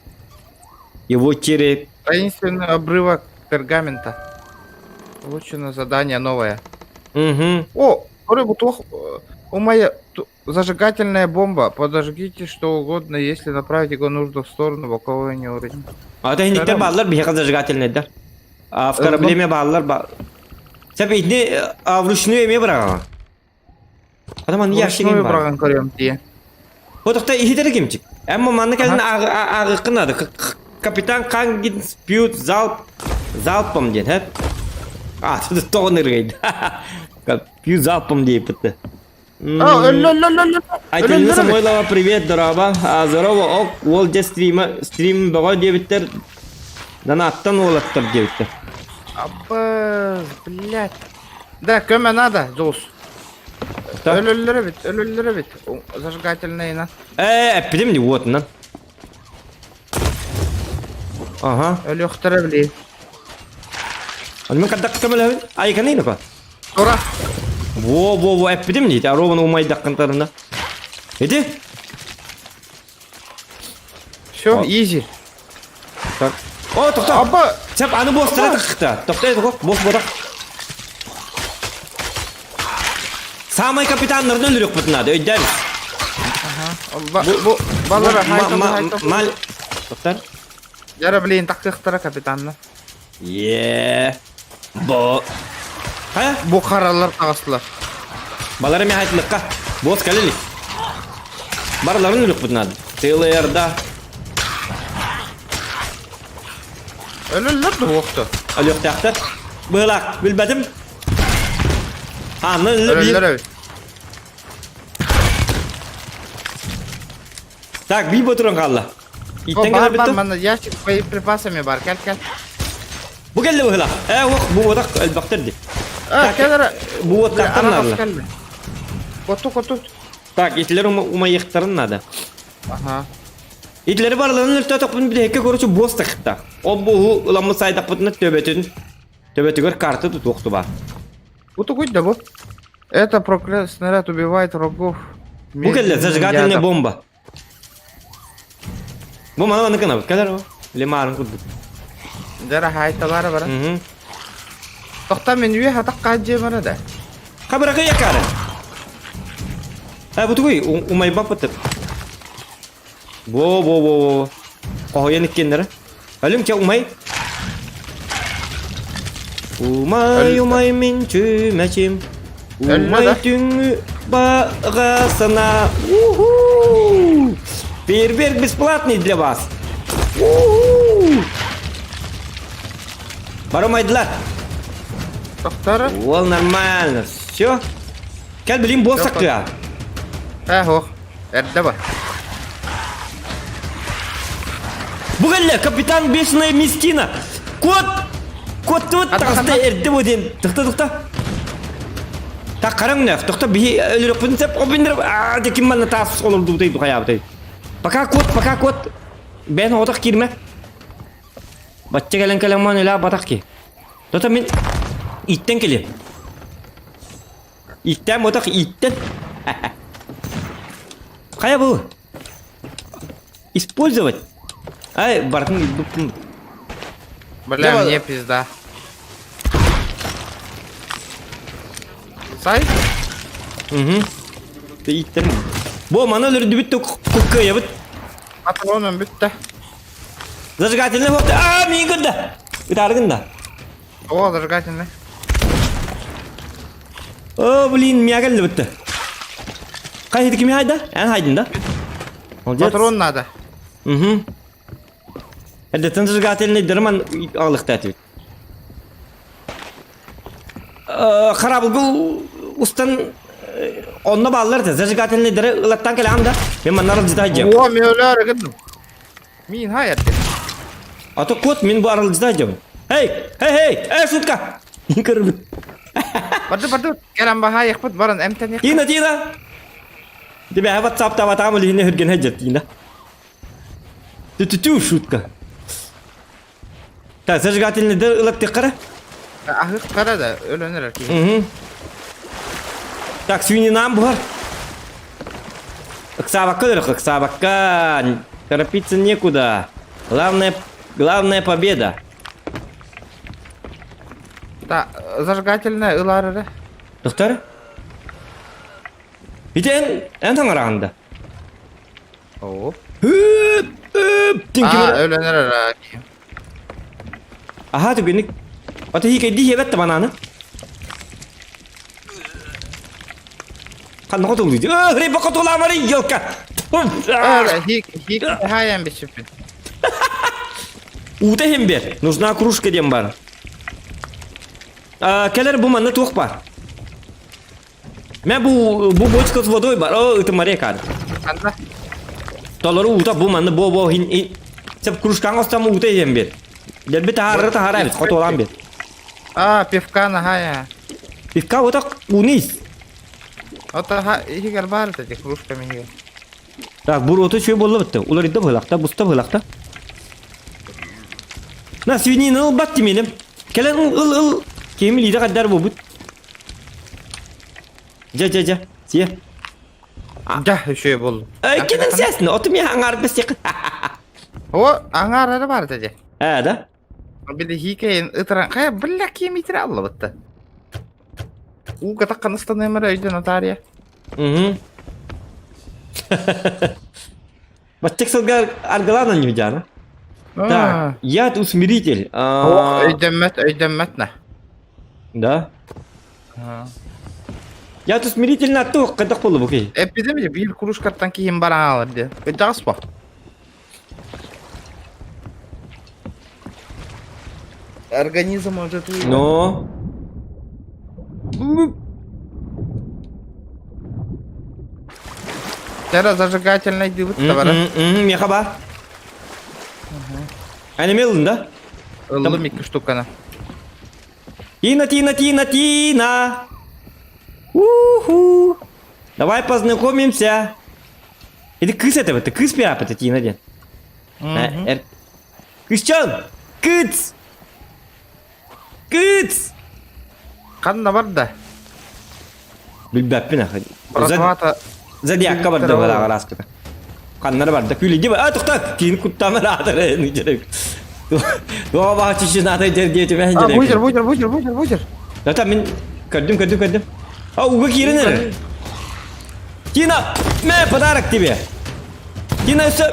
Его череп... Таинственный обрывок пергамента. Получено задание новое. Угу. О, рыбу у моя зажигательная бомба. Подожгите что угодно, если направить его нужно в сторону боковой не уровень. А это не баллар, бихе зажигательный, да? А в корабле ме баллар ба. Сәп итне а вручную эме бырага. Адаман яшигин бар. Вручную көрөм тие. Отохта ихитер кимчик. Әмма манны кэлин агыккынады. Капитан Кангин спьют залп залпом ден, хәп? А, тут тоғын ыргайд. Пью залпом дейп бітті. Айтылны Самойлова, привет, дорога. Здорово, ок, ол де стрима, стрим баға дебіттер. Донаттан олаттар дебіттер. Абыз, блядь. Да, көмө надо, Зоус. Өлөллөрө бит, өлөллөрө бит. Зажигательный на. Э, эппидим вот на. Ага. Өлөхтөрө били. Аны кадак көмөлөбүн. Ай канайны па. Тура. Во, во, во, эппидим дейт. Арованы умайдаккантарына. Иди. Все, изи. Так. О, тохто. Аба. Сәп аны бос тыра тыкта. Тохтой бос бодак. Самый капитаннарын өлүрүк бутунады, өйдәбиз. Ага. Бу балара хайта Мал. Токтар. Яра блин, тактыктара капитанна. Е. Бо. Ха? Бу каралар тагыстылар. Балара мен айтылыкка. Бос калели. Барларын өлүрүк бутунады. Тылырда. Өлөллөр да уокту. Өлүктактар. Быылак, билбетим. Аны Өлөллөр Так, би ботуран калла. Иттен Бар, бар, мана ящик боеприпасами бар. Кел, кел. Бу келди быһыла. Э, ох, бу бодак элбактыр ди. А, кел Бу оттактан надо. Коту, коту. Так, итлер умайыктарын надо. Ага. Итлери барларын өлтө токпун бир эки короче бос тахта. О бу ыламы сайдак бутуна төбөтүн. Төбөтүгөр карта тутукту бар. Бу тугуй да бу. Это проклятый снаряд убивает врагов. Бу келди зажигательная бомба. Бу мана мана кына келер бу. Лемарын кудду. Жара хайталары бар. Мгм. Тохта мен үйе хатак кажы бара да. Хабарага якары. А бу тугуй умай бапыты. Во во во во. Кохоян иккеннер. Алым ке умай. Умай умай мен чүмәчим. Умай түңү бағасына. Уху! Фейерверк бесплатный для вас. Уху! Баромайдылар. Тохтары. Ол нормально. Все. Кел билим болсак кыа. Э, ох. Эрде бар. Бу кэллэ, капитан Бешеная Мистина! Кот! Куоттубут таҕыста эрдэ бу диэн. Тохто, тохто. Так хараҥ тохто биһи өлөрөхпүтүн сөп обиннер аа дьэ ким манна таас олордубутай бу хайаабытай. Пока кот, пока кот. Бэйэн оҕотох киирмэ. Бачча кэлэн кэлэн маан өлөө батах ки. Тота мин иттен кэлиэм. Иттэн ботах иттен. Хайа бу? Использовать. Ай, бартын илбиппин. Бля, мне пизда. Сай? Угу. Ты иттен. Бу маны өлөрдүбүт куккайабыт. Патроном бүттэ. Зажигательный вот. А, миин көрдө. Ытааргын да. О, зажигательный. О, блин, миа келди бітті. Қай кими хайда? Эн хайдын да? Молодец. Патрон надо. Угу. Эрдеттен зажигательный дырман ағылықта әтібет. Харабылгыл устан онно бааллар да зажигательный дыры ылаттан келе да. Мен маннар алжыта жем. О, мен өлөр гындым. Мин хайыр. А то кот мен бу аралжыта жем. Эй, эй, эй, эй, шутка. Көрбүт. Барды барды. Кэлэн баһаайахпыт баран эмтэниэх. Тина, Тина. Тебе WhatsApp та ватам или не хүрген хеджет Тина. Ту-ту-ту, шутка. Так, зажигательный дыр ылап теккара. Аһык кара да өлөнөр киһи. Угу. Так, свининам бар. Ыксаабакка өлөрөх, ыксаабакка. Торопиться некуда. Главное, главная победа. Та зажигательная ылар эрэ. Доктор? Ити эн, эн таҥараҕын да? Оо. Үп, үп, Аа, өлөнөр эрэ киһи. Аха түгэнник. Ата хикэйди хиэбэт бананы. Ханна хотулуй. Э, рыба хотуламары елка. Хик, хик, хайан бичиппин. Уута иһин бер. Нужна кружка диэн бар. Кэлэр бу манна туох бар? Мэ бу бу бочка с водой бар. О, это моряк Ханна? Толору уута бу манна бо бо хин Сеп кружкаҥ остам уута иһэн бер. Дэрби таһаарары таһаара эбит, хотуолаан бер. А, пивка нахая. Пивка вот так униз. Ото ха иһигэр баар этэ кружка миһигэр. Так, буруота үчүгэй буолла бытты. Уларыйда быһылахта, буста быһылахта. На, свинина ылбат тиминим. Кэлэн ыл, ыл, ыл. Киһим илиитэ хайдар буолбут. Дьэ, дьэ, дьэ. Сиэ. Дьэ, үчүгэй буоллум. Эй, кимин сиэсин? Оту миэхэ аҥаар бэсиэх. О, аҥаар эрэ баар этэ дьэ. Ээ, да? Били хиикэйин ытыран, хайа, бля, ким итирэ аллабытта. Ууга таххан ыстаныам эрэ өйдөн атаарыйа. Угу. Баччык сылга аргылаан анньыдьаана. Так, яд усмиритель. О, өйдөммөт, өйдөммөт на. Да. Яд усмиритель на туох хайдах буолла бу киһи? Эппитим же биир кружкаттан киһим баран аалар диэн. Кырдьаҕас бо. Организм уже Но. Тера зажигательный дыбыт табара. Меха бар. Әнеме ылдың да? Ыллым икки штуканы. Тина, Тина, Тина, Тина. Уху. Давай познакомимся. Ити кыыс этэ это кыыс пиапыта Тина диэн. Кысчан! Кыц! Кыц! Ханна барда? Билбэппин ахы. Братвата Зодиакка барда балаҕа араската. Ханнара барда күлүдү а тохта киин куттамар аатар нүдерек. Дуға баға чүчүн ата дер диэтимэ А, бузер, бузер, бузер, бузер, бузер. Ата мин көрдүм, көрдүм, көрдүм. А уга киирэн эрэр. Тина, мэ подарок тебе. Тина өссө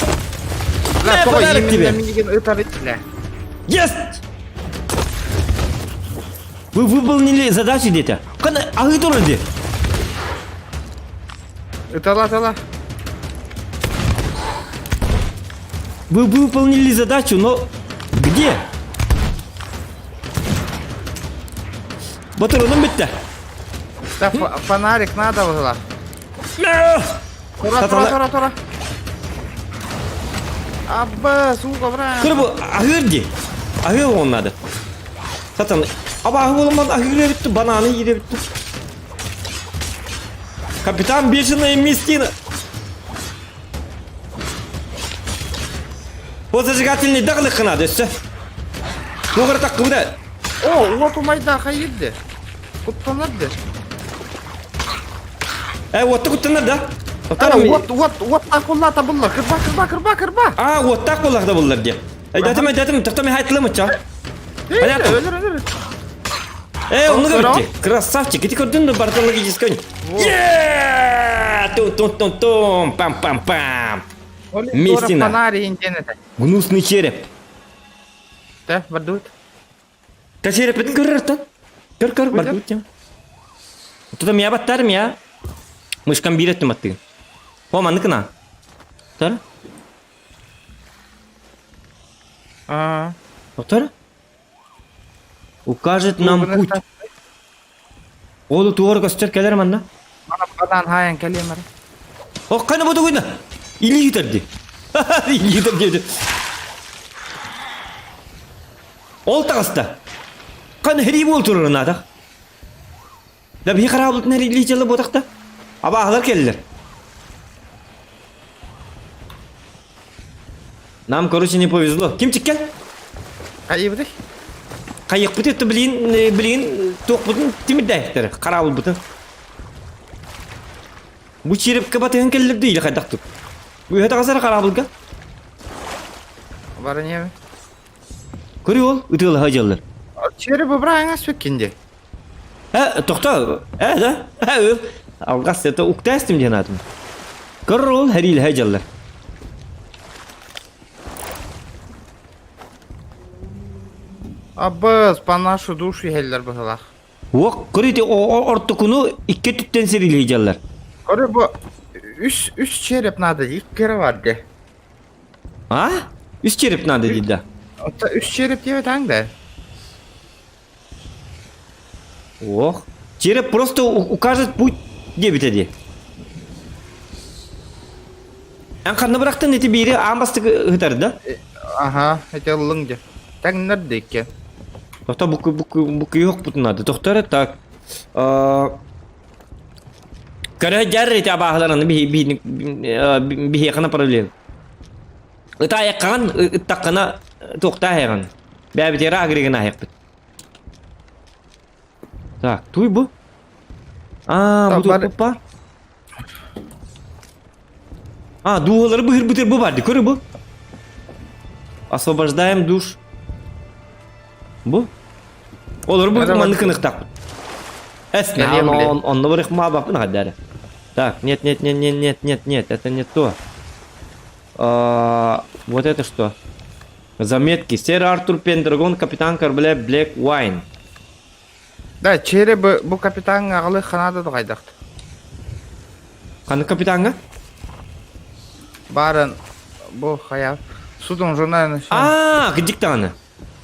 мэ подарок тебе. Миигин ытар итилэ. Есть! Вы выполнили задачу где-то. Кана аһыы турар дии. Ытала, ытала. Вы выполнили задачу, но где? Батырыным бүттэ. Да, фонарик надо было. Тура, тура, тура, тура. Абба, сука, брат. Кыр бу аһыыр дии. Аһыыр оҕон надо. Сатан абааһы буоламман аһыыр эбитти, бананы иир эбитти. Капитан Бешеная Мистина. Бу зажигательный дагылык надо өссө. Тугар таккыбыда. О, уот умайда хайырды. Куттанарды. Э, уотта куттанар да? Ара, уот, уот, уот акулла табыллар. Кырба, кырба, кырба, кырба. А, уоттаах буоллах да буллар диye. Э, датым, датым, тоқтам хайтлымы ча. Понятно. Өлөр, өлөр. Э, оннук эбит Красавчик, ити көрдүн да барыта логический. Е! Тум-тум-тум-тум, пам-пам-пам. Местина. Гнусный череп. Да, бардут. Та черепин көрөр Көр көр бардут. Туда мия баттар мия. Мышкам биир өттүм аттыгын. О, манныкына. Тор. Аа. Тор. Укажет нам путь. Ол туор көстөр кэлэр манна. Банан хаайан кэлиэм эрэ. О, қана буду гына. Или ютерди. Или ютерди. Ол таҕыста. Қана хери бол турар наадах. Да биһи хараабытын эрилии дьыала буотахта. Абааһылар кэллилэр. Нам, короче, не повезло. Ким чиккен? Хайыбытый? Хайыкпыт это блин, блин, туохпутун тимирдээхтэр, хараабылбытын. Бу черепкэ батыһын кэллэр дии хайдахтык. Үһэ таҕасара хараабылга. Бары не? Көрү ол, ытыалаһа дьаллар. Череп бырааңа сүккинди. Э, тохто, э, да? Э, алгас это уктастым диэн аатым. Көрөр ол хэриилэһэ дьаллар. Аббас, по нашу душу иһэллэр быһылаах. Уок, көрү ортокуну икки түттен сэрилии дьаллар. Көрү бу үс үс череп надо икки эрэ бар де. А? Үс череп надо дейді да. Ота үс череп диэбит аҥ да. Ох. Череп просто укажет путь диэбитэ дии. Эн ханна бырахтын ити биири аан бастакы ыһытар да? Аха, эти ыллыҥ дьэ. Тэҥнэр да икки. Тохто бу бу бу күйүөх надо. Тохтор так. Көрө дьар ити абааһылараны биһиэхэ направление. Ытаайаххаҕын ыттаххына туохтааһыаҕын. Бэйэбитигэр агригын аһыахпыт. Так, туй бу. Аа, бу туох баар? А, дууһалары быһырбытыр бу бар ди, көрү бу. Освобождаем душ. Бу. Олор бу маннык ыныктаахпыт. Эс, он, он, он он, Так, нет, нет, нет, нет, нет, нет, нет, это не то. А, вот это что? Заметки. Сэр Артур Пендрагон, капитан корабля Блэк Уайн. Да, череп бу капитан аҕалы ханаада дуҕайдахт. Ханнык капитаҥҥа? Баарын бу хайа судун журналын Аа, кырдьык даҕаны.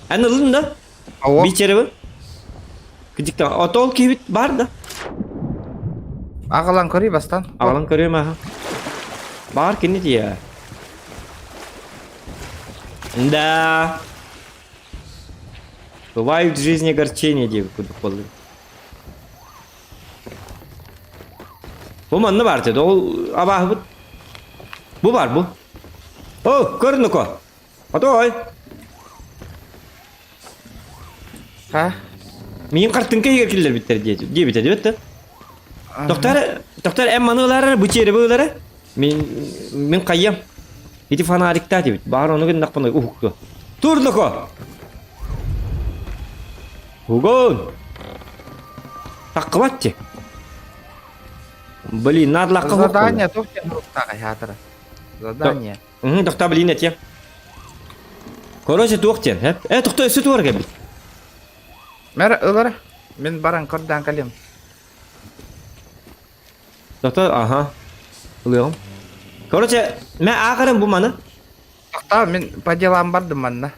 Эн ылын да? Ого. Бичеребин. Кырдьык даҕаны. Ото ол киһибит баар да? Аҕалан көрүй бастан. Аҕалан көрүөм аха. Баар кини дии. Да. Бывают в жизни огорчения диэбит курдук буоллум. Бу манна баар деді, ол абааһыбыт. Бу бар бу. О, көр нуко. Отой. Ха? Миин хартыҥка иһигэр киллэрбиттэр диэбитэ диэбит да. Доктор, доктор эн маны ылара, бу череби ылара. Мин мин хайям. Ити фонарикта диэбит. Баар ону гыннахпына уһукту. Тур ноко. Угон. Таххыбат ти. Блин, надо лакка Задание туох диэн суруктаах аһаатара. Задание. Тохтоо блин этиэм. Короче, туох диэн, э, тохтоо өссө туор кэлбит. Мэр ылар. Мин баран көрдөөн кэлиэм. Тохтоо, аха. Ылыаҕым. Короче, мэ ааҕарым бу маны. Тохтоо, мин по делам бардым манна.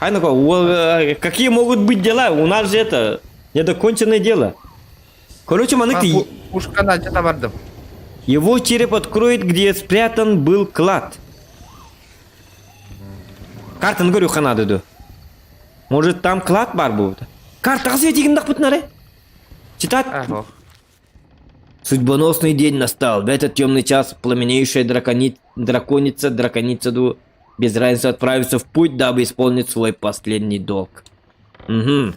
Хайнако, какие могут быть дела? У нас же это недоконченное дело. Короче, маны ты... Пушканы алдьата бардым. Его череп откроет, где спрятан был клад. Картаны көрүөххэ наада дуо? Может, там клад бар будет? Картаҕа светигин эрэ? Читать? Ах, Судьбоносный день настал. В этот темный час пламенеющая драконица, драконица ду, без разницы отправится в путь, дабы исполнить свой последний долг. Угу.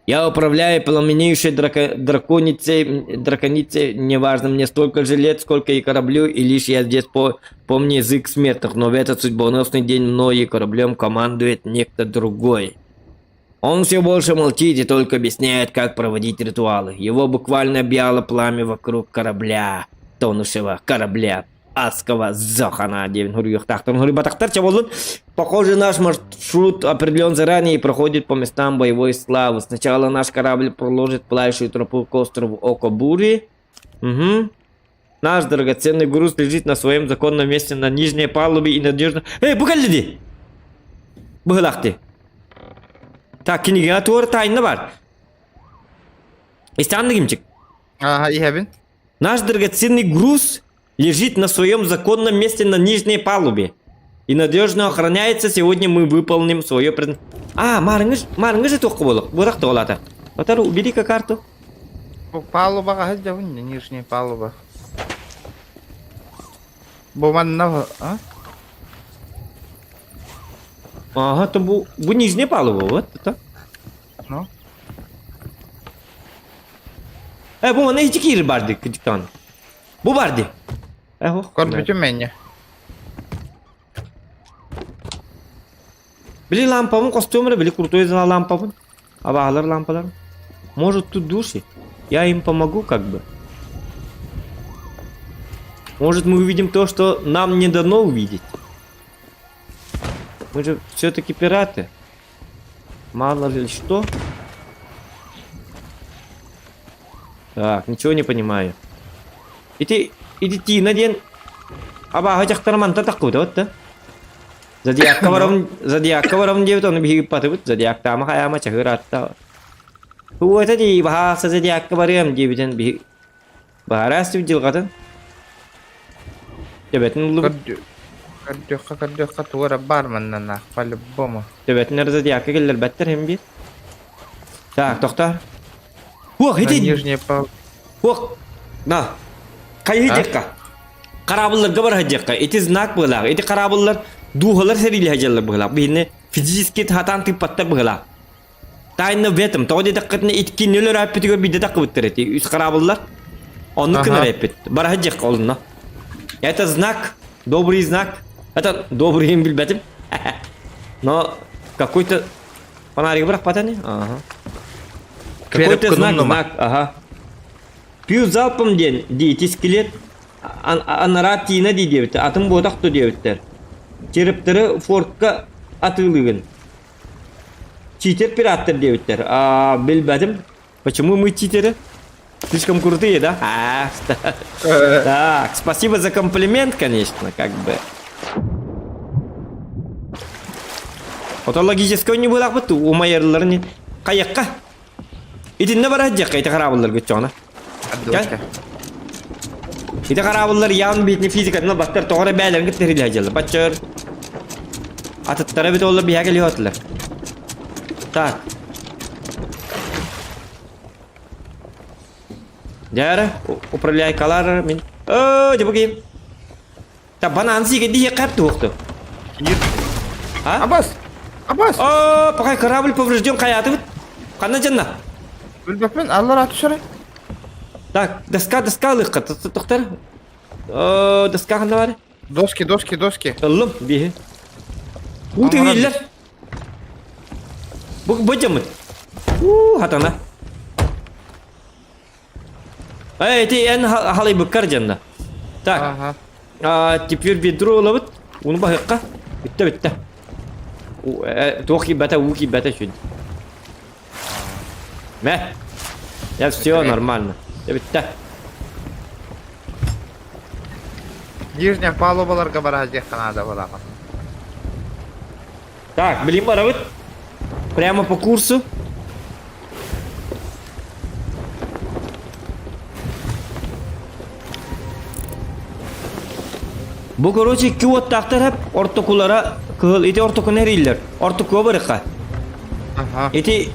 Я управляю пламенеющей драконицей, драконицей, неважно, мне столько же лет, сколько и кораблю, и лишь я здесь помню язык смертных, но в этот судьбоносный день мной и кораблем командует некто другой. Он все больше молчит и только объясняет, как проводить ритуалы. Его буквально объяло пламя вокруг корабля, тонувшего корабля адского Зохана. Похоже, наш маршрут определен заранее и проходит по местам боевой славы. Сначала наш корабль проложит пылающую тропу к острову Око Бури. Угу. Наш драгоценный груз лежит на своем законном месте на нижней палубе и надежно... Эй, бу кэллэ дии! Быһылах дии. Так, кинигэҕэ туора тайна бар. Истэҕин кимчик? Ага, иһэбин. Наш драгоценный груз лежит на своем законном месте на нижней палубе и надежно охраняется. Сегодня мы выполним свое пред... А, маарыҥҥы, маарыҥҥы же туохха буолуох? Буорах тоҕолаата. Батар, убери-ка карту. Бу палубаҕа сылдьабын, нижняя палуба. Бу манна, а? Ага, то бу нижняя палуба, вот это. Ну? Бу манна ити киир барды, кыдьыктаан. Бу барды. Э, ох. Көрбүтүм мэйне. Били лампабын костюм эрэ, били крутой лампабын. Абаалар лампалар. Может, тут души? Я им помогу как бы. Может, мы увидим то, что нам не дано увидеть. Мы же все-таки пираты. Мало ли что. Так, ничего не понимаю. Ити, ити Тина диэн абааһы дьахтар манта таххыбыта вот да. Зодиакка барабын, зодиакка барабын диэбит, ону биһиги ыппатыбыт. Зодиактаама хайаама чаһыыр атта. Тугу дии, баһаахса зодиакка барыам диэбитин биһи баһараас дьылҕатын. Төбөтүн ыллыбыт. Көрдүөххэ, көрдүөххэ тугу эрэ баар манна по-любому. Төбөтүн эрэ зодиакка киллэрбэттэр иһин биир. Так, тохтоо. Уох, На ити нижней пал... Уох, на. Хайыы А? диэххэ. Хараабылларга барар диэххэ. Ити знак быһыылаах. Ити хараабыллар дууһалар сэриилэһэ дьаллар быһыылаах. Биһини физически хатаан тыыппаттар быһыылаах. Тайна в этом. Тоҕо диэтэххитинэ иккини өлөрөөппүтүгэр биирдэ таххыбыттар ити. Үс хараабыллар. Оннук Ага. гынар эппит. Бараһы диэххэ олунна. Это знак. Добрый знак. Это добрый им билбэтим. Но какой-то фонарик бырахпата не? Ага. Какой-то знак, знак, ага. Пью залпом диэн диити скелет анараа тиина дии диэбиттэр, атын буотах то диэбиттэр. Черептеры фортка атыылыгын. Читер пираттар диэбиттэр. А, билбэтим. Почему мы читеры? Слишком крутые, да? А, так, спасибо за комплимент, конечно, как бы. Ото логического не было умайырларын хайакка. Итиннэ бара дьиэххэ ити хараабылларга чоҕуна. Ити хараабыллар яан биитини физикатына баттар тоҕо эрэ бээлэрин кытта тэрилэ дьалла. Баччар атыттара эбит оллар биһиэхэ кэлиэ Так. Дьэ управляйкалар мин. Оо, дьэ бу киһим. Та банан сигэ диһи хап туохту. А? Абас! Абас! О, пока корабль поврежден хайатыбыт. Ханна дьанна? Билбэппин, аллар аты сөрэ. Так, доска, доска ылыхха, тохтар. О, доска ханна бар? Доски, доски, доски. Ыллым, биһи. Уу тыһыйлар. Бу бу дьаммыт. Уу, хатана. Эй, ити эн халайбыккар дьанна. Так, Ага. а, теперь ведро ылабыт. Уну баһыкка. Бүттэ, бүттэ. Туох киирбэтэ, уу киирбэтэ сүн. Мэ. Я все нормально. Бүттэ. Нижняя палубаларга бараа диэххэ наада буолаҕа. Так, билим барабыт. Прямо по курсу. Бу короче икки уоттаахтар хап ортокулара кыһыл ити ортокуну эрииллэр. Ортокуга барыха. Ага. Ити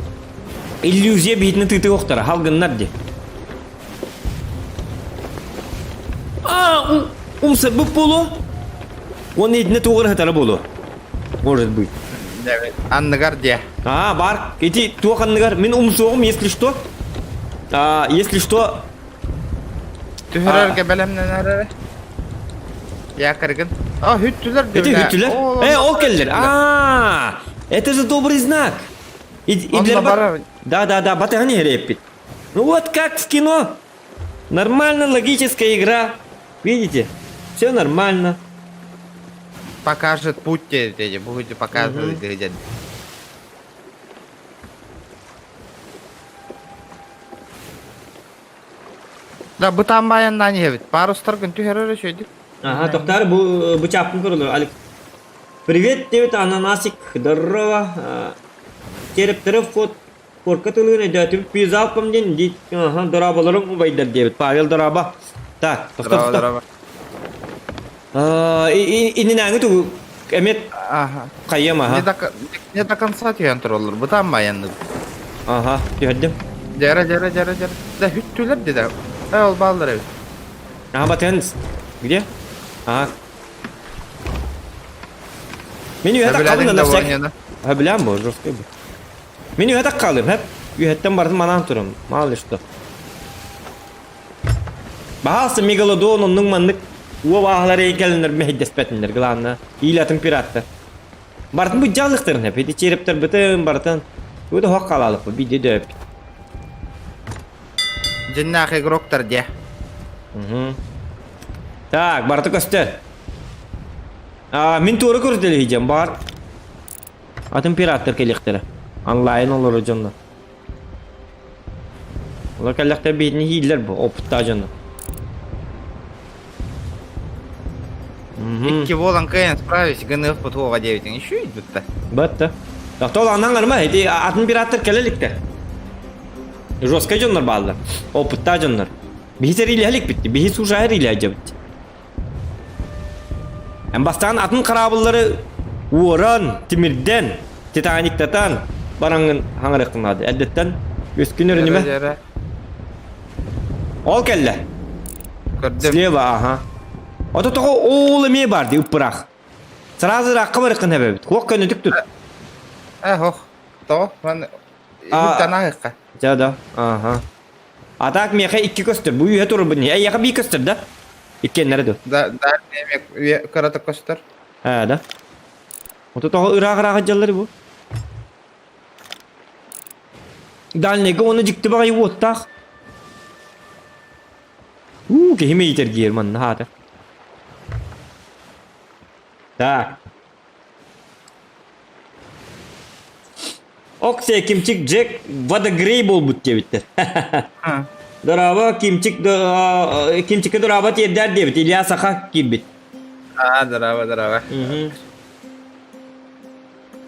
иллюзия биһитини тыытыахтара халгыннар ди. А, умсарбыт буолуо. Уонна итинэ туоҕар хатара буолуо. Может быть. Анныгар диэ. А, бар. Ити туох анныгар мин умсуоҕум, если что. А, если что. Түһэрэргэ бэлэмнэнэр эрэ. Якорьгын. А, хүттүлэр Ити хүттүлэр. Э, ол келлер. А, это же добрый знак. Онно барар. Да, да, да, батыһан иһэр Ну вот как в кино. Нормально логическая игра. Видите? Все нормально. Покажет путь тебе, будете показывать где. Да, бытан баяннан иһэбит. Парустаргын түһэрэр үчүгэй. Ага, тоқтар бу бу чапкын көрөлөр. Алик. Привет, девет ананасик. Здорово. Черептере вход Корка тылыгын өйдөөтүбүт пүү залпом диэн дии аха дорооболорум убайдар диэбит Павел дорообо. Так, тохто Здорово, тохто. здорово. Иннинээҥи тугу эмиэ Ага. хайыам Не аха. до, не до конца түһэн тураллар. Бытаан баяннык. Аха, түһэрдим. Дьэрэ, дьэрэ, дьэрэ, дьэрэ. Да хүттүлэр деді. Э, ол бааллар эбит. Ага, батыһан где? Ага. Мин үһэ Сөбүлээтиҥ таккабын да да всяк. Ваняны? Сөбүлээн бу, жесткий бу. Мин үһэ таккалым, хэп. Үһэттэн бардым манаан турам. Мало ли что. Баһаалса мегалодон оннук маннык уо бааһалар эйгэлэнэр мэһэйдэспэтиннэр главное. Иилатын пираттар. Бартын бу дьаллыктарын хэп. Ити черептер бытын бартын. Бу да хок халалык бу биде дөп. Дьиннээх игроктар дьэ. Угу. Так, барты көстөр. А, мин туора көрдөлөйдем бар. Атын пираттар кэлиэхтэрэ. Онлайн олорор дьоннор. Олор кэллэхтэр биһитини иһииллэр бу, опыттаах дьоннор. Мгм. Икки буолан кыайан справись гыныахпыт уоҕа диэбитиҥ еще идут-то. Батта. Тохтол анан арма, ити атын пираттар кэлэ иликтэр. Жесткай дьоннор бааллар. Опыттаах дьоннор. Биһи сэриилэһэ иликпит. Биһи сужаһар илээдьэбит. Эн бастаан атын хараабыллары уоран, тимирдэн, Титаниктатан бараҥҥын хаҥарыаххын наада. Эрдэттэн үскүн өрүнүмэ. Дьэрэ, Ол кэллэ. Көрдүм. Слева, аха. Ото тоҕо оол эмиэ бар дии ыппыраах. Сразу ыраахха барыаххын эбэбит. Хуох көннөтүк тут. Э, хох. Тоҕо? Ман А, Үттэн Да, да. Ага. А так миэхэ икки көстөр. Бу үһэ турбун. Эйиэхэ бии көстөр да? Иккиэннэрэ дуо? Да, да, эмиэ кырата көстөр. Ээ, да. Ото тоҕо ыраах-ыраах дьаллар бу? Дальнийга уонна дьикти баҕайы уоттаах. Уу, киһи мэйитэргиэр манна хаата. Так. Оксе Кимчик Джек Вадагрей буолбут диэбиттэр. Дорообо Кимчик Кимчикке дорообо тиэрдээр диэбит Илья Саха киирбит. А, здорово, здорово.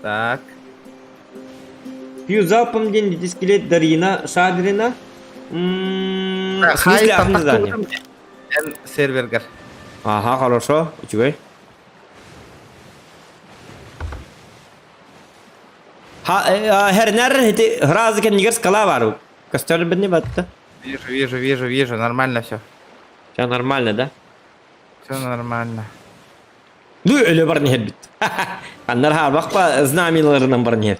Так. Пью залпом диэн дискилет Дарина Шадрина. В смысле атын здание? Эн сервергер. Ага, хорошо. Үчүгэй. Хернер ити разы кэннигэр скала бар. Костер бинни батта. Вижу, вижу, вижу, вижу, нормально все. Все нормально, да? Все нормально. Ну, өлө бар нихер бит. Аннар харбақпа знамиларынан бар нихер.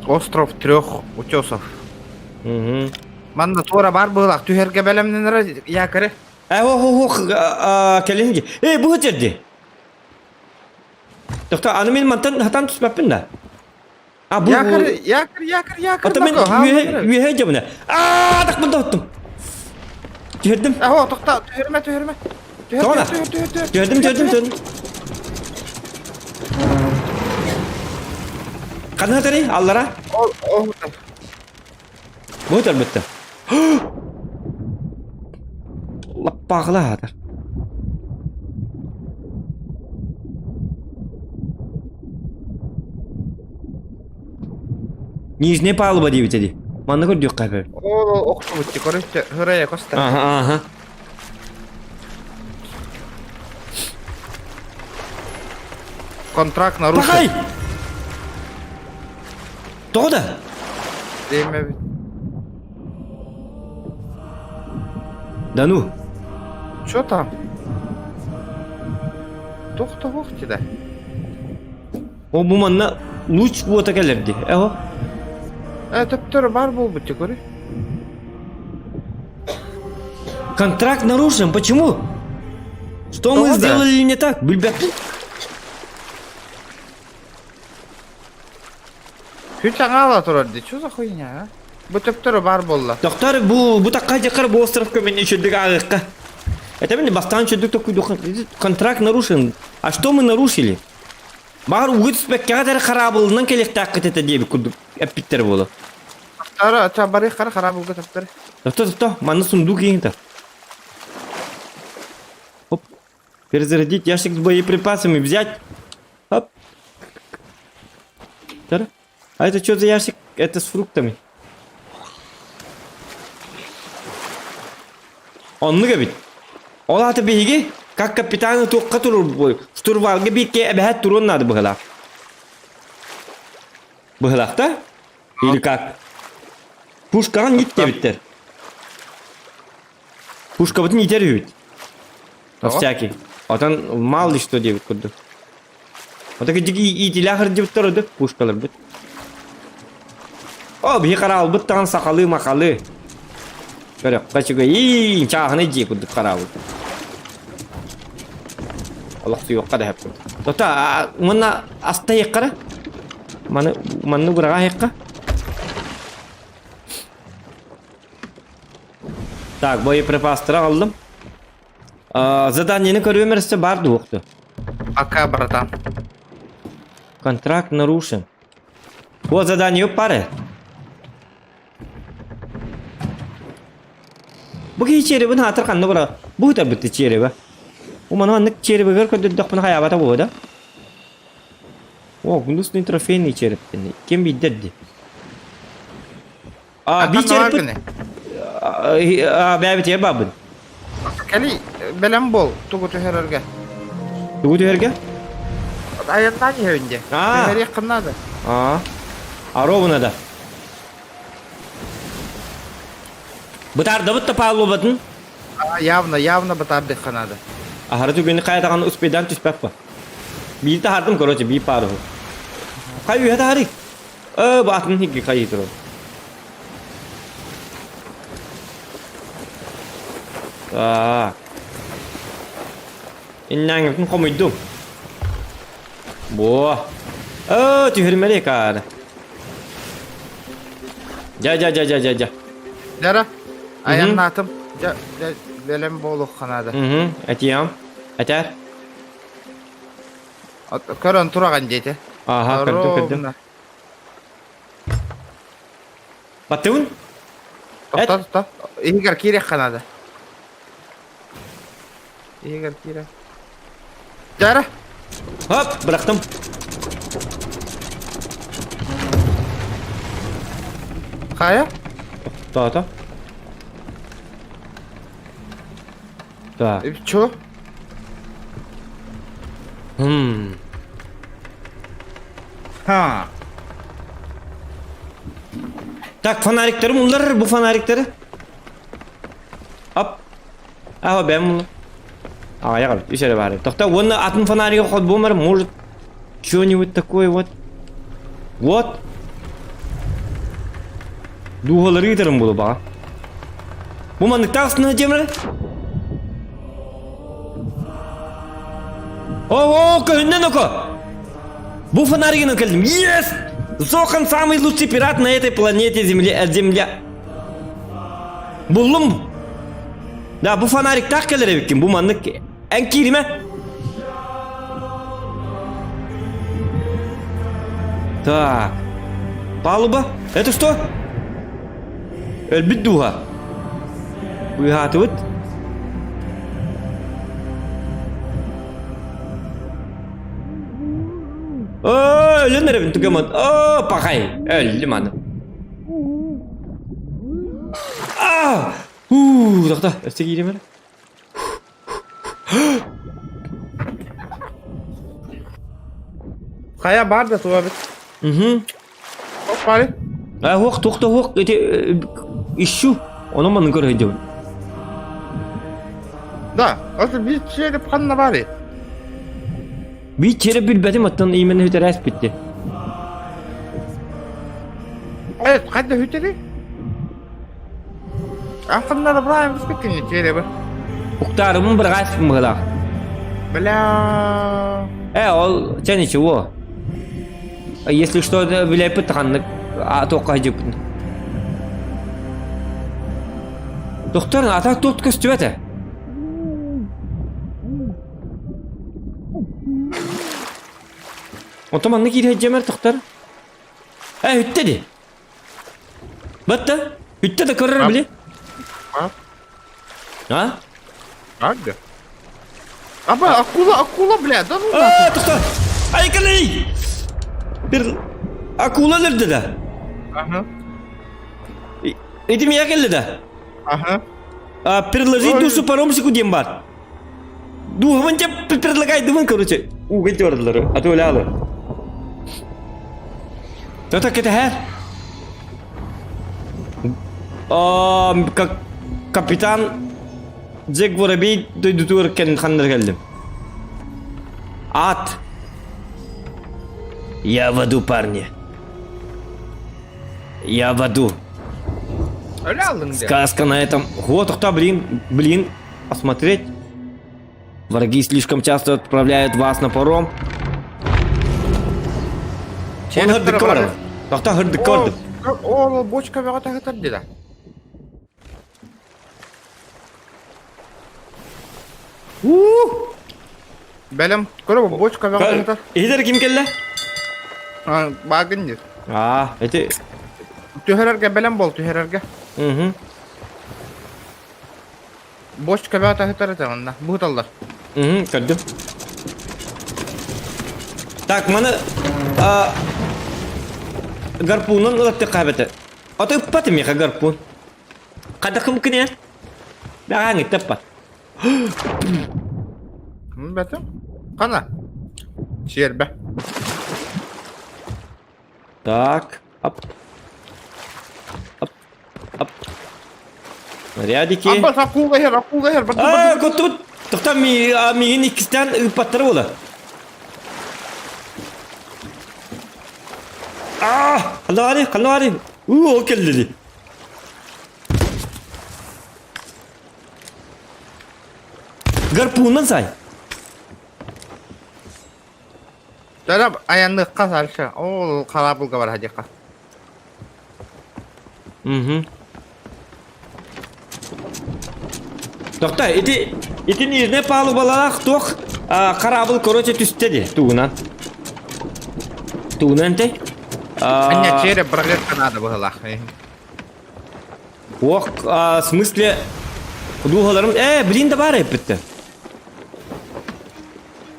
Остров трех утесов. Угу. Манна туора бар быһылаах түһэргэ бэлэмнэнэрэ якоры. Э, ох, ох, ох, кэлин Эй, бу жерди. Тохто, аны мен мантан хатан түспәппин да. А, бу... Якорь, якорь, якорь, якорь. Ата мен үөһэ дьабына. Аа, так мында оттум. Түһэрдим. Аһо, тохта, түһэрмэ, түһэрмэ. Тоҕо? Түһэр, түһэр, түһэр. Түһэрдим, түһэрдим, түһэрдим. Ханна тарый? Аллара? Ол, ол. Бу тарбытта. Лаппаахылаатар. Нижняя палуба диэбитэ дии. Манна көрдүөххэ эбэбит. Ол, охсубут, короче, хырая коста. Ага, ага. Контракт нарушен. Пахай! Тоҕо да? Время Да ну. Чё там? Тух-тух да. О бу манна луч уота кэлэрди. Эho. Э, төптөрү бар буолбут көрү. Контракт нарушен. Почему? Что мы Тоҕо да? сделали не так? Билбэппин. Күн саҥаала турар дии. Чё за хуйня, а? Бу төптөрү бар буолла. Доктор, бу бу такка дьакар бу островка мен үчүрдүк ааҕыахха. Это мен бастаан үчүрдүк токуйдук. Контракт нарушен. А что мы нарушили? Баҕар угу түспэккэҕэ дэрэ хараабылынан кэлиэхтээххит этэ диэбит курдук эппиттэр буолу. Тара, ча бары хара хараабылга төптөрү. Тохто, тохто, манна сундук иһин Оп. Перезарядить ящик с боеприпасами взять. Оп. Тара. А это что за ящик? Это с фруктами. Оннук эбит. Ол аата биһиги, как капитаны туохха турур штурвалга бииргэ эбэһээт туруон наада быһылаах. Быһылаах да? Или как? Пушкаҕын ит диэбиттэр. Пушкабытын итэр үһүбүт. Тоҕо? Всякий. Отон мало ли что диэбит курдук. Ото кырдьык иитилээх сылдьыбыттар ордук пушкаларбыт. О, биһи хараалбыт даҕаны сахалыы-махалыы. Көрөххө үчүгэй, чааһынай дьиэ курдук хараабыт. Олохсуйуохха да сөп. Тота, уонна астайыаххара. Маны манны быраҕаайахха. Так, боеприпастары аҕаллым. Заданиены көрүөм эрэ баар дуохту. Пока, братан. Контракт нарушен. Вот задание пары. Бу киһи черебин хаатыр ханна бара? Бу табыты череба. Уманы маннык черебигэр көрдөрдөхпүнэ хайаабата буо да? О, гнусный трофейный череп. Ким билдерди? А, би череппит. Бэбит бабын. Кэли, бэлэм бол, тугу түһэрэргэ. Тугу түһэргэ? Айаннаан иһэбин дии. Түһэриэххин наада. Аа. А ровно да. Бытаардабыт да палубатын. Явно, явно бытаардыхха наада. Аһары түгэни хайатаҕын успейдаан түспэппэ. Биир таһардым, короче, биир пару. Хай үһэ таһарый. Э, бу атын хигги хайыы турар. Так. Иннээҥҥитин хомуйдум. Буо. Э, түһүрмэри каары. Дьэ, дьэ, дьэ, дьэ, дьэ, дьэ. Дара, айаннаатым. Дьэ, дьэ, бэлэм буолуохха наада. Угу, этиэм. Этэр. Көрөн тураҕын диэтэ. Ааха, көрдүм, көрдүм. Ровно. Баттыбын? Тохто, тохто. Иһигэр киириэххэ наада. Иһигэр киирэ. Дьара! Хоп, бырахтым. Хайа? Тоото. Так. Чё? Хм. Ха. Так, фонариктары bunlar bu фонариктары. Оп. Аха, бэм муну. Аҕайах эбит, үс эрэ баар эбит. Тохто, уонна атын фонарига холбуом эрэ, может, что-нибудь такое вот. Вот. Дууһалары ыытарым буолуо баҕа. Бу манныктаах астына диэм эрэ. О, көһүннэн око! Бу фонаригынан кэллим. Yes! Зохан самый лучший пират на этой планете Земле. Земля. Буллум. Да, бу фонариктаах кэлэр эбиккин. Бу маннык эн кииримэ. Так. Палуба. Это что? Өлбүт дууһа. Быыһаатыбыт. Оо, өлөн эрэбин түгэмэн. Оо, пахай. Өллүм аны. Аа! Уу, тохто, өссө киирим эрэ. Хайа баар да туга бит. Угу. Ох бары. А хуох туох да хуох ити ищу. Ону манны көрөйдүм. Да, это биир череп ханна бары. Биир череп билбэтим оттон именно хүтэрээс битти. Э, хайда хүтэри? Ахыннары браайм биспиккин череби. Уктаарымын бырҕаас мыһылаах. Бля. Э, ол чэ ничего. Если что, билэппит ханнык туохха сылдьыбытын. Доктор, а так тут көстүбэтэ. Онтон манна киирэ дьэмэр тохтор. Э, үттэ ди. Батта? Үттэ да көрөр били. А? А? А, да. Аба, акула, акула, бля, да ну А, тохтоо. Ай, кэлэй! Bir акула өлөрдө да. Ага. Ити миэхэ кэллэ да. Ага. А, предложить душу паромщику диэн баар. Дууһабын дьэ предлагайдыбын, короче. Ууга дьуордулар, а то өлөалыр. То кэтэһэр. А, как капитан Джек Воробей дойдутугар кэлин ханнар кэллим. Ат. Я в аду, парни. Я в аду. Өлө алдың де. Сказка на этом. Вот, тоқта, блин, блин, посмотреть. Враги слишком часто отправляют вас на паром. Он хырдыкка барар. Тоқта хырдыкка бардым. Ол бочка бөҕө таһытар дила. Уу! Бэлэм, көрө бочка бөҕө таһытар. Иһитэр ким кэллэ? Баагын дир. Аа, эти... Түһэрэргэ бэлэм бол, түһэрэргэ. Угу. Бочка бөҕө таһытар этэ онно. Быыталлар. Угу, көрдүм. Так, маны а, гарпунун ылаттык хаабыты. Ото ыппат миэхэ гарпун. Хадахым кыне? Бэҕээҥ ыттаппат. Бэтим. Хана? Сиэрбэ. Так. Ап. Ап. Ап. Рядики. Апа акула иһэр, акула иһэр. Аа, коттубут. Тоқта миигин иккистээн ыыппаттара буола. Аа, ханна ханна Уу, ол кэллили. Гарпунан сай. Дара аянныхха сарша. Ол харабылга бар хадиха. Угу. Тохта, ити ити нижний палубалаах туох хараабыл короче түстэ ди тугунан. Тугунан те. Аня череп браглетка надо быһылаах. Ох, в смысле дууһаларым э блин да баар эппиттэ.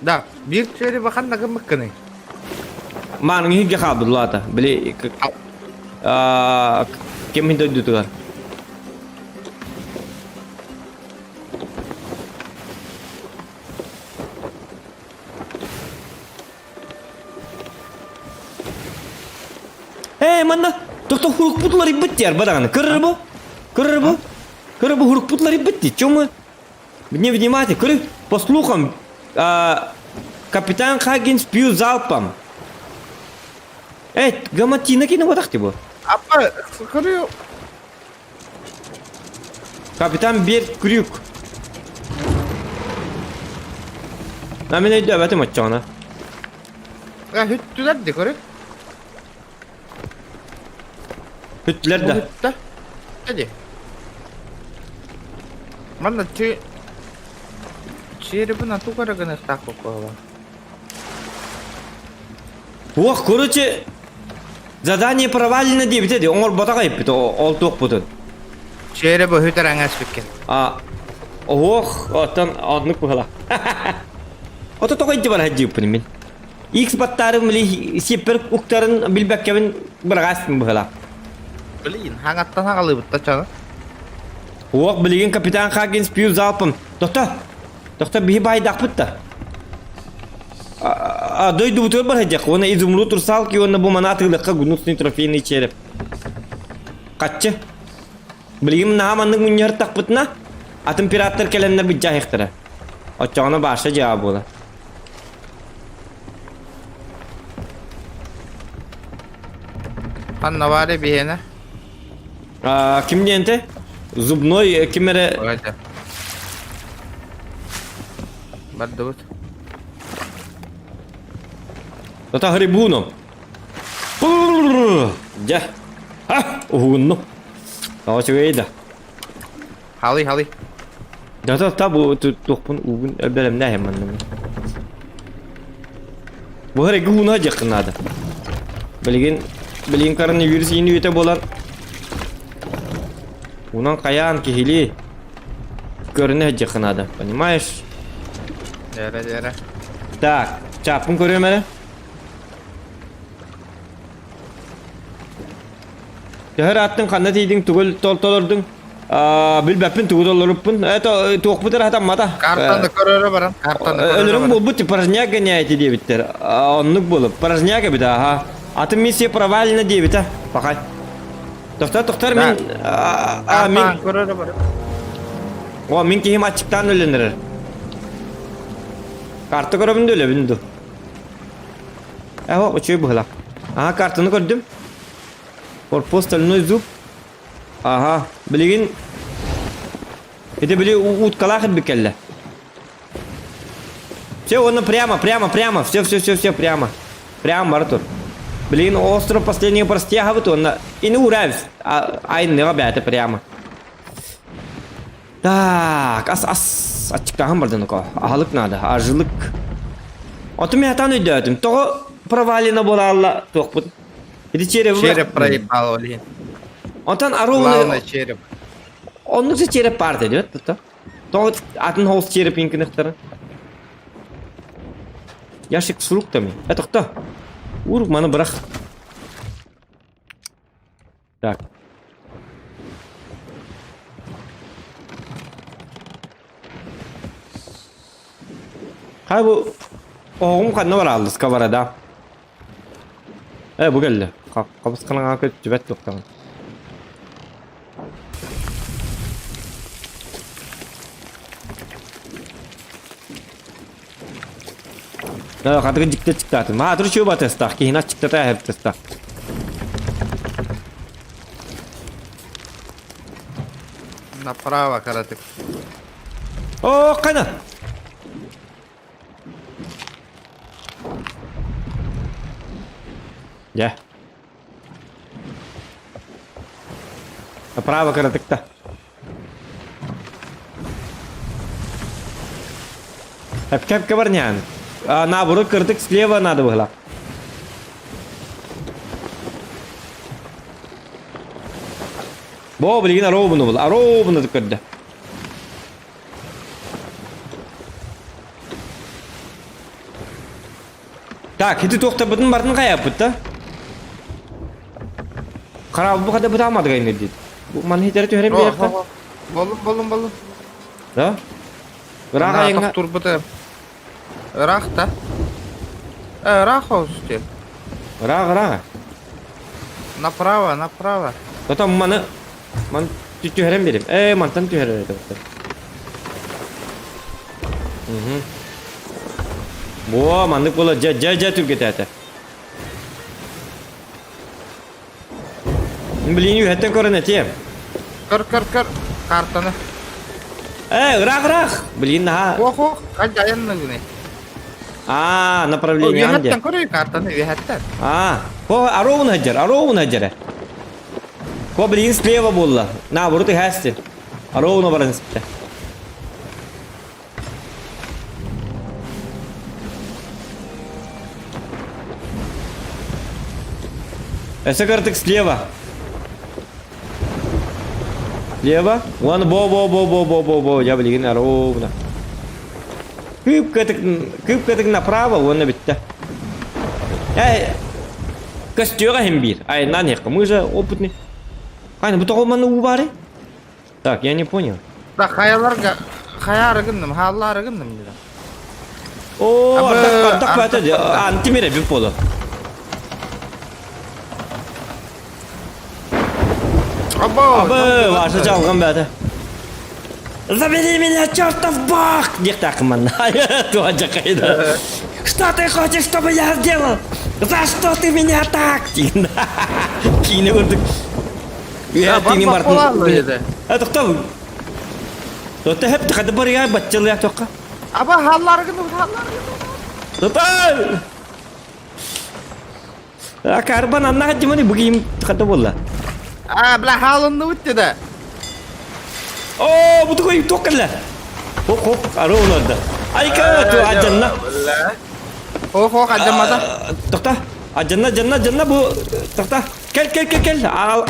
Да, биир череби ханна гыммыккыный? Мааныҥ иһиргэ хаалбыт улаата. Били ким дойдутугар. Ээ, манна тохто хурукпут уларыйбыт диэр бадаҕаны. Көрөр бу? Көрөр бу? Көрөр бу хурукпут уларыйбыт дии. Чё мы не внимательно? Көрү, по слухам, капитан Хаггинс пью залпом. Эй, гаматина кине бодах бу. Апа, көрү. Капитан Берт Крюк. А мен өйдөөбөтүм оччоҕуна. Хүттүлэр ди көрү. Хүттүлэр да. Хүттэ. Ди. Манна чи черебин ату көрөгөн кокола. Ох, короче, задание провалено диэбитэ ди, оҥорботох эппит ол туохпутун. Череби хүтэр аңаспиккен. А, ох, оттон оннук быһыла. Ото тоҕо инти бар дьииппин мин. X баттарым били сиппер уктарын билбэккэбин быраҕаспын быһыла. Блин, хаҥаттан хагалыыбытта чаны. Ох, билигин капитан Хаггинс пью залпом. Тохто, тохто биһи баайдаахпыт да. Дойдубутугар барыһдьах уонна изумруд русалки уонна бу маны атыылыахха гнусный трофейный череп. Хаччы. Билигин наһаа маннык мунньуһартахпытына, атын пираттар кэлэннэр быдьаһыахтара. Оччоҕуна баша дьаа буолар. Ханна баар биһиэнэ? Ким диэнте? Зубной ким эрэ... Бардыбыт. Ата грибуну. Дьэ. Ха, уһугунну. Үчүгэй да. Халы, халы. Да та та бу туохпун угун бэлэмнээһин манна. Бу эрэ гууна дьахын надо. Билигин билигин коронавирус иин үйэтэ буолан унан хайаан киһилии көрүнэ сылдьыахха наада, понимаешь? Дьэрэ, дьэрэ. Так, чааппын көрүөм эрэ. Төһөр аттын ханна тиийдиҥ тугу толордуҥ? Билбэппин тугу толоруппун. Это туохпут эрэ хатаммата. Картаны көрөрө баран. Картаны көрөрө Өлөрүҥ буолбут порожняк гоняете диэбиттэр. Оннук буолуп. Порожняк эбит аха. Атын миссия провалена диэбитэ. Пахай. Тохтор, тохтор мин а мин көрөрө баран. О, мин киһим аччыктаан өлөнөрөр. Карта көрөбүн да өлөбүн ду. Эһо, үчүгэй быһылаах. Аха, картаны көрдүм. Корпус стальной зуб. Аха, билигин ити били уткалаах ирбит кэллэ. Все, он прямо, прямо, прямо, все, все, все, все, прямо. Прямо бар тур. Блин, остров последний простягивает, он и не уравис. Айныга бәті прямо. Так, ас ас ачыктаһан бардын око. Аһылык надо, ажылык. Оту мен атан өйдөөтүм. Тоҕо провалена буолаалла туохпут. Ити череп Череп проебал, блин. Онтон Главное череп. Оннук же череп бар деді, тута. Тоҕо атын холс череп инкинехтара. Ящик с фруктами. Это кто? Ур, маны бырах. Так. Хай бу оҕум ханна барааллы сковорода. Э бу кэллэ. Хабыс ханаҥа көттүбэт туохтаҕын. Хатыгын дьикти аччыктаатым. Маатыр үчүгэй батыастаах, киһини аччыктата эһэптастаах. Направо каратык. О, кана! Дьэ. Направо кыратыкта. Эпкэпкэ барнян. А, наоборот, кырдык слева надо было. Бо, билигин арообуну был. Арообуну көрдө. Так, ити туохтарбытын бартын хайаппыт да? Хараабы бу хада бытаамадыгай диит. Бу маны хитэри түһэрэн биэриэххэ. Боллум, боллум, боллум. Да? Ыраах айаҥҥа Тохтуурбута. Ыраах да. Э, ыраах олус дии. Ыраах, ыраах. Направо, направо. Потом маны ман түһэрэн биэрим. Э, мантан түһэрэр этэ. Угу. Во, маннык буола дьэ дьэ дьэ түргэтээтэ. Блин, үһэттэн көрөн этиэм. Көр, көр, көр. Картаны. Э, ыраах, ыраах. Блин, наһаа. Ох, ох, хайда айанныгыный? А, направление анде. Үһэттэн көрүй картаны, үһэттэн. А, о, ароун хаджар, ароун хаджар. Ко, блин, слева буолла. Наоборот, иһээсти. Ароуна баран испитэ. Өссө кыртык слева. Слева. Вон бо бо бо бо бо бо бо. Я билигин ровно. Кыып кытык направо, уонна бүттэ. Эй, костюга хим биир. Айнан яққа. Мы же опытный. Қайна, бу тоҕо манна уу баарый? Так, я не понял. Да хайаларга хайаары гынным, хааллаары гынным деді. О, Абы, ардах, ардах ардах баата, барда. антимир эбит буолу. Або, Абы, ваша чалган баата. Забери меня, чертов бог! Диэхтааххын манна. Туа дьакайда. Что ты хочешь, чтобы я сделал? За что ты меня так? Киинэ курдук. Да, Тиҥи бар бартын. еді. Э, тоқтау. Тоқта хеп қады бар я баччылы тоққа. Аба халларгын халларгын. Тоқта! А карбан анна хаддимани бүгін қады болла. А, бля, халынны өтті да. О, бу такой тоққалла. Хоп, хоп, ары оларды. Айка, ту аджанна. Хо, хо, қадамада. Тоқта. Аджанна, джанна, джанна бу тоқта. Кел, кел, кел, кел. Ал,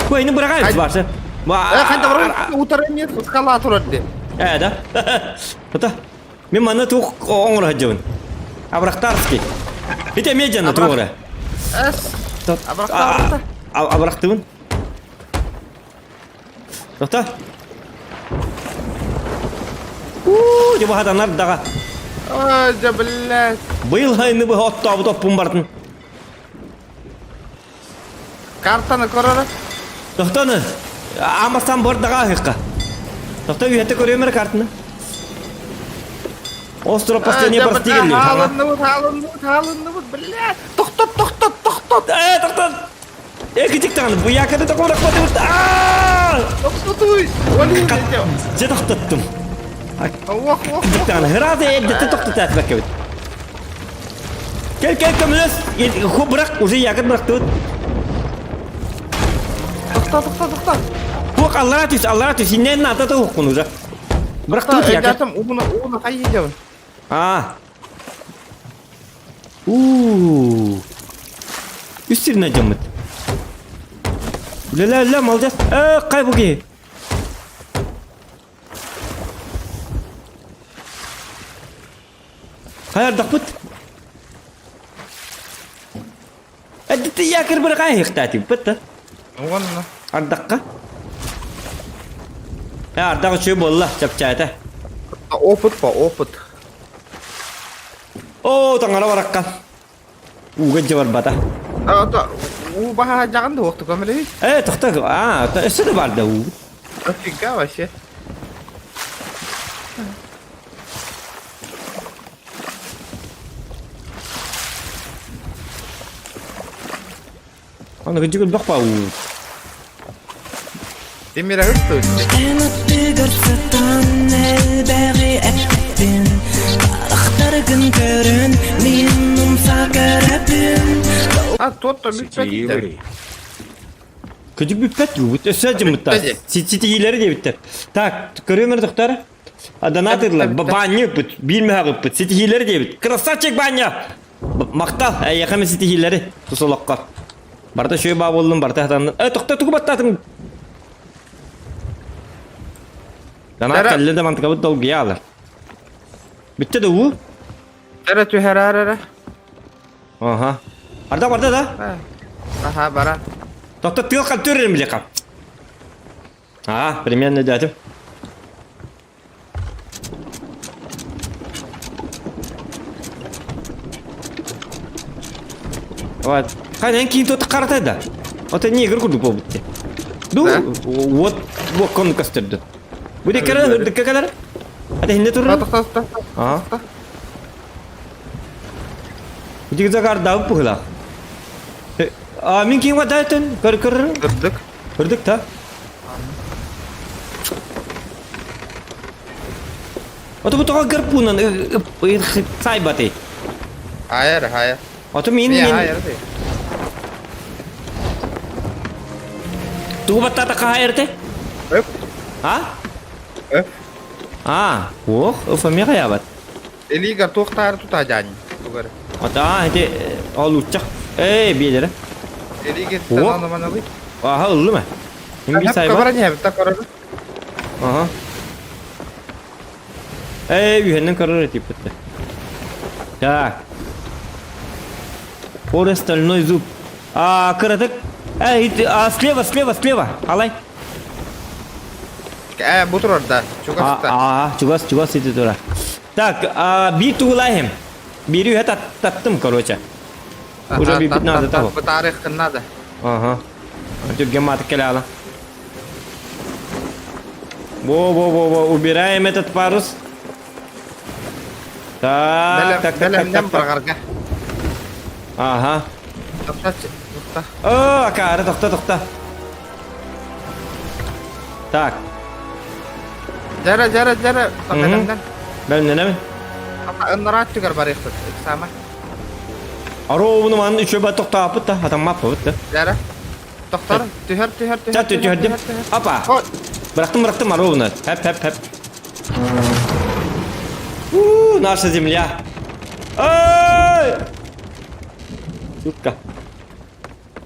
көйні бұрағай барсы. Э, қайда бар? Утар емес, скала тұрады. Э, да. Тоқта. Мен мана туқ оңыр хаджабын. Абрахтарский. Ите мен жанна туғыры. Эс. Абрахтар. Абрахтыбын. Тоқта. Уу, жаба хатанар даға. Ой, да, блядь. Быйыл хайны бы оттабы топпун бартын. Картаны көрөрө. Тоқтаны. Амастан бар даға хыққа. Тоқта үйәтті көрөмір картыны. Остров последний прости келли. Халынны бут, халынны бут, халынны бут, блядь. Тоқтот, тоқтот, тоқтот. Э, тоқтат. Э, кичик тагын. Бу якады тоқмарақ баты. Аа! Тоқтотуй. Олин Же тоқтаттым. Ох, ох, Кичик тагын. Хырады эддетте тоқтатат бәкебит. Кел, кел, көмөлөс. Ху бырақ, уже якын бырақты. Тоқта, тоқта, тоқта. Хук аллара түс, аллара түс. Иннен ата да хуккун уже. Бырақты якын. Жатым, уны, уны қай едеуін? А. У. Үстіріне жамыт. Ля-ля-ля, молодец. Э, қай бұги? Қай ардақ бұт? Әдітті якір бір қай хықтаты бұт та. Оғанна. Ардаққа. Ә, ардақ үші болла, чапчайта. Опыт па, опыт. О, таңара бараққан. Уға жабар бата. А, та, у баха жағынды оқты көмілі. Э, тоқта, а, өсі де бар да у. Офига вообще. Аны күнчүгүл бак па у. Демир өтті өтті. Эн аттыгар сытан элбэҕи эппин Харахтаргын көрөн мин умса көрөбүн А, тот то бүт Күдүк бүппэт юбут. Өсө жымыттар. Бүппэт. Ситилери дебиттер. Так, көрөмөр доктор. Аданатырлар. Баня бүт. Билме хагыппыт. Ситилери дебит. Красавчик баня. Мактал, әйәхәме ситилери. Тусолокка. Барта шөй ба болдум, барта хатанды. Э, токта тугу баттатын. Дана Дара- кәлле де мантыка бут долгиялар. Битте де у. Тәрі түхәрі әрі. Ага. Арда барда да. Аха, бара. Тоқта тыл қап төрерім біле қап. А, примерно дәтім. Вот. Қайдан кейін тоты қаратайды. Ота не ігір күрдік болып бітті. Ду, Да. вот, вот кон көстерді. Бұ де кәрі, үрдікке кәлер? Ата хинде тұрыр? Тоқта, тоқта, А. тоқта. Бұ де загар дауып бұғыла. А, мен кейін вадайтын, көр көр. Үрдік. Үрдік та. Ото бу тоҕо гарпунан сайбаты. Hayır, hayır. Ото мин Не, мин hayır. тугу баттата хаайырте? Өп, А? өп. А, ох, уфа хаябат. Элигар тоқтары тута жан. Тугар. Ото а, ити ол уччак. Эй, биелere. Элигар О. тананы маналы. Аха, ыллы ма? Мин би сайбат. Кабара не, та карары. Аха. Эй, үйеннен көрөр тип бітті. Так. Поры стальной зуб. А, кырытык. Эй, а, слева, слева, слева. Алай. Э, бу турар да. А, Чугаста. а, чугас, чугас ити тура. Так, а, биир тугулаахым. Биири үһэ таттым, короче. Уже биппит надо того. Бытаарыаххын надо. Ага. Түргэн маатык кэлэ ала. Во-во-во-во, убираем этот парус. Так, так, так, так, так, так. Ага. О, акаары, тохто, тохто. Так. Дьэрэ, дьэрэ, дьэрэ, бэлэмнэн. Бэлэмнэнэбин. Ыннара өттүгэр барыахпыт, ыксаама. Арообуну манын үчүгэй тохтооппут да, атаммаппыт да. Дьэрэ. Тохтор, түһэр, түһэр, түһэр. Ча түһэрдим. Апа. Бырахтым, бырахтым арообуну. Хэп, хэп, хэп. У, наша земля. Ай! Сука.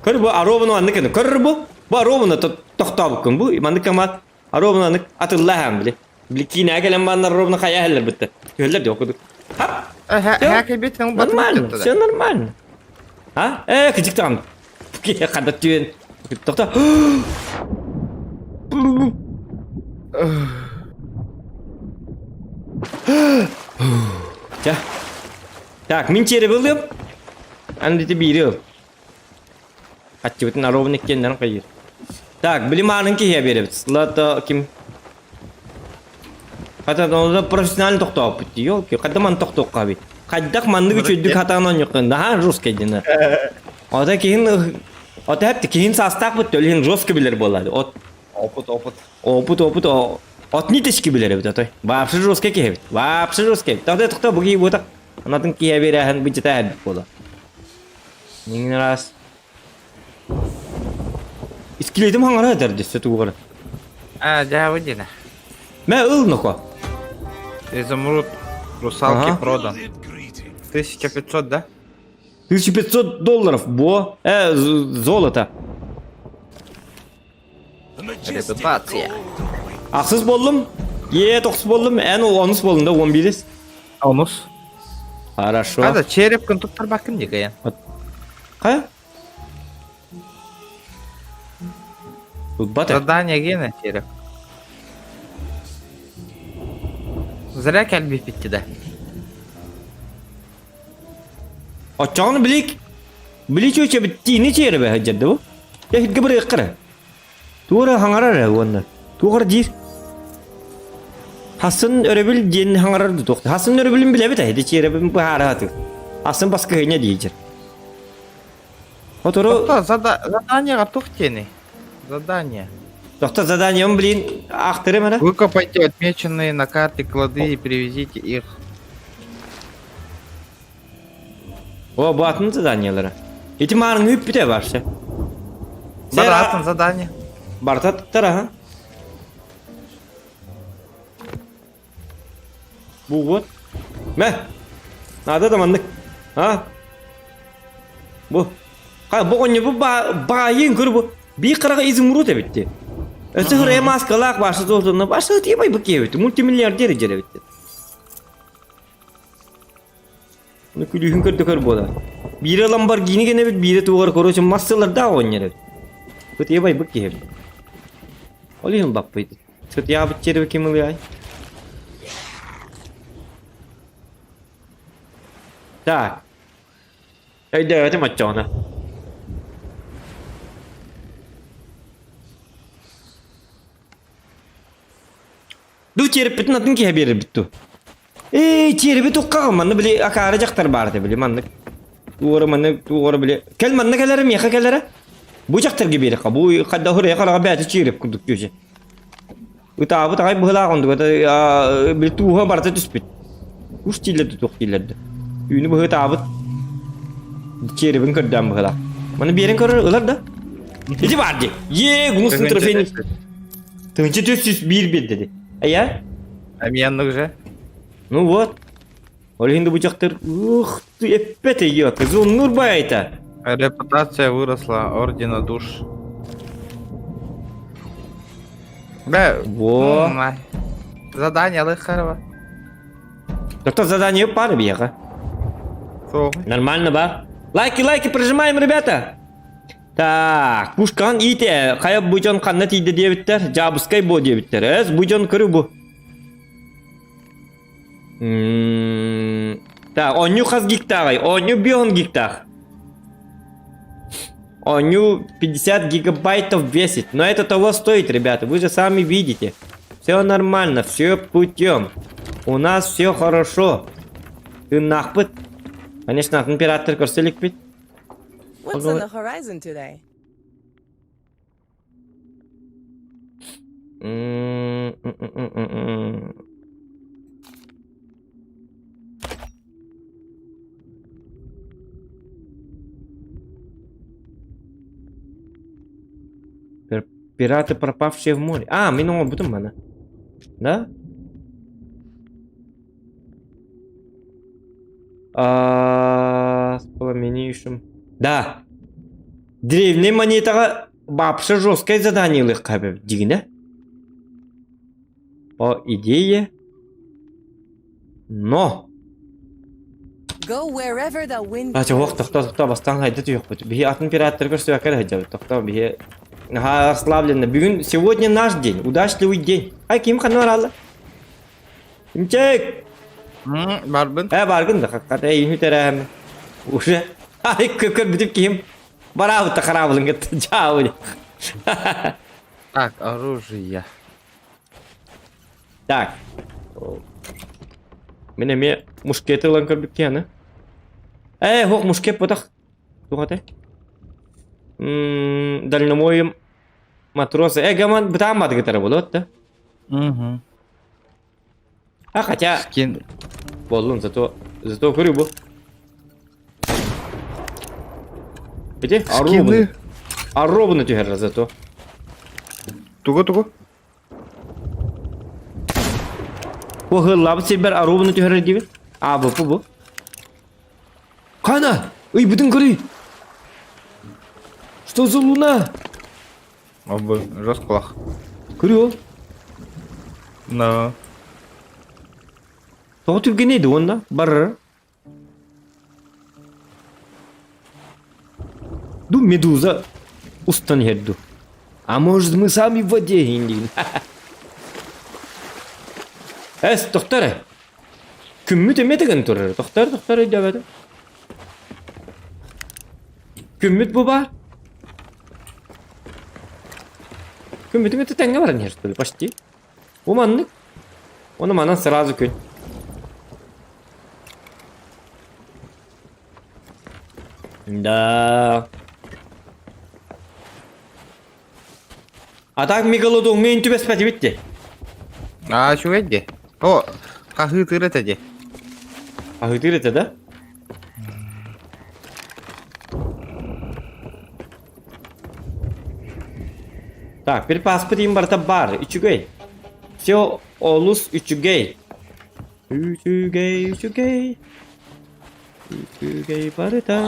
Көр бу арообуну маннык кэнэ. Көр бу. Бу арообуну тохтообуккун бу. Маннык камат арообуну аннык атыллаһаан били. Били киинэҕэ кэлэн бааннар ровно хайа иһэллэр бытта. Түһэллэр диэ курдук. Хап! Нормально, все нормально. А? Э, кыдьык там. Ханда түөн. Тохто. Ча. Так, мин череп ылыам. Аны дити биири ыл. Аччыбытын ровно иккиэннэрин хайыыр. Так, били маанын киһиэ биэрэбит. Сылата ким? Хата онно профессионально тохтооппут дии. Ёлки, хайда ман тохтуохха эбит. Хайдах маннык үчүгдүк хатаан оонньуоххун наһаа жестко дина. Ото киһин ото хэпти киһин саастаах бут өлүһүн жестко билэр буолла. От Опыт, опыт. Опыт, опыт, от ниточки билэр эбит отой. Вообще жестко киһи эбит. Вообще жестко эбит. Тоқта тоқта бу киһи буотах. Анатын киһи биэрээһин быдьата эбит буола. Нин раз. Искилетим хаҥара этэр дөссө тугугар. А, дьэ, дина. Мэ ыл ноко. Изумруд русалки Ага. продан. 1500, да? 1500 долларов, бо. Э, золото. Репутация. Ахсыз боллум. Е, тохсус боллум. Эн онус боллум да, 11. Онус. Хорошо. Хада черепкин туттарбаккын дикаян. Хайа? Тут Задание гена череп. Зря кэлбиппит да. Оччоҕуна билик били чүөчэбит тиини чиэрэ сылдьар бу. Дьэ сиргэ барыахха эрэ. Тугу эрэ хаҥарар эрэ уонна туох эрэ диир. Хасын өрөбүл диэн хаҥарар да туох. Хасын өрөбүлүн билэбит ээ ити чиэрэбин быһаара сатыыр. Хасын баскыһыня диир. Отору Тохто, задание туох диэний? Задание. Тохто заданием, блин, аахтырым эрэ. Выкопайте отмеченные на карте клады и привезите их. О, бу атын заданиелара. Ити маарыҥ үппүтэ вообще. Баратын задание. Барта туттар, аха. Бу вот. Мэ. Надо да маннык. А? Бу. Ха, бу оҕонньор бу баайын көр бу. Биир хараҕа изумруд эбит дии. Өссө хырайа маскалаах башы золотунна башы тиэмай бу киэбит. Мультимиллиардер дьэр эбит. Ну күлүүһүн көрдө көр буола. Биирэ Ламборгини гэнэбит, биирэ туоҕар короче массалардаах оҕонньор эбит. Бу тиэмай бу киһи эбит. Ол иһин баппыйт. Сытыйаабыт черви ким ылыай? Так. Өйдөөтүм оччоҕуна. Ду череппитин атын киһи биэрэрбит дуу? Ээ, череби туххаҕын манна били акаары дьахтар баар этэ били маннык. Туора манна туора били. Кэл манна кэлэрэ миэхэ кэлэрэ. Бу дьахтарга биэрэххэ бу хайда хурайа хараҕа бэйэтэ череп курдук түөсэ. Ытаабыт аҕай быһылаах оннук это били тууһа барыта түспүт. Уш дииллэр туох дииллэр да. Үүнү быһытаабыт. Черебин көрдөөн быһылаах. Маны биэрэн көрөр ылар да. Ити бар ди. Е, гунустун трофейный. Тыынча 401 биэрдэ ди. Эйэ? Обменных же. Ну вот. Ол иһин да бу дьахтар ух ты эппэт ее, кызыл байта. Репутация выросла, ордена душ. Да, Во. Задание Лыхарова. Доктор задание пары бьеха. Нормально ба? Лайки, лайки прожимаем, ребята. Так, пушкан ите, хайа бу дьон ханна тиийдэ диэбиттэр, дьаабыскай буо диэбиттэр. Эс, бу дьон көрү бу. М, Так, оонньуу хас гигтааҕый? Оонньуу 5 гигтаах. Оонньуу 50 гигабайтов весит. Но это того стоит, ребята. Вы же сами видите. Все нормально, все путем. У нас все хорошо. Тыыннаахпыт. Конечно, атын пираттар көрсө иликпит. What's on the horizon today? М, м, м, м, м. Пир- Пираты, пропавшие в море. А, мин оҥорбутум маны. Да? А, с пламенеющим. Да. Древний монетаҕа вообще жесткое задание ылыахха эбит дьигинэ. По идее. Но. Go wherever the wind Ача ох blows тохтоо you. тохтоо бастаан хайда түһүөхпүт. Биһи атын пираттарга көрсүбэккэ эрэ сылдьабыт. Тохтоо биһи наһаа расслабленно. Бүгүн сегодня наш день, удачливый день. Ай ким ханна баралла? Имчик! Барбын. Э баргын да хакката эйин үтэрээм. Уже ай көрбүтүп киһим бараабыта хараабылын кытта дьаабы. Так, оружие. Так. Мин эмиэ мушкеты ылан көрбүт киһи аны. Ээ, һуох мушкет ботах. Туох этэй? М, дальномой матросы. Э, гаман бытаан бадыгытара буолуот да. Угу. А хотя Скин. буоллун зато зато көрүү бу. Ити Скины. оруобуна оруобуна түһэр зато. Тугу-тугу? Бу ыһыллаабыт сирбэр оруобуна түһэрэр диибин. А бу бу. Хана! Ыйбытын көрүй! Что за луна? Обы, жестколах. Көрүй ол. Но. Тоҕо түргэнэй да уонна барар. Ду медуза устан иһэр ду. А может мы сами в воде диин. Эс, тохтор ээ. Күммүт эмиэ тыган турар. Тохтор, тохтор өйдөөбөтүм. Күммүт бу баар. Күммүтүн кытта тэҥҥэ баран иһэр что ли, почти. Бу маннык. Ону манан сразу күн. Да. А так мегалодон мен түбэспэтибит дии. А, үчүгэй дии. О, хаһыытыыр этэ дии. Хаһыытыыр этэ да? Так, припаспыт иин барыта баар. Үчүгэй. Все олус үчүгэй. Үчүгэй, үчүгэй. Үчүгэй барыта.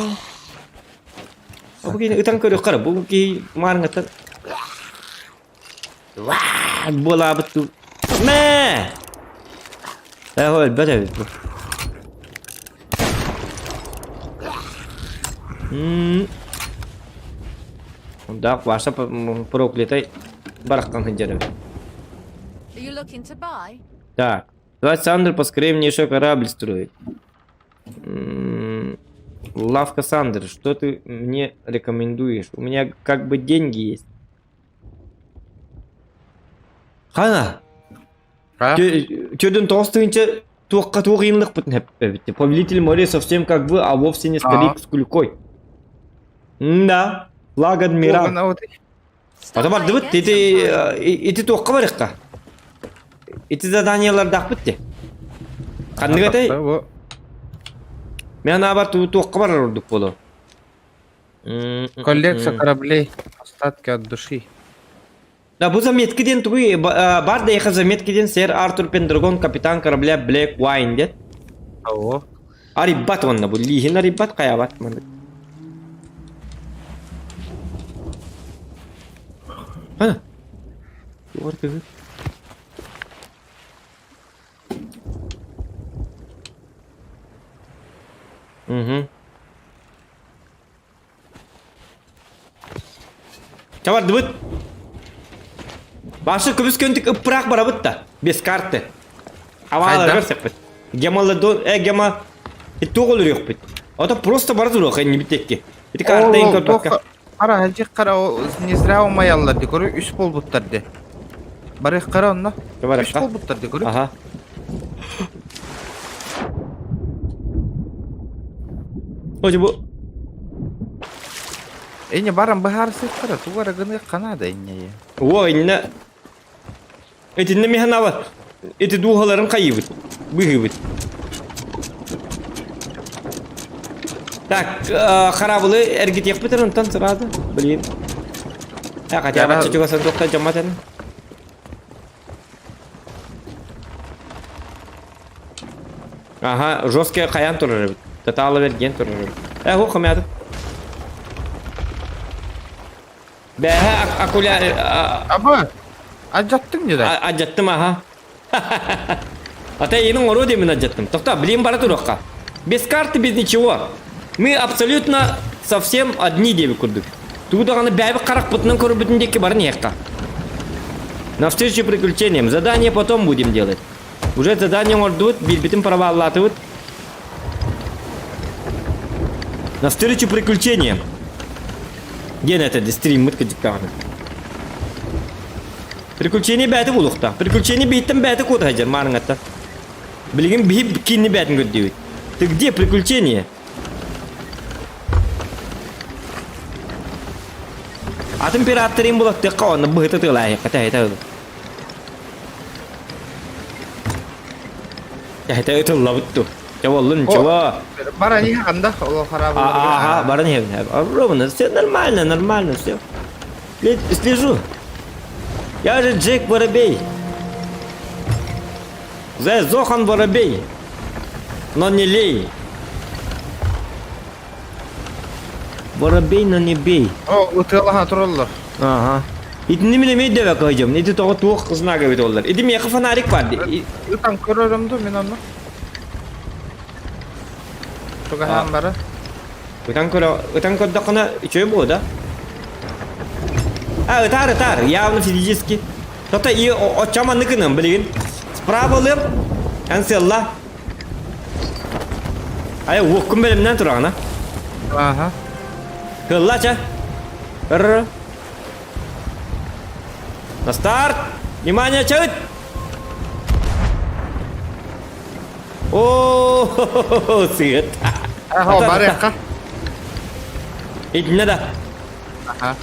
Бу киһини ытан көрүөххэ эрэ. Бу киһи маарыҥҥаттан буолаабыт дуу. Мэ! Ээ, өлбөт эбит бу. М. Ондаах Паша проклятай барахтан сылдьар эбит. Are you looking to buy? Так, давай, Сандер, поскорее мне еще корабль строить. М, Лавка Сандер, что ты мне рекомендуешь? У меня как бы деньги есть. Хана, А? Төрдүн тоҕус тыһыынча туохха туох ыйынлыкпытын эбит. Повелитель морей совсем как вы, а вовсе не старик с кулькой. Да, флаг адмирал. Stop Ата by бардыбыт, again ити sometime. ити туохха барыахха? Ити заданиелардаахпыт дии. Ханнык этэй? Мен анаабар туохха барар ордук буолуо. Коллекция кораблей. Остатки от души. Да, бу заметки диэн тугуй бар да ехал заметки диэн сэр Артур Пендрагон капитан корабля Black Wine диэн. Того. Арибат уонна бу лииһин арибат хайабат маннык. Хана. Тугар тыгы. Угу. Чабардыбыт. Башы көмүс көнтүк ыппыраах барабыт да. Без карты. Авааларгар Хайдах? сеппит. Гемалодон, э гема туох өлөрүөхпүт? Ото просто бара туруох иннибит диэки. Ити карта ин көрбөккө. Хара хажы хара не зря умаяллар ди көрү үс болбуттар ди. Бары хара онно. Үс болбуттар ди көрү. Аха. Ожи бу Эне баран быһаарсык хара тугара гыны канада инне. О инне Итиннэ миһэн ава ити дууһаларын хайыыбыт, быыһыыбыт. Так, хараабылы эргитиэхпит онтон сразу, блин. Э, хотя бы чугас туохта дьоммат Ага, жесткий хайан турар эбит. Татаалы бэргиэн турар эбит. Э, ху хомятым. Бэһэ акуля... Аба, Адьаттыҥ дьэ да? Адьаттым аха. Ата эйигин оҥоруо диэммин адьаттым. Тохто, блин бара туруохха. Без карты, без ничего. Мы абсолютно совсем одни диэбит курдук. Тугу даҕаны бэйэбит харахпытынан көрбүтүн диэки баран иһиэххэ. Навстречу приключениям. Задание потом будем делать. Уже задание оҥордубут, биирбитин проваллаатыбыт. Навстречу приключениям. Диэн этэ стриммыт кыдьыктаҕына. Приключение бэйэтэ буолуохтаах. Приключение биһиттэн бэйэтэ куота сылдьар маарыҥаттан. Билигин биһи киинни бэйэтин көрдүүбүт. Ты где приключение? Атын пираттарын булаттыахха онно быһыта тыалааһыахха тэһитэ Тэһитэ ытыллабыт ту. Чэ буоллун, ничего. Баран иһэҕин да, ол хараабыларга. Ага, баран иһэбин. Ровно, все нормально, нормально, все. Слежу. Я же Джек Воробей. За Зохан Воробей. Но не лей. Воробей, но не бей. О, ытыалаһа тураллар. Ага. Итини мин эмиэ дэбэ кыһыдьым. Ити тоҕо туох знага эбит оллар. Ити миэхэ фонарик бар. Ытан көрөрөм ду мин онно. Тугаһаан бара. Ытан көрө, ытан көрдөххүнэ үчүгэй буолуо да. А, ытаар, ытаар, явно физически. Тота и оччо маннык гыныам билигин. Справа ылыам, эн сыалла. Ай, уоккун бэлэмнээн тураҕына. Ага. Сыалла ча. Р. На старт! Внимание, чаыт! О, сыт. Ага, барыахха. Итиннэ да. Ага.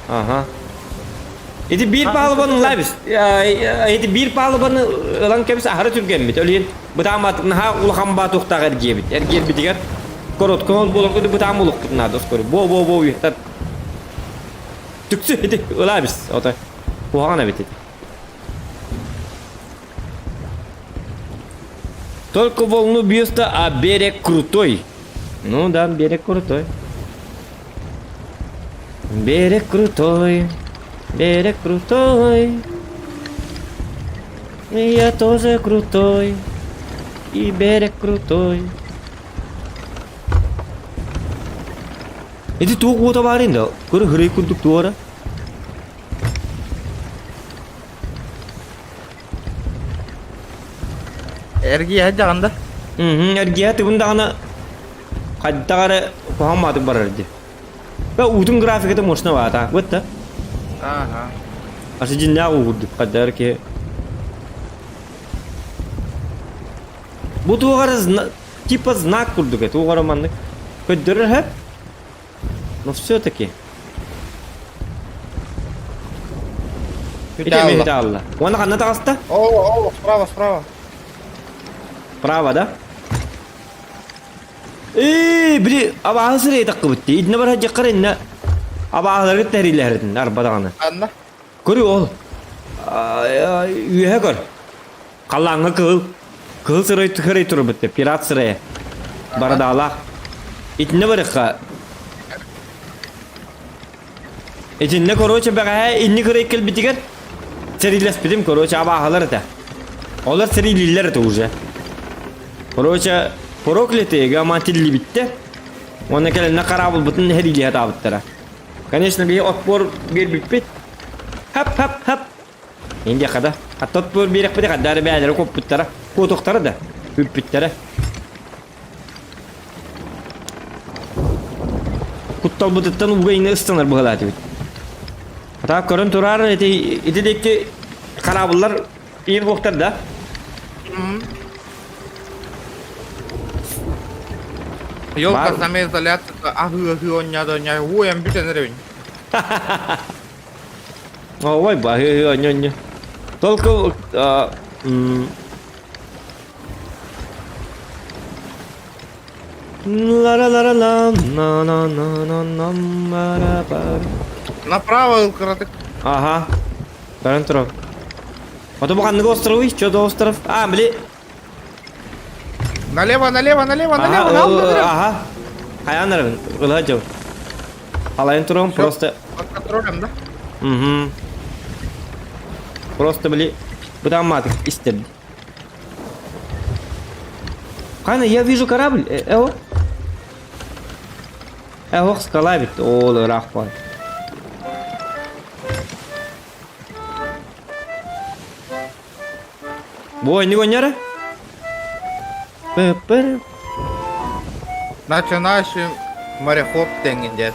Ага. Ити биир палубаны ылабыз. Ити биир палубаны ылан кэбис аһары түргэммит. Өлүйен бытаамат наһаа улахан баатуохтаах эргиэбит. Эргиэрбитигэр короткон ол буолан курдук бытаам улукпут наада скоро. Бо-бо-бо уйуттар. Түксү ити ылабыз. Ото куһаҕан эбит ити. Только волну бьется, а берег крутой. Ну да, берег крутой. Берег крутой, берег крутой. И я тоже крутой, и берег крутой. Ити туох уота баарын да, көрө хырый курдук туора. Эргийэ даҕаны да? Эргийэ тыбын даҕаны хайдах эрэ куһаҕан маатык барар дии. Ба уутун графиката мощно баата. Вот да. Ага. Асы дьиннээх уу курдук хайдах эрэ киһи. Бу туох эрэ типа знак курдук э туох эрэ маннык көрдөрөр һэп. Но все-таки. Ити алла. Уонна ханна таҕыста? О, о, справа, справа. Право, да? Ээ, били абааһы сирэй таххыбыт дии. Итиннэ бар дьаххар иннэ абааһыларгыт тэриилэһэритин арба даҕаны. Анна. Көрү ол. Үөһэ көр. Халлааҥҥа кыһыл. Кыһыл сырай сырай турбут пират сырайа. Барадаалаах. Итиннэ барыхха. Итиннэ короче бэҕэһээ инник ырай кэлбитигэр сэриилэспитим короче абааһылар этэ. Олор сэриилииллэр этэ уже. Короче проклятые гаматиллибиттэр. Уонна кэлэннэ хараабылбытын сэриилиһэ таабыттара. Конечно, биһи отпор биэрбиппит. Хап-хап-хап. Индия да. Аттот бур биэрэхпити хаддаары бээлэри куоппуттара. Куотуохтара да. Үппүттэрэ. Кутталбытыттан ууга иҥнэ ыстанар быһалаатыбыт. Атаа көрөн тураар ити ити диэки хараабыллар иир буохтар да. Елка самоизоляция аһыы-аһыы оонньоото оонньоо уойан бүтэн эрэбин. Ой, баһыы оонньоо Только Направо ыл кыратык. Ага. Баран турар. Ото бу ханнык островый? Что за остров? А, били. Налево, налево, налево, налево, налево. Ага. Хайан арабын. Ыла жыл. Алайын турам просто. Под контролем, да? Угу. Просто били. Бытамматык истерди. Кана, я вижу корабль. Эо. Эох скала бит. Ол ыраах бар. Бу ойнук ойнара? Пы-пыр. Начинающий мореход тэҥин дед.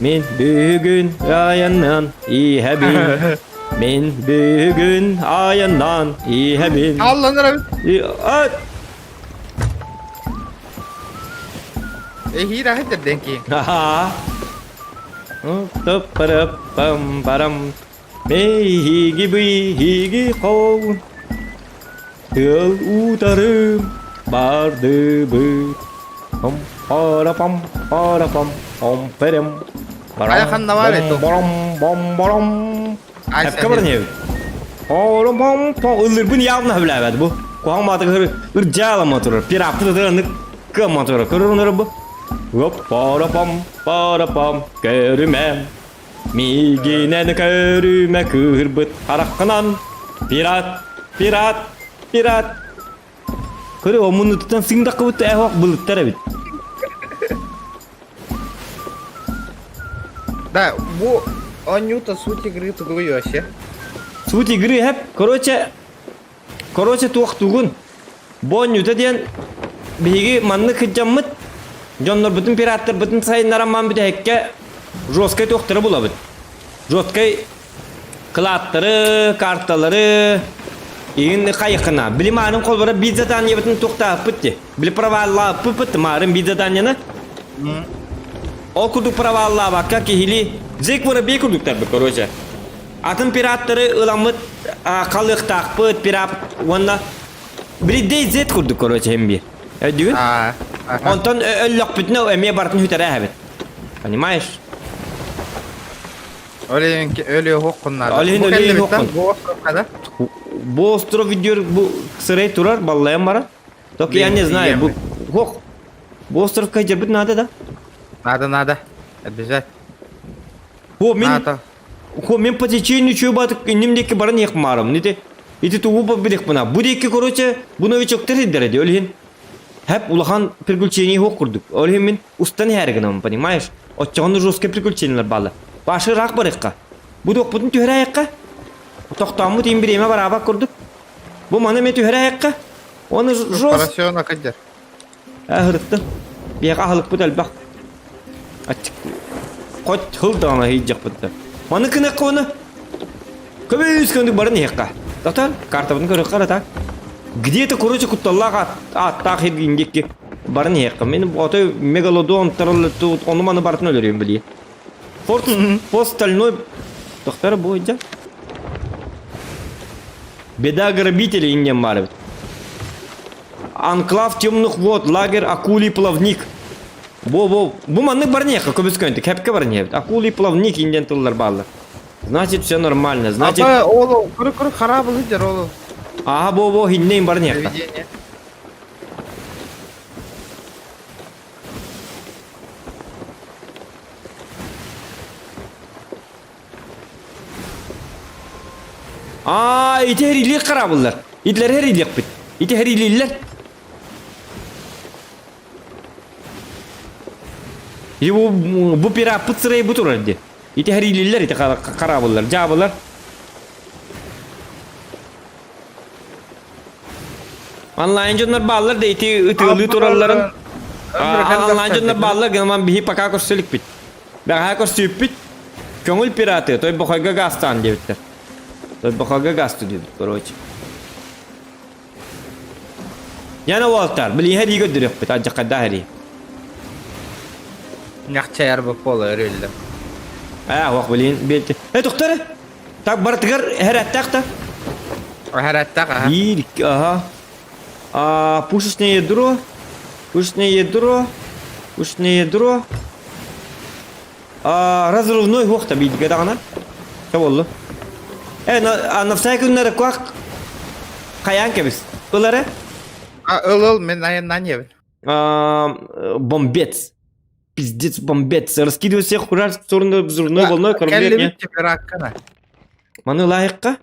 Мин бүгүн айаннан иһэбин. Мин бүгүн айаннан иһэбин. Алланыр Ат! Эһиир аһыдыр дэнки. Аха. Тып-парап-пам парам. Мейиги быйиги хол. Тыал утарым бардыбыт. Пам пара-пам пара-пам пам перем. Хайа ханна бар эту? Барам бам барам. Ай Әпкә бар не? Парам пам пам ыллырбын явно хөбләбәд бу. Куһаң матык ыр ыржаала мотору. Пирапты да кы мотору. Көрүнөр бу. Оп пара пам пара пам көрүмэм. Миигинэн көрүмэ кыырбыт хараххынан. Пират, пират, пират. Көрө омунутуттан сыҥдаккыбыт эһох былыттар эбит. Да, бу Анюта суть игры тугуй вообще. Суть игры хэп, короче, короче туох тугун. Бу Анюта диэн биһиги маннык кыдьаммыт дьоннорбутун пираттарбытын сайыннарамман бүтэһиккэ жесткай туохтары булабыт. Жесткай кылааттары, карталары игин хайыкына. Били маарын холбора биир заданиебытын туохтааппыт ти. Били проваллааппыт маарын биир заданияны. Ол курдук проваллаабакка киһили Джек Воробей курдуктарбыт, короче. Атын пираттары ыламмыт халыктаахпыт пират уонна Били Z курдук, короче, эмби. Өйдүгүн? Онтон өллөхпүтүнэ эмиэ барытын сүтэрэ эбит. Понимаешь? Өлүн өлү хоккун надо. Олин өлү хоккун. Бу остров видео бу сырай турар, баллайым бара. Только я не знаю, бу хок. Бу остров кайдербит надо да? Надо, надо. Обязательно. Хо мен Хо мен по течению чуйбатык инним диэки баран иэхмаарым. Нити ити тугу билих мына. Бу диэки короче бу новичоктар сиддэрэ ди. Ол иһин хэп улахан приключение хуох курдук. Ол иһин мин устан иһээри гынабын, понимаешь? Оччоҕуна жесткий приключениелар бааллар. Башы ыраах барыахха. Бу туохпутун түһэрээйэххэ. Тохтооммут иин бириэмэ бараабат курдук. Бу маны эмиэ түһэрээйэххэ. Оны жест... Поросенок идер. Ыһырыттым. Биһиэхэ аһылыкпыт элбэх. Аччык. Хоть хыл даҕаны иһийдьэхпит да. Маны кынакка уонна көбүс көндүк баран иһиэххэ. Тата картабытын көрүөххэ эрэ так. Где-то короче кутталлаах ааттаах иргин диэки баран иһиэххэ. Мин отой мегалодон тараллы ону маны барытын өлөрүөм билии. Форт пост стальной Тохтар бу дьэ. Беда грабителей иннем баар эбит. Анклав темных вод, лагерь акулий плавник. Бу бу бу маннык барниэхэ көбүскөнтү кэпкэ барниэбит. Акулий плавник инден тыллар бааллар. Значит, все нормально. Значит, Аба ол куру куру харабыл сылдьар ол. Аха бу бу хиннейн барниэхэ. Заведение. Аа, ити хэрилиэх хараабыллар. Итилэр хэрилиэхпит. Ити хэрилииллэр. И бу, бу пираппыт сырай бу турар ди. Ити хэрилииллэр, ити хараабыллар. Дьаабылар. Онлайн дьоннор бааллар да ити ытыалыы туралларын. Онлайн дьоннор бааллар гынан биһи пока көрсөлүкпүт. Бэҕэһээ көрсүппүт. Көҥүл пираты, Тойбохойго газтаан диэбиттэр. Тойбохойго газту диэбит, короче. Яна уолтар, билиһэ дии көрдөрүөхпүт, алдьархайдаах эрии. Ньахчайар бу пола өрүллэ. Аа, ох, блин, бельти. Э, тохтор! Так барытыгар хэрэттээх та. Хэрэттээх, аха. Биир, ага. А, пушечное ядро, пушечное ядро, пушечное ядро. А, разрывной хуох та бииргэ даҕаны. Чэ буоллу. Э, на, а, на всякий күннэри куах хайаан кэбис. Ыл эрэ. А, ыл ыл, мен айаннан ебин. А, бомбец. Пиздец, бомбец. Раскидывай всех вражеских в сторону взрывной волной, кормлет не. Кэллибит пираккана. Маны лайыққа?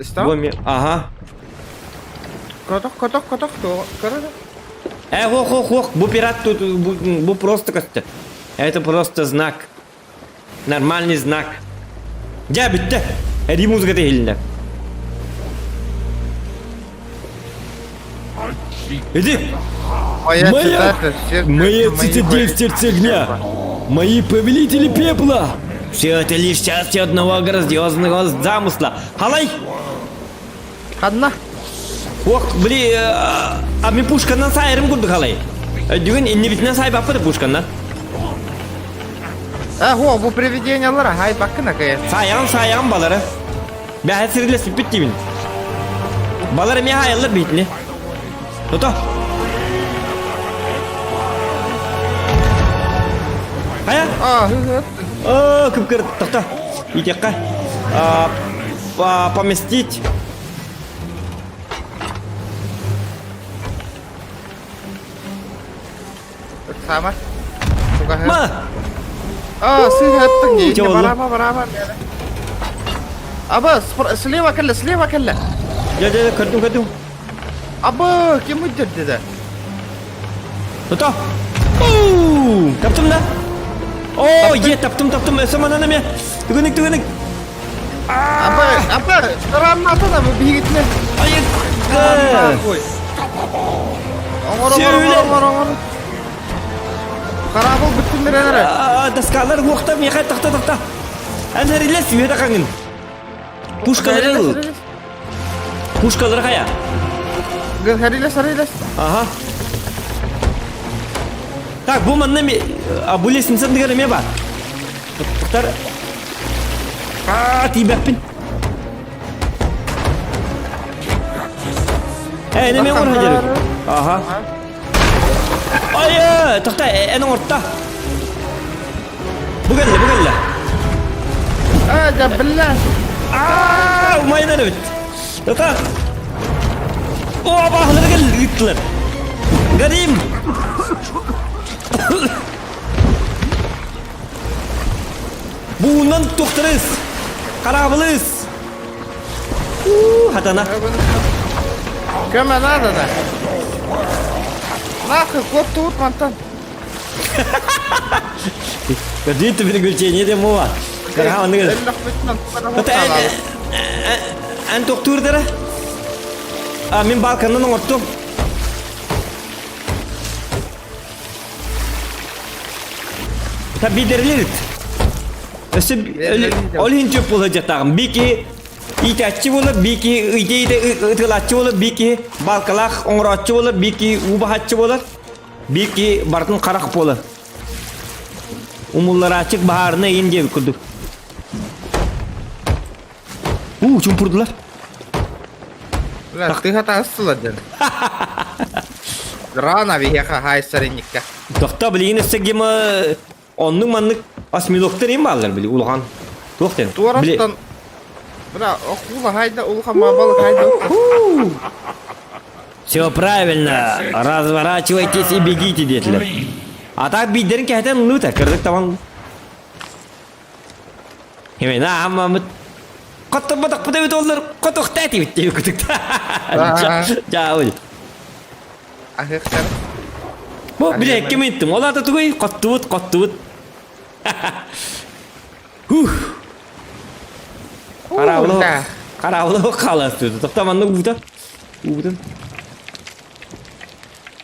Что? Боми... Ага. Котох, котох, котох, көрө. Э, ох, ох, ох, бу пират тут, бу, бу просто как-то. Это просто знак. Нормальный знак. Дьэ, бүттэ. Эри музыка иһилиннэ. Иди! Моя, Моя- цитата, сердце Моя мои цитадель в сердце огня! Мои повелители пепла! Все это лишь часть одного грандиозного замысла. Халай! Ханна. Ох, бли, а ми пушканан сайырым курдук халай. Бүгүн иннибитинен сайбаппыт пушканнан. А, хо, бу привидениялар, хай баккына кая. Саян саян балары. Бәһә сирлесиппит дибин. Балар эмиэ хаайаллар биитини. Тото. Хайа? А, hı О, кып-кыр, тохто. Итиэххэ. Поместить. Сама. Ма! А, сыһыаттың Чэ буолла? барама барама Аба, слева кэллэ, слева кэллэ. Дьэ, дьэ, көрдүм, көрдүм. Аба, ким үддэрдэ? Тото. Оу! Таптым да? О, е, таптым, таптым. Өссө манан эмиэ. Түгүнүк, түгүнүк. Аба, аба, тараннатана бу биһигитинэ. Айыкка! Оҥор, оҥор, оҥор, оҥор. Хараабыл бүттүн эрэ. Доскалар уохта миэхэ тахта тахта. Эн эрилес үөдэ хаҥын. Пушкалары ыл. Пушкалары хайа. Гын харилес. Ага. Так, бу манна ми а бу лестницам дигэр эмиэ бар. Тохтар. Аа, тиийбэппин. Э, эне мен оҥор сылдьарым. Аха. Ай, тохта, эн оҥорто. Бу кэллэ, бу кэллэ. А, да, бля. Аа, умайдан эбит. Тохта. О, баһылары кэл ыыттылар. Горим! Буунан тухтарыс! Хараабылыс! Уу, хатана. Көмө надо да. Нахуй, кот тут мантан. Көрдүүт переключение де муа. Караха онны Эн тохтуурдара. А мин балканнан оҥортум. Табидерлирит. Өссө ол иһин чөп буола дьатааҕым. Бики иитээччи буолар, бики ыйдейде ытылааччы буолар, бики балкалаах оҥорооччу буолар, бики уу баһааччы буолар, бики барытын харах буолар. Умулларааччык баһаарына иин диэбит курдук. Уу, чумпурдулар. Бля, ты хатаастылар дьэн. Рано биһиэхэ хаайсаринникка. Тохто билигин өссө гема оннук-маннык осьминогтар им бааллар били улахан. Туох диэн? Туораттан Бля, охула хайда улахан маабалык хайда. Все правильно. Разворачивайтесь и бегите диэтилэр. А так биирдэрин кэһэтэн ыллыбыта, кырдык табан. Именно аммамыт Хотторботохпут эбит оллар хотохта этибит диэбит кутукта. Дьаабыл. Аһыктар. Бу биле ким иттим. Ол ата тугуй хоттубут, хоттубут. Ух. Караулы. Караулы халас. Тохта маннык уута. Уутун.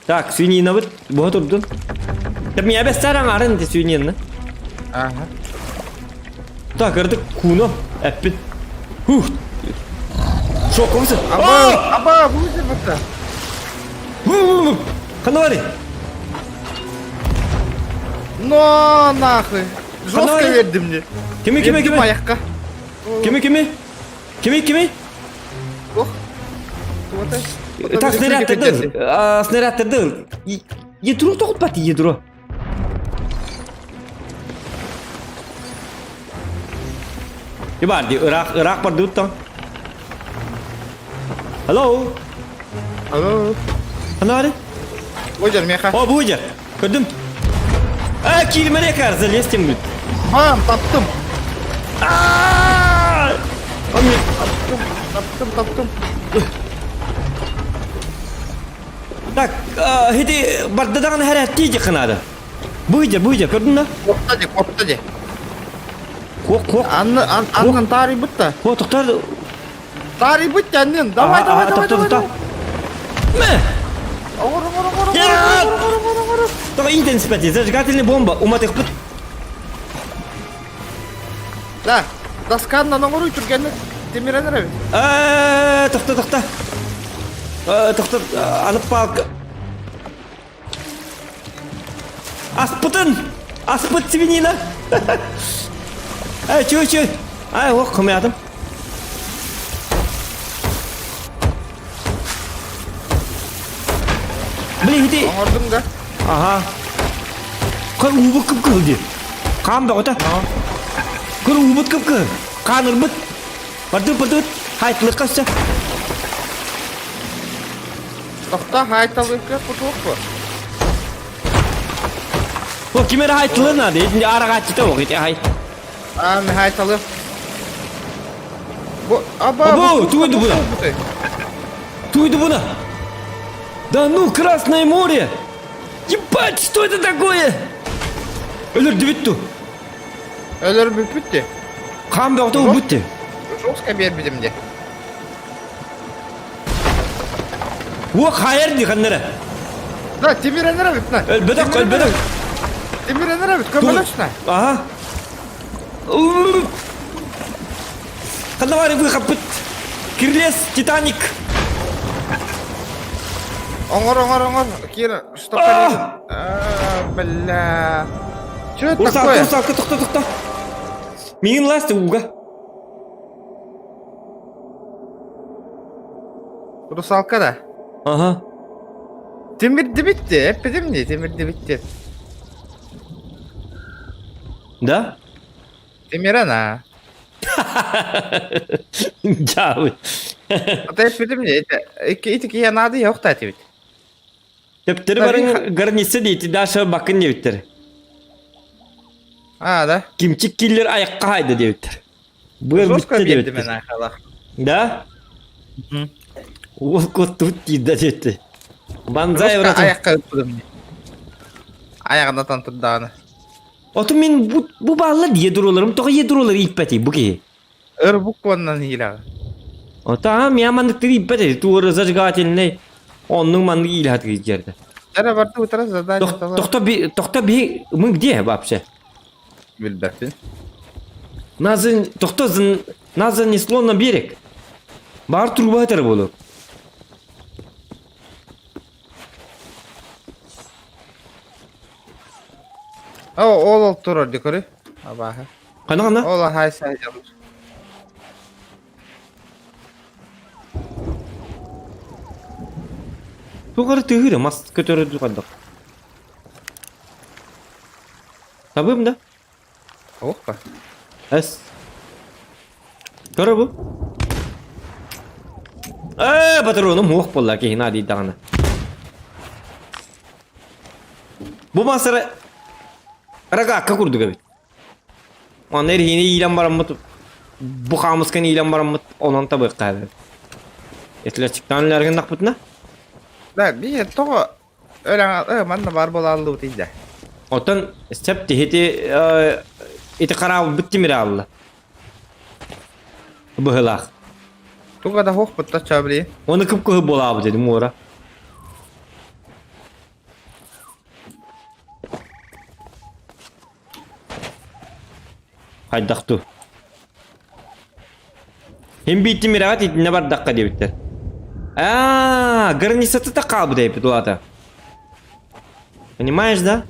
Так, свининабыт буһа турдун. Мия бэстээр аҥаарын ити свинина. Ага. Так, ырдык куно эппит. Хух. Шоковый. Аба, аба, будет это. Ханна бары? Но нахуй. Жестко верди мне. Кими кими кими? Аяққа. Кими кими? Кими кими? Ох. Так, снаряд тырдыл. Снаряд тырдыл. Ядро тоғытпат, ядро. Бар ди, ыраах, ыраах бардыбыт Hello? Алло. Ханна Бу меха. О, бу Көрдүм. А, киирмэре кар, залезтем, блин. Бам, таптым. А! Он мне... Таптым, таптым. Так, хити бардадаган хәрә тиде кынады. Бу иде, көрдүң да? Копта де, копта де. Кок, кок. Анны, аннан тари бутта. О, токтар. Тари бутта, аннан. Давай, давай, давай, давай. Мэ! Оңор, оңор, оңор, оңор, оңор, оңор, оңор. Только интенсипати, зажигательная бомба, уматых пут. Да, досканнан оңор үтүргәнне темирәнер бит. Э, тохта, тохта. Э, тохта, аны палка. Аспытын! Аспыт свинина! Эй, чуй, чуй! Ай, ох, кымядым. Блин, иди. Оңордың да. Ага. Кыр убыт кып кыл ди. Кам да ота. Кыр убыт кып кыл. Кан ырбыт. Барды барды. Хайтлык касса. Тохта хайталыкка кутук О, кимер хайтлы надо. Эти арага чита ок, эти хай. А, ми хайталы. Бу, аба, Або, туйду буна. Туйду буна. Да ну, Красное море! Ебать, что это такое? Өлөр бүттү. Өлөр бүттү. Кам бакта бүттү. Жестко бербидим де. О, хайыр ди каннара. Да, темирәнер бит на. Өлбөдök, өлбөдök. Темирәнер бит, көмөлөчнө. Ага. Ханна вы хапыт. Кирлес, Титаник. Оңор, оңор, оңор. Кира, что А! А, бля. Что это Урсалка, такое? урсалка, тохта, тохта. Миин ласты уга. Русалка да. Ага. Темирди битти, эппедим не, темирди битти. Да? Темирана. Жабы. Ата эппедим не, это ити ки янады yok та бит. Тептери барын гарнисы дейти, даша бакын деуттер. А, да. Кимчик киллер аяққа хайды деуттер. Быр Жестко битти берди деуттер. мен айхала. Да? Ол кот тут дейді дейтти. Банзай Жестко братан. аяққа өттүм. Аяғына тантырдағаны. Оту мен бу бу баллар ядроларым, тоға ядролар иппәти бу ки. Ыр букваннан хилага. Ота мямандыктыр иппәти, туыры зажигательный. Онның манды илхат жерде. Тара барды утара задание Тохта би, тохта би, мы где вообще? Билбәппин. Нас тохта нас занесло на берег. Бар труба этер болу. О, ол ол турар дикори. Абаха. Кана кана? Ол хай сай жабыр. Тугары тыгыры мас көтөрү кандак. Табым да? Охпа. Эс. Көрө бу. Э, патроным ох болла ки хина ди даганы. Бу масара рага курду габит. Аннер хини илен бараммыт. Бу хамыскан илен бараммыт. Онан табы кабы. Этлер чыктан лерген накпытна. Да, би того өләң э манна бар бола алды тиде. Отон сеп тихити ити карау биттимир алла. Быһылах. Туга да хох бутта чабри. Оны кып кыһы болабы дедим ора. Хайдах ту? Хим биитти мирэҕэ итиннэ бардахха диэбиттэр. Аа, границата хаалбыт эпит улаата. Понимаешь, да?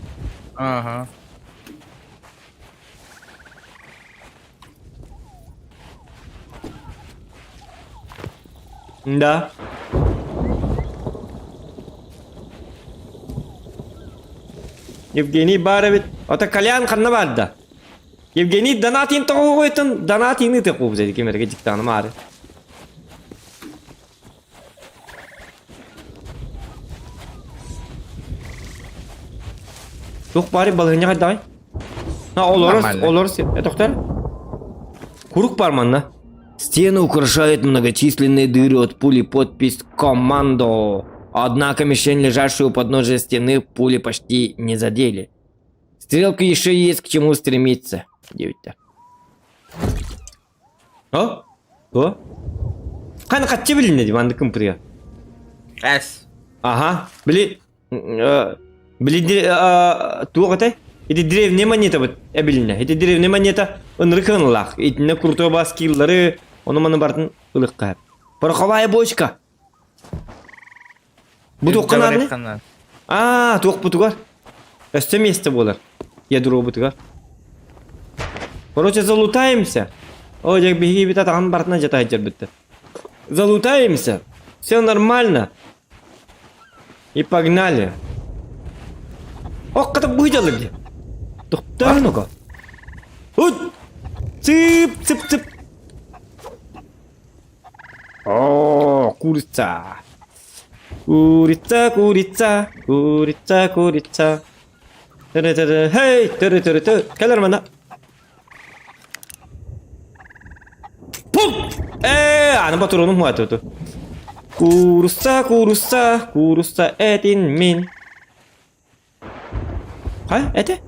Ага. Да. Евгений баар эбит. Ото Колян ханна барда? Евгений донатин тоҕугуйтун донатины тыкуубут эти кимерге диктаным аары. Туох баары балыһынньа хайдаҕай? На олорор, Нормально. олорор сир. Э, тоқтар. Курук бар манна. Стены украшают многочисленные дыры от пули подпись «Командо». Однако мишень, лежащую у подножия стены, пули почти не задели. Стрелка еще есть к чему стремиться. Девять О? О? Хана хаччы билинне ди манды кымпырыга. Эс. Аха, били били туох этэй? Ити древняя монета бит эбилинне. Ити древняя монета ынырык ынылаах. Итинне крутой бас киллары, ону маны бартын ылыкка. Пороховая бочка. Бу туохха нааданы? Аа, туохпутугар. Өссө место буолар. Ядробутугар. Короче, залутаемся. О, дьэ, биһиги бит атаҕын барытына дьата сылдьарбыт. Залутаемся. Все нормально. И погнали. Ох, ката быдалыги. Тухтар ну-ка. Ут! Цып, цып, цып. О, курица. Курица, курица, курица, курица. Тыры-тыры, хей, тыры-тыры-ты. Кэлэр манна. Пум! Э, аны батуруну хуатуту. Курусса, курусса, курусса этин мин. А, это?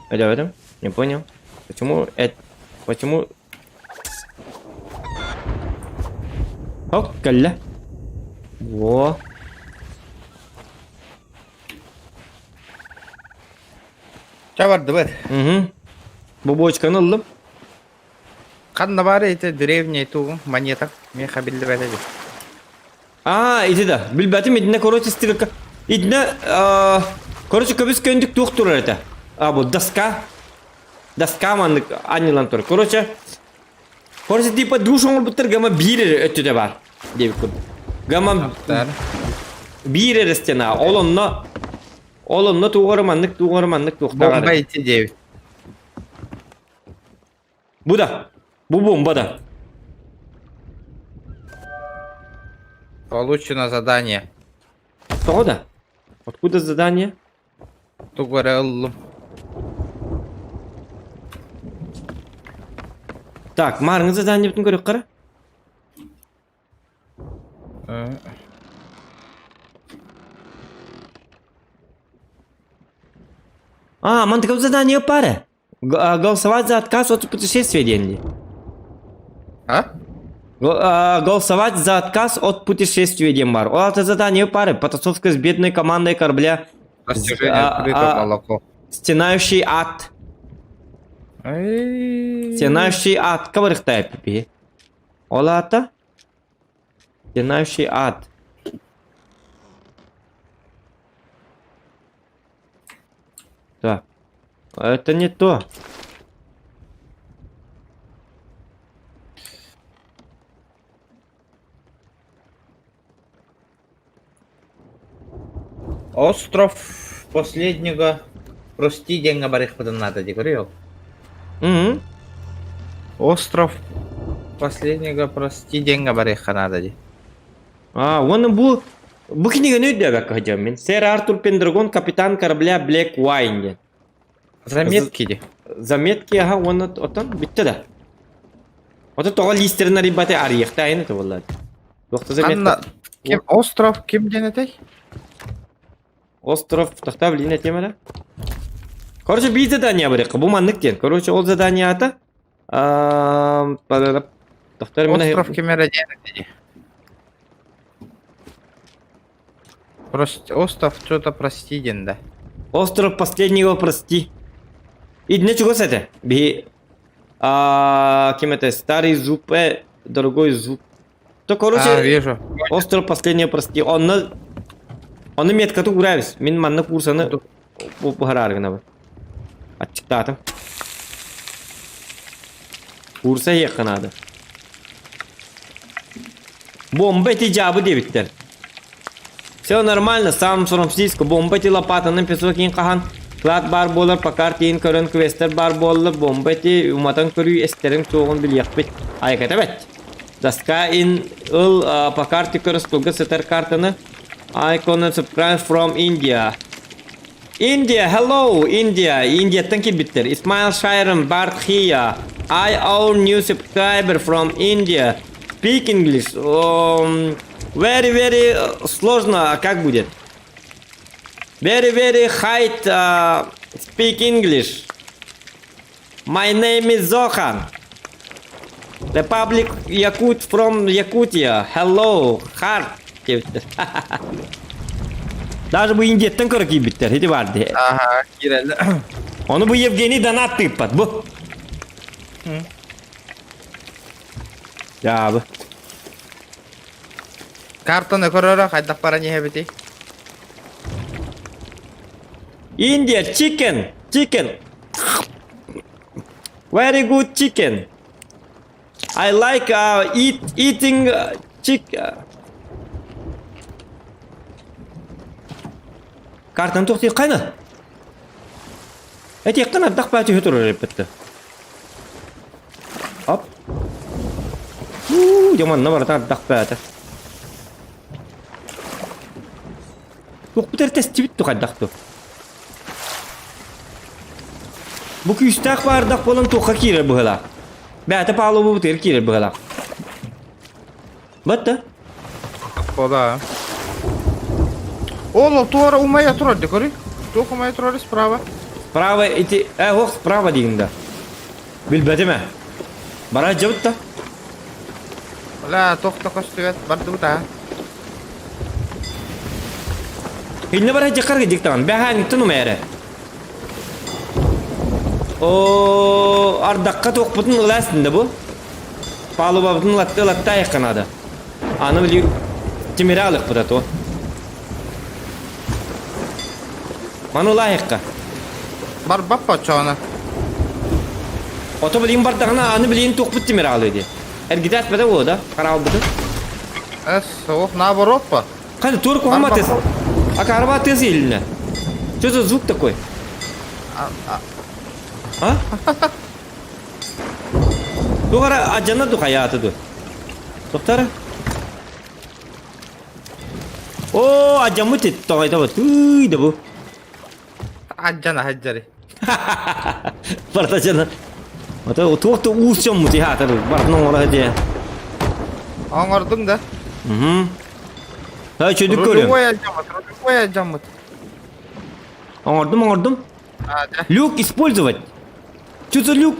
Это в этом? Не понял. Почему это? Почему? Оп, кэллэ. Во. Ча бардыбыт. Угу. Бу бочканы ыллым. Ханна баар ити древний тугум монета. Миэхэ биллибэт эбит. Аа, ити да. Билбэтим итиннэ короче стрелка. Итиннэ короче көбүс көндүк туох турар этэ. А бу доска. Доска маннык анньылан турар. Короче, короче типа душ оҥорбуттар гама биир эрэ өттүтэ баар диэбит курдук. Гама биир эрэ стена. Ол онно ол онно туоҕар маннык туоҕар маннык туохтааҕар. Бомба ити диэбит. Бу да. Бу бомба да. Получено задание. Тоҕо да? Откуда задание? Тугу эрэ ыллым. Так, маарыҥы заданиебытын көрүөххэ эрэ. А, мантыкам задание пара. Голосовать за отказ от путешествия диэн А? Голосовать за отказ от путешествия диэн баар. Ол аата задание пары. Потасовка с бедной командой корабля Достижение открыто молоко. Стенающий ад. Стенающий ад. Кабарыхтай пипи. Ол аата Стенающий ад. Так. Это не то. Остров последнего прости диэҥҥэ барыахпытын наада дии көрүө. Мгм. Остров последнего прости диэҥҥэ барыахха наада дии. А, уонна бу бу кинигэни өйдөөбөккө сылдьабын мин. Сэр Артур Пендрагон, капитан корабля Black Wine диэн. Заметки дии. Заметки аха уонна оттон бүттэ да. Ото тоҕо лиистерин арыйбаты арыйыахта айын это буолла. Туохта заметка? Ханна ким остров ким диэн этэй? Остров тохтоо билин этиэм эрэ. Короче, биир задание барыахха. Бу маннык диэн. Короче, ол задание аата Остров ким эрэ диэн этэ Просто остров что-то прости диэн да. Остров последнего прости. Итиннэ чугас этэ. Биһи а, ким это? Старый зуб, дорогой зуб. То, короче, А, вижу. остров последнего прости. Онно Онно меткаты уурабыс. Мин манна курсаны буһараары гынабын. Аччыктаатым. Курса иһиэххэ наада. Бомба эти дьаабы диэбиттэр. Все нормально, сам Сан-Франциско бомба эти лопатанан песок иин хаһан клад баар буолар, по карте иин көрөн квестер баар буолла, бомба эти уматан көрүү эстерин суоҕун билиэхпит. Айыката бэт. Доска ин ыл по карте көрө столга сытар картаны Icon subscribe from India. India, hello, India. Индияттан киирбиттэр. Ismail Shairam Bardhiya. I own new subscriber from India. Speak English. Very, very сложно. Как будет? Very, very high speak English. My name is Zohan. Republic Yakut from Yakutia. Hello, Heart диэбиттэр. Даже бу Индияттан көрө киирбиттэр. Ити бар дии. Ага, киирэллэр. Ону бу Евгений донат тыыппат бу. Дьаабы. Картаны көрөрө хайдах баран иһэбитий? Индия, chicken, chicken. Very good chicken. I like eating chicken. Картаны тохтуйххайна? Этиэххин ардах баа түһэ турар эппэтте. Оп. Уу, дьэ манна барыта ардах баата. Туохпут эрэ тэстибит дуу хайдах дуу? Бу күүстээх баардах буолан туохха киирэр быһыылаах? Бэйэтэ палубабытыгар киирэр быһыылаах. Батта? Ода. Ол туора умайа турар дии көрүй. Туох умайа турар справа? Справа ити... ох, справа диигин да. Билбэтим ээ. Бара сылдьабыт да. Бля, туох да көстүбэт, бардыбыт аа. Иннэ бара сылдьаххар дьиктаҕын. Бэһээҥҥиттэн умайар ээ. Оо, ардахха туохпутун ылаастын да бу. Палубабытын ылатта ылатта айахха наада. Аны били тимири алыахпыт а то. Маны ылаайахха. Барбап очоона. Ото билигин бардаҕына аны билигин туохпут тимир аалыы дии. Эргитэ аспата буолуо да, хараалбытын. Эс, ох, наоборот по. Қане тур куһама тыас. А караба тыас иһилиннэ. Что за звук такой? А? Туох эрэ адьана ду хайаата ду. Тохтара. Оо, адьаммыт тоҕойто бу. Тыый да бу. Адьана хадьари. Барта дьана. Ата туох да уус дьоммут иһаатар бартын оҥоро дии. Оҥордуҥ да? Угу. Ха чөдүк көрүм. Рулевой адьаммыт, рулевой адьаммыт. Оҥордум, оҥордум. А, да. Люк использовать. Что за люк?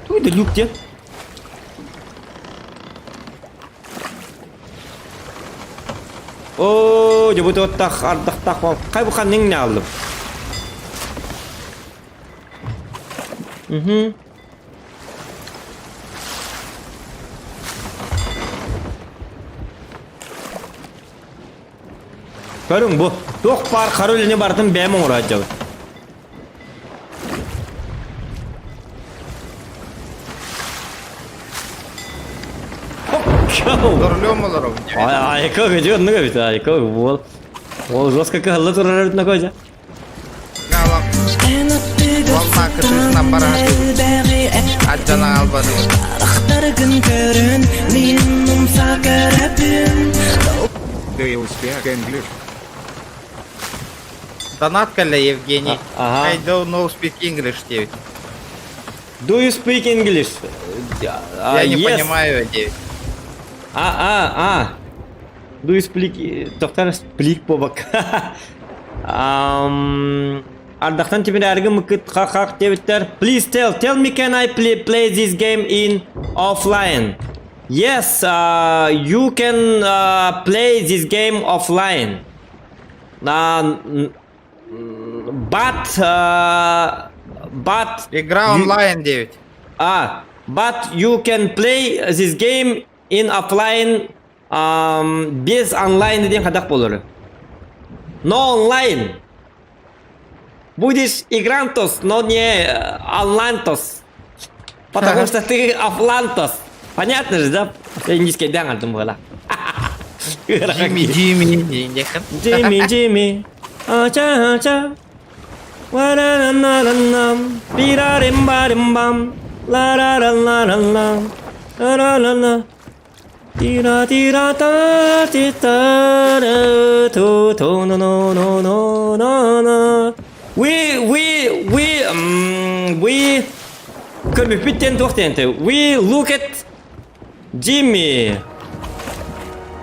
Кто это люк те? Оо, дьэ бу туоттах, ардахтах хай бу ханныҥ не аллым. Угу. Көрүҥ бу, туох баар хара үлэни барытын бэйэм оҥоро сылдьабын. За рулем олоробун Ай, айка көдьү оннук эбит, айка уол. Уол жестко кыһалла турар эбит накожа. Волна кытыысынан бараһытыбыт. Ардьан аҕалбатыбыт. Do you speak English? Донат кэллэ Евгений. Ага. I don't know speak English диэбит. Do you speak English? Я не yes. понимаю диэбит. А, а, а. Do you speak... Доктор speak буолбакка. Ардахтан тимирээргэ мыкыт хах диэбиттэр. Please tell me can I play this game in offline? Yes, you can play this game offline. But, uh, but Игра онлайн 9. Ah, but you can play this game in offline um, без онлайн диэн хайдах буолар. No online. Будешь игрантос, но не онлайнтос. Потому что ты офлантос. Понятно же, да? Индийский дэҥ ардым буола. Джимми, Джимми, Джимми, Джимми. Ача, ача. Ва-ра-ра-на-ра-нам. Пира-рим-ба-рим-бам. Ла-ра-ра-ла-ра-ла. Ра-ра-ла. Тира-тира-та, ти-та-ра, ту-ту-ну-ну-ну-ну-ну-ну. We, we, we, we көрбүппүт диэн туох диэн We look at Jimmy.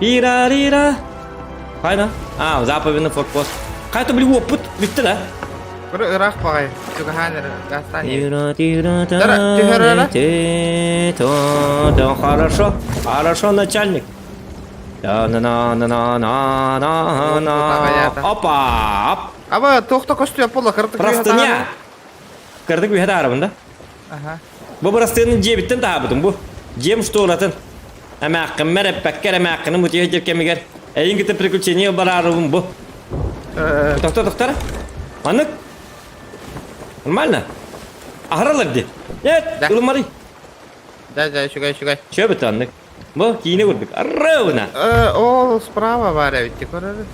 Пира-рира. Хайна? А, заповедный форпост. Хайта били уоппут бүттэ да. Ыраах баҕайы. Чугаһаан эрэ, гаастаан иһэр. Хорошо, хорошо, начальник. На-на-на-на-на-на. Опа! Оп. Аба, туох да көстүө буолла, кырдык Простыня. Кырдык үһэ таарабын да? Аха. Бу бырастыыны дьиэбиттэн таһаабытым бу. Дьиэм штуратын. Эмээххиммэр эппэккэр эмээххини мутуйа сылдьар кэмигэр эйин кытта приключение бараарыбын бу. Тохто тохтор. Маннык. Нормально. Аһаралар дии. Нет, Да. ылыммарый. Да, да, үчүгэй, үчүгэй. Чөбүт аннык. Бу киинэ курдук. Ровно. Ол справа баар эбит, көрөр.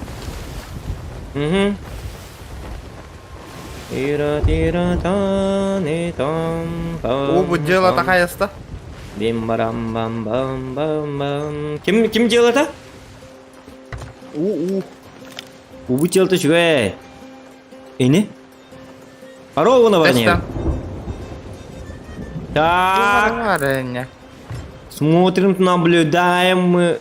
Угу. Уу бу дьыала тахайаста. Бим барам бам бам бам бам. Ким ким дьыалата? Уу уу. Уу дьыалата үчүгэй. Ини? Ровно барнее. Так. Смотрим, наблюдаем мы.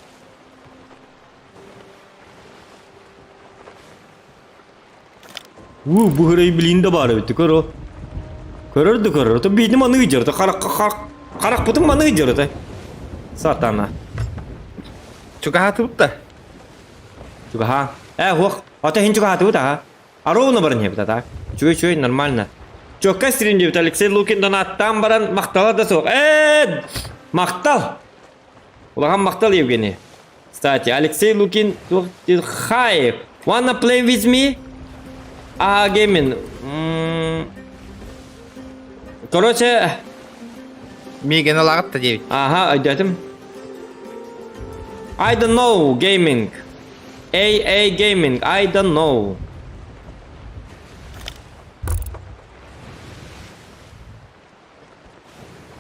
Уу, бу хырай билин да баар эбит, көрө. Көрөр да көрөр. То биитин маннык дьэр, харах харахпытын маннык дьэр, Сатана. Чугаһаатыбыт да. Чугаһа. Э, хуох. Ата хин чугаһаатыбыт аха. А ровно баран иһэбит так. Үчүгэй үчүгэй нормально. Чокка сирин диэбит Алексей Лукин донаттаан баран махтала да суох. Ээ, махтал. Улахан махтал Евгений. Кстати, Алексей Лукин туох диир Hi, wanna play with me? А, геймин. Короче, Миигин ылаҕыт да диэбит. Ага, өйдөөтүм. I don't know gaming. AA gaming, I don't know.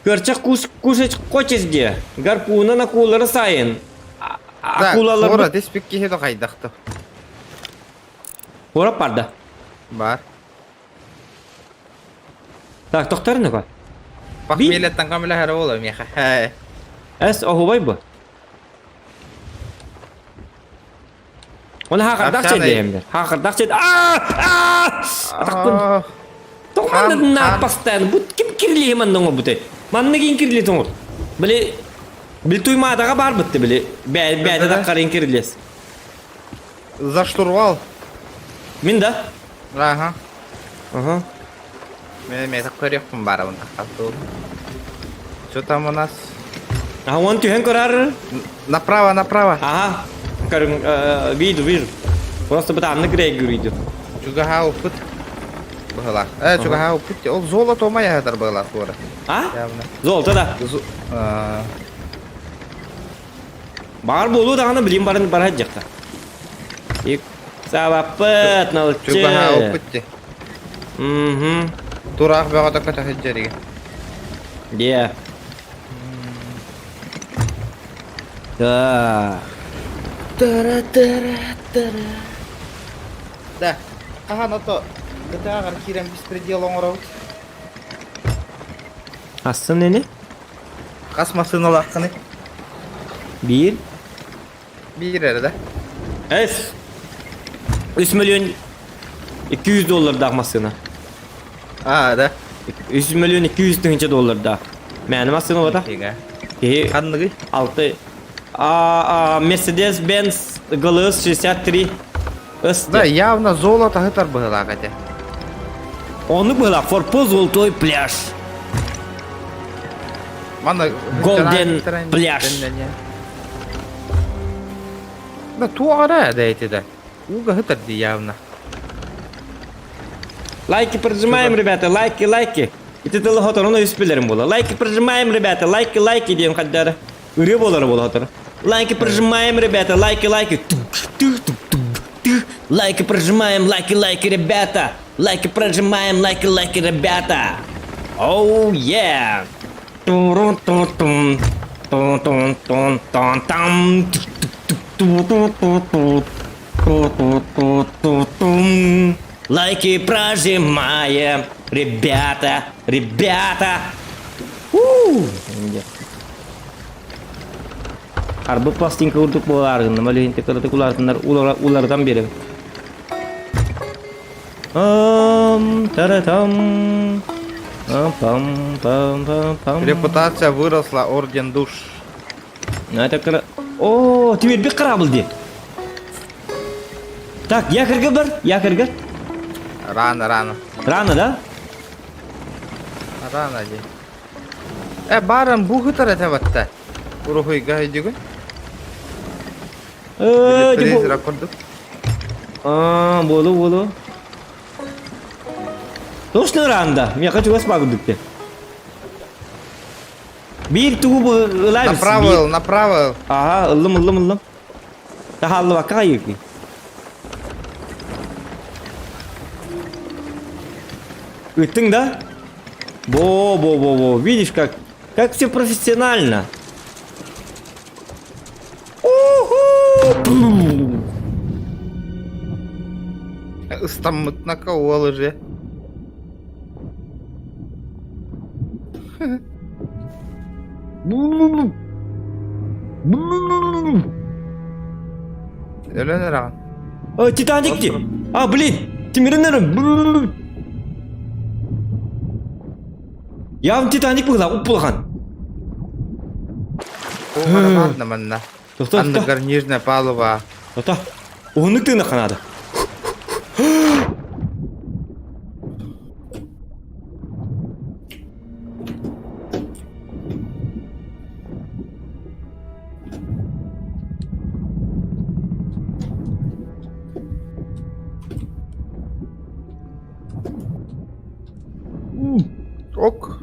Көрчөх кус кушать хочешь где? Гарпунан акулары сайын. Так, Акулалар куорат испик киһи да хайдахты. Куорат барда. Бар. Так, тохторнука. Похмельеттан көмөлөһөр буолуо миэхэ. Эс оһубай бу. Оны хақырдақ Арчан чедиэмдер. Хақырдақ чед. Аа! Аа! Атақпын. Тоқманды на постоянно. Бу ким кирли манны бу Манны кин кирли тоңор. Били били туймадаға бар бітті били. Бә бәді да қарин кирлес. За штурвал. Мин да? Ага. Ага. Мен мен көрөкпүн барабын тахтал. Что там у нас? Ага, он түһэн көрөр. Направо, направо. Ага. Көрүн, вижу, вижу. Просто бытаанны кирей көрүйдү. Чугаһа уппут. Быһылаах. Э, чугаһа уппут. Ол золото умайаһытар быһылаах туора. А? Явно. Золото да. Баар буолуу даҕаны билим барын барар дьахта. Ик сабаппыт налыччы. Чугаһа уппут ти. Мгм. Тураах бөҕөтө көтөһүддьэригэ. Де. Да. Да. Хаһан ото ГТА-ҕар киирэн беспредел оҥоробут. Астын ини? Хас массыыналааххыный? Биир. Биир эрэ да. Эс. 3 миллион 200 доллардаах массыына. Аа, да. 3 миллион 200 тыһыынча доллардаах. Мээнэ массыына буолбатах. Киһи Ханныгый? 6 а, Mercedes-Benz GLS 63. Ыс Да, явно золото сытар быһыылаах этэ. Оннук быһыылаах форпост Золотой пляж. Манна Golden пляж. Да туох эрэ да ити да. Ууга сытар дии явно. Лайки прожимаем, ребята, лайки, лайки. Ити тылы хоторун өс билерим буола. Лайки прожимаем, ребята, лайки, лайки диэн хаддара. Ырыа буолара буола хотору. Лайки прожимаем, ребята, лайки, лайки. Лайки прожимаем, лайки, лайки, ребята. Лайки прожимаем, лайки, лайки, ребята. Оу, yeah. Ту-ру-ту-тум. Ту-тун-тун-тун-там. Ту-ту-ту-ту. Ту-ту-ту-ту-тум. Лайки прожимаем, ребята, ребята. У! Арбы пластинка курдук буолааргынным, ол иһин кыратык улаатыннар уларытан биэрэбин. Ам, таратам, пам пам пам пам. Репутация выросла, орден душ. Это кыра... О, тимирбик корабль дии. Так, якорьга бар, якорьга. Рано, рано. Рано, да? Рано дии. Э, баран бу хытар этэ батта. Уруһуйга өйдүгүн? Э, типа... Призрак курдук. А, буолу, буолу. Точно ранда. Миэхэ чугас баар курдук Биир тугу ылаабыс. Направо, направо. Ага, ыллым, ыллым, ыллым. Таһааллыбакка хайыыкый. Ыттыҥ да? Во-во-во-во, видишь, как, как все профессионально. Уху! Ыстаммыт на кого уже. Өлөн эрэҕин. О, Титаник ти. А, блин, тимирин Явно Титаник была, упулхан. Ладно, манна. Тоқта, Анныгар нижняя палуба. Тоқта. Уһуннук тыынахха наада. Ок.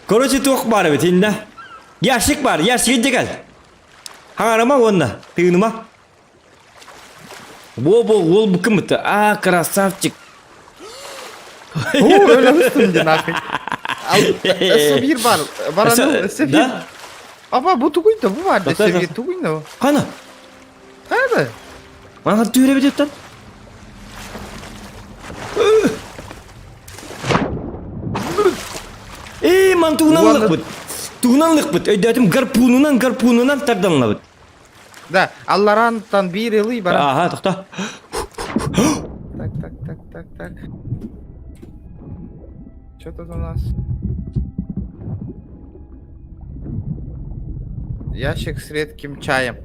Короче, туох баар эбит иннэ. Ящик баар, ящик илдьэ кэл. Хаҥарыма уонна тыыныма. Во-во, уол букымыты. А, красавчик. О, өлөстүм дии нахуй. Өссө биир бар. Барану өссө биир. Да? Апа, бу тугуй да, бу бар. Өссө биир тугуй да. Хана? Хайда? Мана түүрэ бит Ээ, ман тугунан лыкпыт. Тугунан лыкпыт. Өйдөөтүм гарпунунан, гарпунунан тарданлабыт. Да, алларантан биир ылый баран. Ага, тохто. Так, так, так, так, так. Что тут у нас? Ящик с редким чаем.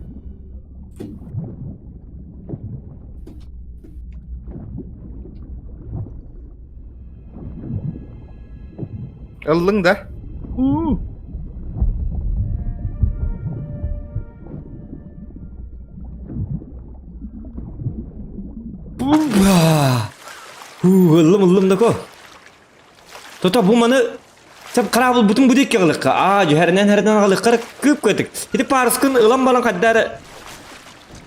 Ыллыҥ да? Ыллым ыллым да Тота бу маны сап корабль бутун бу диэки аҕалыкка. Аа, дьүһэринэн хэринэн аҕалыккар кыып көтүк. Ити парускун ылан баран хаддары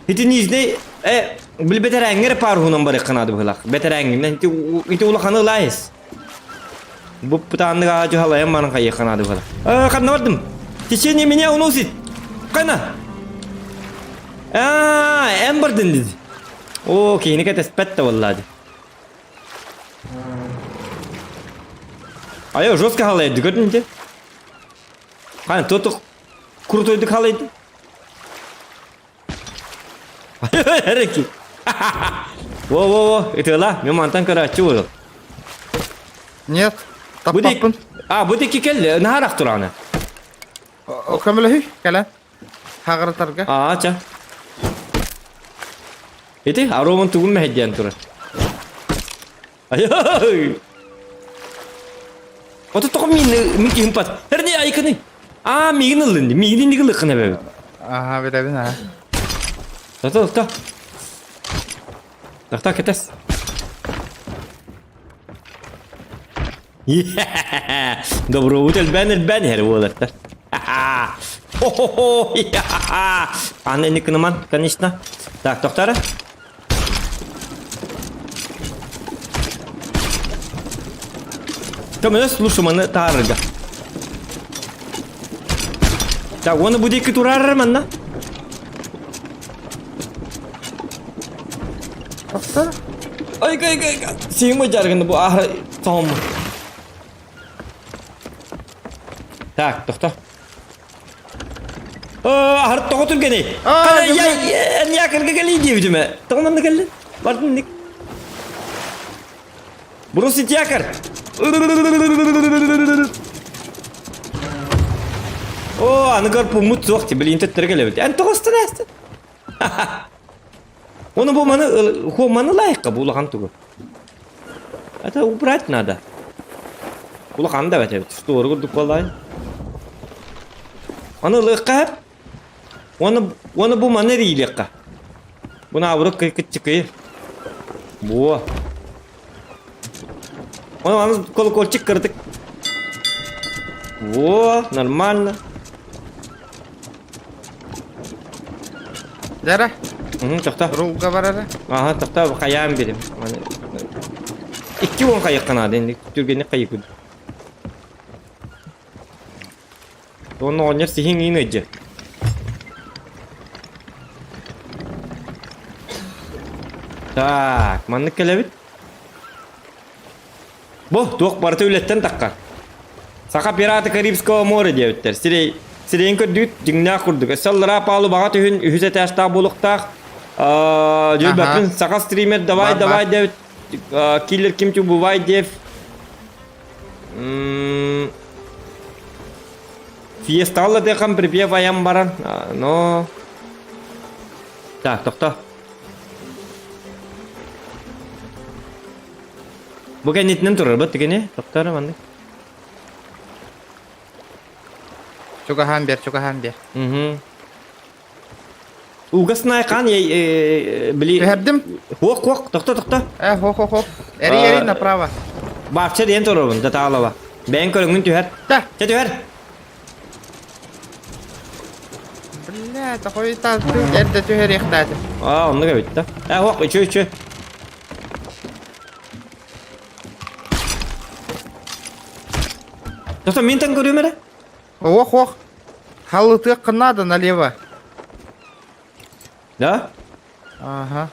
Ити нижней э били бэтэрээҥҥэ эрэ паруһунан барыахха наада быһыылаах. Бэтэрээҥҥинэн ити ити улаханы ылаайыс. Бу пытааннык аа дьуһалайан баран хайыахха наада быһыылаах. Э, ханна бардым? Течение меня уносит. Кана? Аа, эн бардын диди. Оо, киһини кэтэспэт да буоллаа дии. Айа, жестко халайды, көрдүң дии. Кана, тотук крутойдук халайды. Эрэки. Во-во-во, ытыала, мен мантан көрөөччү буолу. Нет, Бу дик... таппаппын. А, бу дикки кел, наһарах тураны. Көмөлөһүй, кэлэн. Хаҕырытарга. Аа, ча. Ити, ароман тугун мэһэйдээн турар. Ай-ай! Ото тоҕо мин мин киһим пат. Эрни айкыны. Аа, миигин ыллын. Миигин инники ылыххын эбэбит. Аха, билэбин аа. Тата, тата. Тахта кэтэс. Добробут элбээн элбээн иһэр буолаттар. Хо-хо-хо! Аны инник кыныман, конечно. Так, тохтара. Көмөлөс лушуманы таарырга. Так, оны бу диэки турарар манна. Тохтор. Ай, ай, ай, ай. Сима жаргыны бу ахра тоғым. Так, тохто. Аһар тоҕо түргэний? Эн якорга кэлии диэбитимэ. Тоҕо манна кэллин? Бардын ник. Бросить якорь! О, аны гарпуммут суох ти, блин, төттөрө кэлэбит. Эн тоҕостон ээстин. Оны бу маны, хо маны лайыққа бу улахан тугу. Это убрать надо. Улахан да бәтәбит. Что курдук буоллаҕай. Аны ылыахха сөп. Оны, оны бу маны эрийилиэххэ. Бу наоборот кыччыкый. Буо. Оны аны колокольчик кырдык. Во, нормально. Дьэ Тохто. Рулга барара. Аха, тохто, хайаан бирим. 20 хайыкка наада, инник түргэнник хайыкын. Онно оҕонньор сиһиҥ иин ыйдьа. Так, маннык кэлэбит. Бу туох барыта үлэттэн таххар. Саха пираты Карибского моря диэбиттэр. Сирэй, сирэйин көрдүүт дьиҥнээх курдук. Өссө аллараа палубаҕа түһүн үһүс этажтаах буолуохтаах. Дьүлбэппин саха стример давай давай диэбит. Киллер ким бывай диэв. Фиесталла декам припев аян баран. Но... Так, тохто. Бу кэннитинэн турарбыт кини тоқтар маннык. Чугаһаан биэр, чугаһаан биэр. Угу. Угас найкан били Түһэрдим. Хуох хуох тохто тохто. Э, хо хо хо. Эри эри направо. Баапча диэн турабын татаалаба. Бэйэн көрөҥҥүн түһэр. Да. Чэ түһэр. Бля, такой та эрдэ түһэриэхтээтим. Аа, оннук эбит да. Э, хуох, үчү үчү. Тохто мин көрүөм эрэ. Ох, ох. Халытыаххын надо налево. Да? Ага.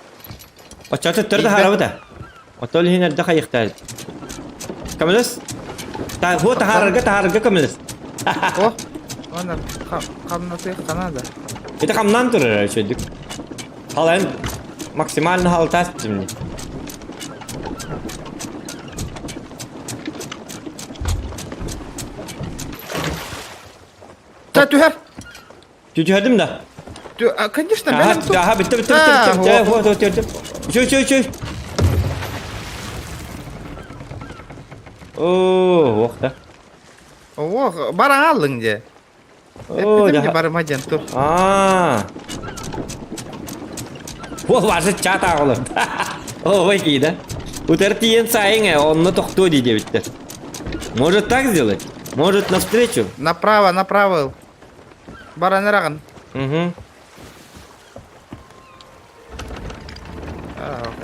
Оччо төттөрү таһаарабыт а. Отол иһин эрдэ хайыхтаар. Көмөлөс. Та ху таһаарарга таһаарарга көмөлөс. О, Ана хамнатыахха надо. Это хамнан турар үчүгдүк. Халайын максимально халтаас димни. Та түһэр. Түһэрдим да. Конечно, Аха, бэлэм тут. аха, битте, битте, битте, битте. Вот, вот, вот. Үчү, үчү, үчү. Оо, ох да. Ох, баран аллың же. Оо, Эппитим барыма диэн тур. Аа. Ол башы чат ағылыр. Ой, да. Утар тиен сайын, онно тохтуо дии диэбиттэр. Может так сделать? Может навстречу? Направо, направо. Баран ыраҕын. Угу.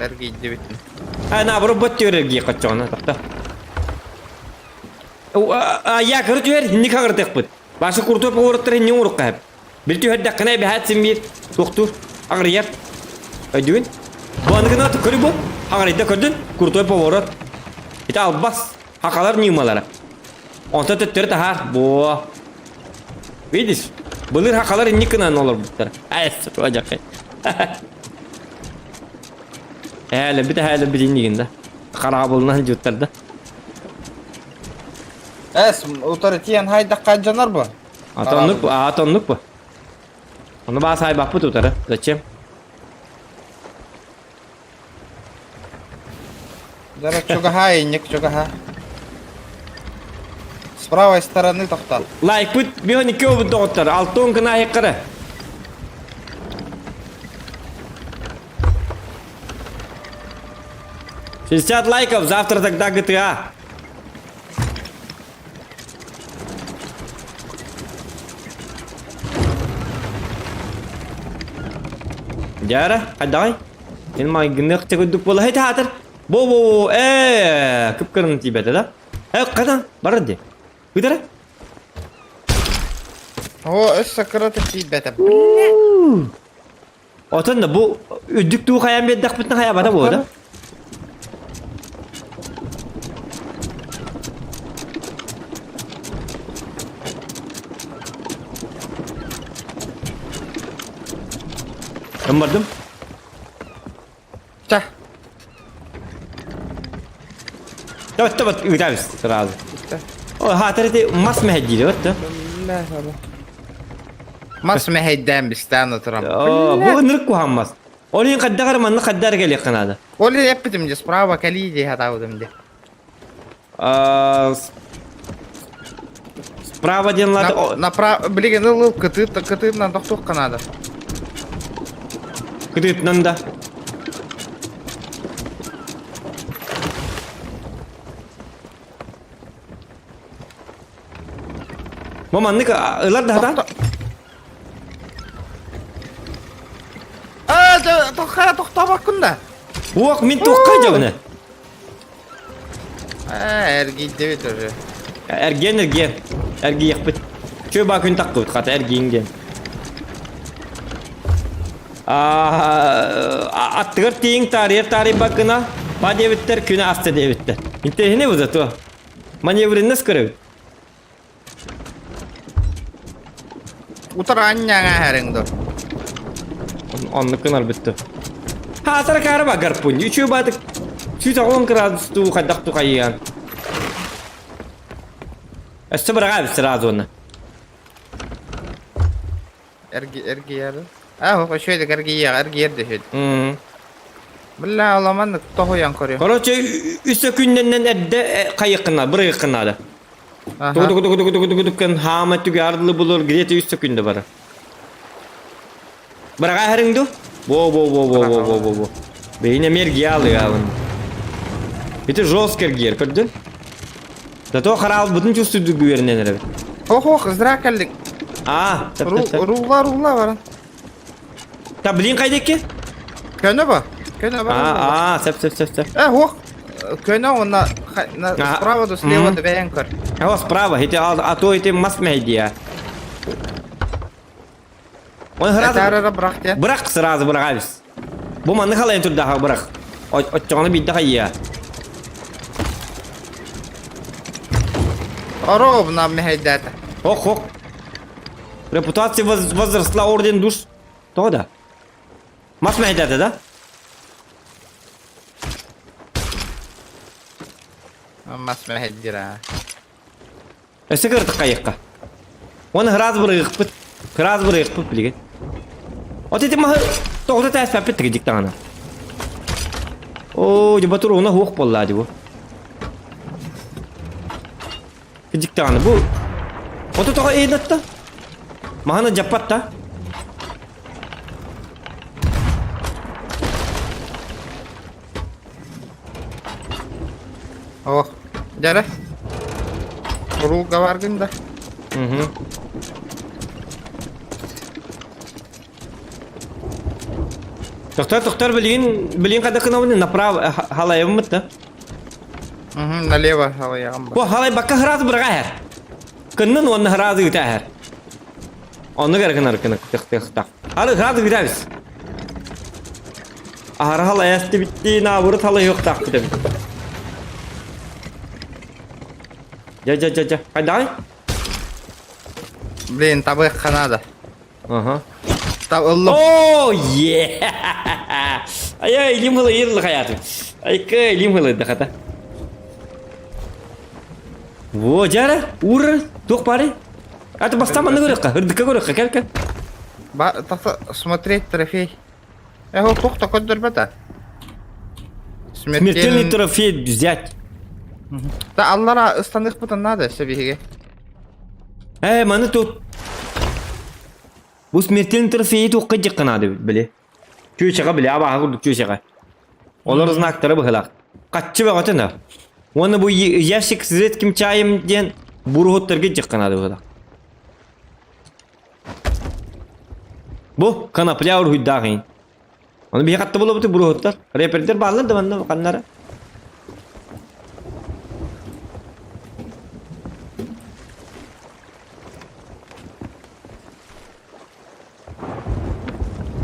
Эргийдибитин. А, наоборот, бот түөрэргии хоччоҕуна тохто. Я кыры түһэр, инник хаҕыртыахпыт. Башы куртуоп оҕуруттар иннин оҥоруохха сөп. Бил түһэрдэххинэ эбэһээт син биир туохтуур аҕырыйар. Өйдүүгүн? Бу аныгына көрү бу. Аҕырыйда көрдүн, крутой поворот. Ити албас, хахалар ньыымалара. Онтон төттөрү таһаар. Буо. Видишь? Былыр хахалар инник гынан олорбуттар. Ай, сатыла дьахай. Эһээлэрбит эһээлэрбит иннигин да. Хараабылынан дьуттар да. Эс, утары тиийэн хайдахха дьонор бу? Ата оннук, аата оннук бу. Ону баа саайбаппыт утары. Зачем? Дара чугаһаа, инник чугаһаа. С правой стороны тохтоо. Лайкпыт 52 обут доҕоттор. Алтон гына айыккара. 60 лайков, завтра тогда GTA. Дьара, хайдаҕай? Эн майгыныах курдук буола хайтаатыр. Бо-бо-бо, ээ, кып-кырын тиийбэтэ да? Э, қайдан? Барар дии. Ыдара? О, өссө кырата тиийбэтэ. Отон да бу үрдүк туу хайан биэрдэхпитинэ хайабата буо да? Кым бардым? Ча. Давай, давай, ыытабыз сразу. О, хаатар ити мас мэһэйдиир, вот да. Мас мэһэйдээн бистээн отырам. О, бу ынырык куһаҕан мас. Ол иһин хайдах эрэ манна хайдах эрэ кэлиэххэ наада. Ол иһин эппитим дии, справа кэлии дии хатаабытым дии. А, справа диэн лата... Направо, билигин ыл кытыы кытыытынан тохтуохха наада. Кытыытынан да. Бу маннык ылар да хатаан. Аа, тоххара тохтообоккун да. Уох, мин туохха дьабыны. Аа, эргийдибит уже. Эргиэн, эргиэн. Эргийэхпит. Чүө баа күн таххыбыт, хата эргийин диэн. Аттыгар тииҥ таарыйар таарыйбаккына, ба диэбиттэр, күнэ аста диэбиттэр. Интэриэһинэй бу зато. Маневренность көрөбүт. Утар анньаҥа эһэриҥ дуо? Оннук гынар бүттү. Хаатара каара ба гарпун. Үчү баатык 190 градус туу хайдах тухайыан. Өссө быраҕа сразу оны. Эрги эргийэр. Аа, үчүгэйдик эргийиэх, эргийэр да үчүгэй. Бля, оламаннык тоһуйан көрүө. Короче, үс күннэннэн эрдэ хайыххына, бырыгыххына да. Тугу тугу тугу тугу тугу тугу хаама түгэ ардылы булur где-то үс күндэ бара. Быраға хәрің ду? Во во во во во во во во. Бейін энергия алыгабын. Ити жесткий эргиэр, көрдүн? Зато хараалбытын чувствуйдук үөрэнэн эрэбит. Ох, ох, зря кэллиҥ. А, сөп, сөп, сөп. Рулла, рулла баран. Та, блин, хайдекки? Көнө ба. Көнө ба. А, а, сөп, сөп, сөп, сөп. Э, ох. Көнө онна справа до слева да бэйэн көр. О, справа, ити а то ити мас мэйдия. Он сразу бырах диэн. Бырах сразу быраҕабыс. Бу манны халайын турдаха бырах. Оччоҕуна биирдэ хайыа. Ровно мэһэйдээтэ. Ох, ох. Репутация возросла орден душ. Тоҕо да? Мас мэһэйдээтэ да? Мас мэһэйдиир аа. Өссө кыратык хайыахха. Уонна ыраас бырыгыппыт. Ыраас бырыгыппыт билигин. От ити маһы тоҕута тээспэппит тигидик даҕаны. Оо, дьэ батуруна хуох буоллаа дии бу. Кидик даҕаны бу. Ото тоҕо эйнатта? Маһына дьаппат да? Ох, дьэрэ. Уруулга баргын да. Угу. Тохтор, тохтор, билигин, билигин хайдах гынабын направо халайабыммыт да. Угу, налево халайаҕым Бу халайбакка сразу быраҕа иһэр. Кыннын уонна сразу ыыта иһэр. Оннук эрэ гынар гына тых тых тах. Ары сразу ыытабыз. Аһара халайастыбыттыы наабырыт халайыахтаахпыт эбит. Дьэ, дьэ, дьэ, дьэ. Хайдаҕый? Блин, табыахха наада. Ага. Табыллым. О, е! Ай, илим хылайыр хайаатын. Айка, илим хылайда хата. Во, жара, ур, туох бары? Аты бастан манна көрөккө, ырдыкка көрөккө, кел кел. Ба, тахса, смотреть трофей. Э, ол туох да көрдөрбөтө. Смертельный Смертельный... трофей взять. Да аллара ыстаныахпытын наада өссө биһиги. Э, маны тут. Бу смертельный трофейи туохха дьикка наада били. Чүөчэҕэ били, абааһы курдук чүөчэҕэ. Олор знактара быһылаах. Хаччы бөҕөтүн Уонна бу ящик с редким чаем диэн буруһуттарга дьикка наада быһылаах. Бу конопля уруһуйдаах иһин. Ону биһи хатта булабыт буруһуттар. Репердер бааллар да манна ханнара.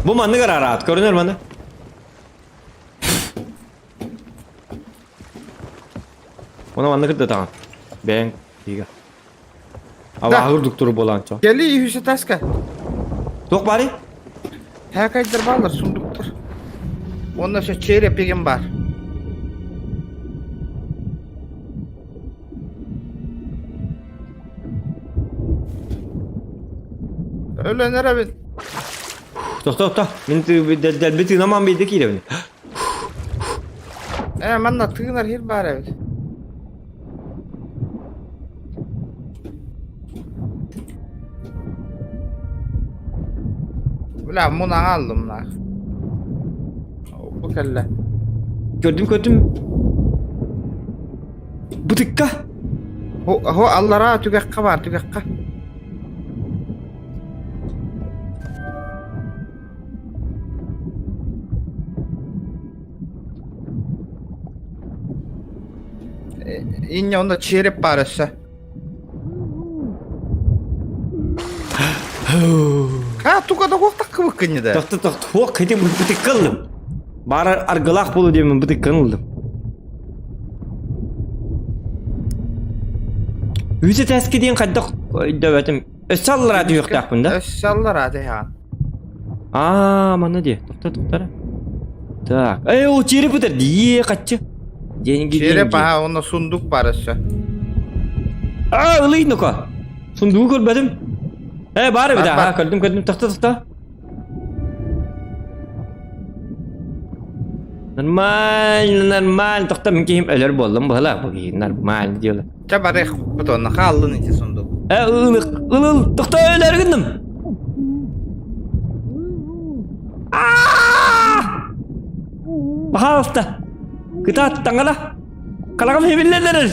Бу маннык араат көрүнэр маны. Оны маннык кырдатаҕын. Бэйэҥ тиигэ. Абааһы курдук туру буолаан чо. Кели үһүсэ таска. Туох баарый? Хакайдар баалар сундуктар. Онно все череп деген бар. Өлөн эрэбин. Тохто, тохто. Мин дэлби тыынаман биирдэ киирэбин. Э, манна тыынар хир баар эбит. Бля, мунаҕа аллым нах. Бу кэллэ. Көрдүм, көрдүм. Бытыкка. Хо, хо аллараа түгэххэ бар, түгэххэ. Инне онно череп баар өссө. Ха, туга да хуох таккыбыккын да. Тохто тохто хуох кити бытыкка ыллым. Баар аргылаах буолу диэмин бытыкканы ыллым. Үс этээски диэн хайдах өйдөөбөтүм. Өссө аллараа түһүөхтээхпин да? Өссө аллараа түһэҕин. Аа, манна дии. Тохто тохто Так. Эй, ол череп ытар дии, хаччы. Деньги, Череп деньги. аха, онно сундук бар өссө. Аа, ылый ну-ка. Сундугу көрбөтүм. Э, бар эбит, Бар, аха, бар. көрдүм, көрдүм. Тохто, тохто. Нормально, нормально. Тохто, мин киһим өлөр буоллум быһылаах бу киһи. Нормально дело. Чэ барыах онно хааллын ити сундук. Э, ыл, ыл, ыл, тохто өлөр гынным. Аа! Пожалуйста. Кытаат таҥара. Хараҕым хибиллэн эрэр.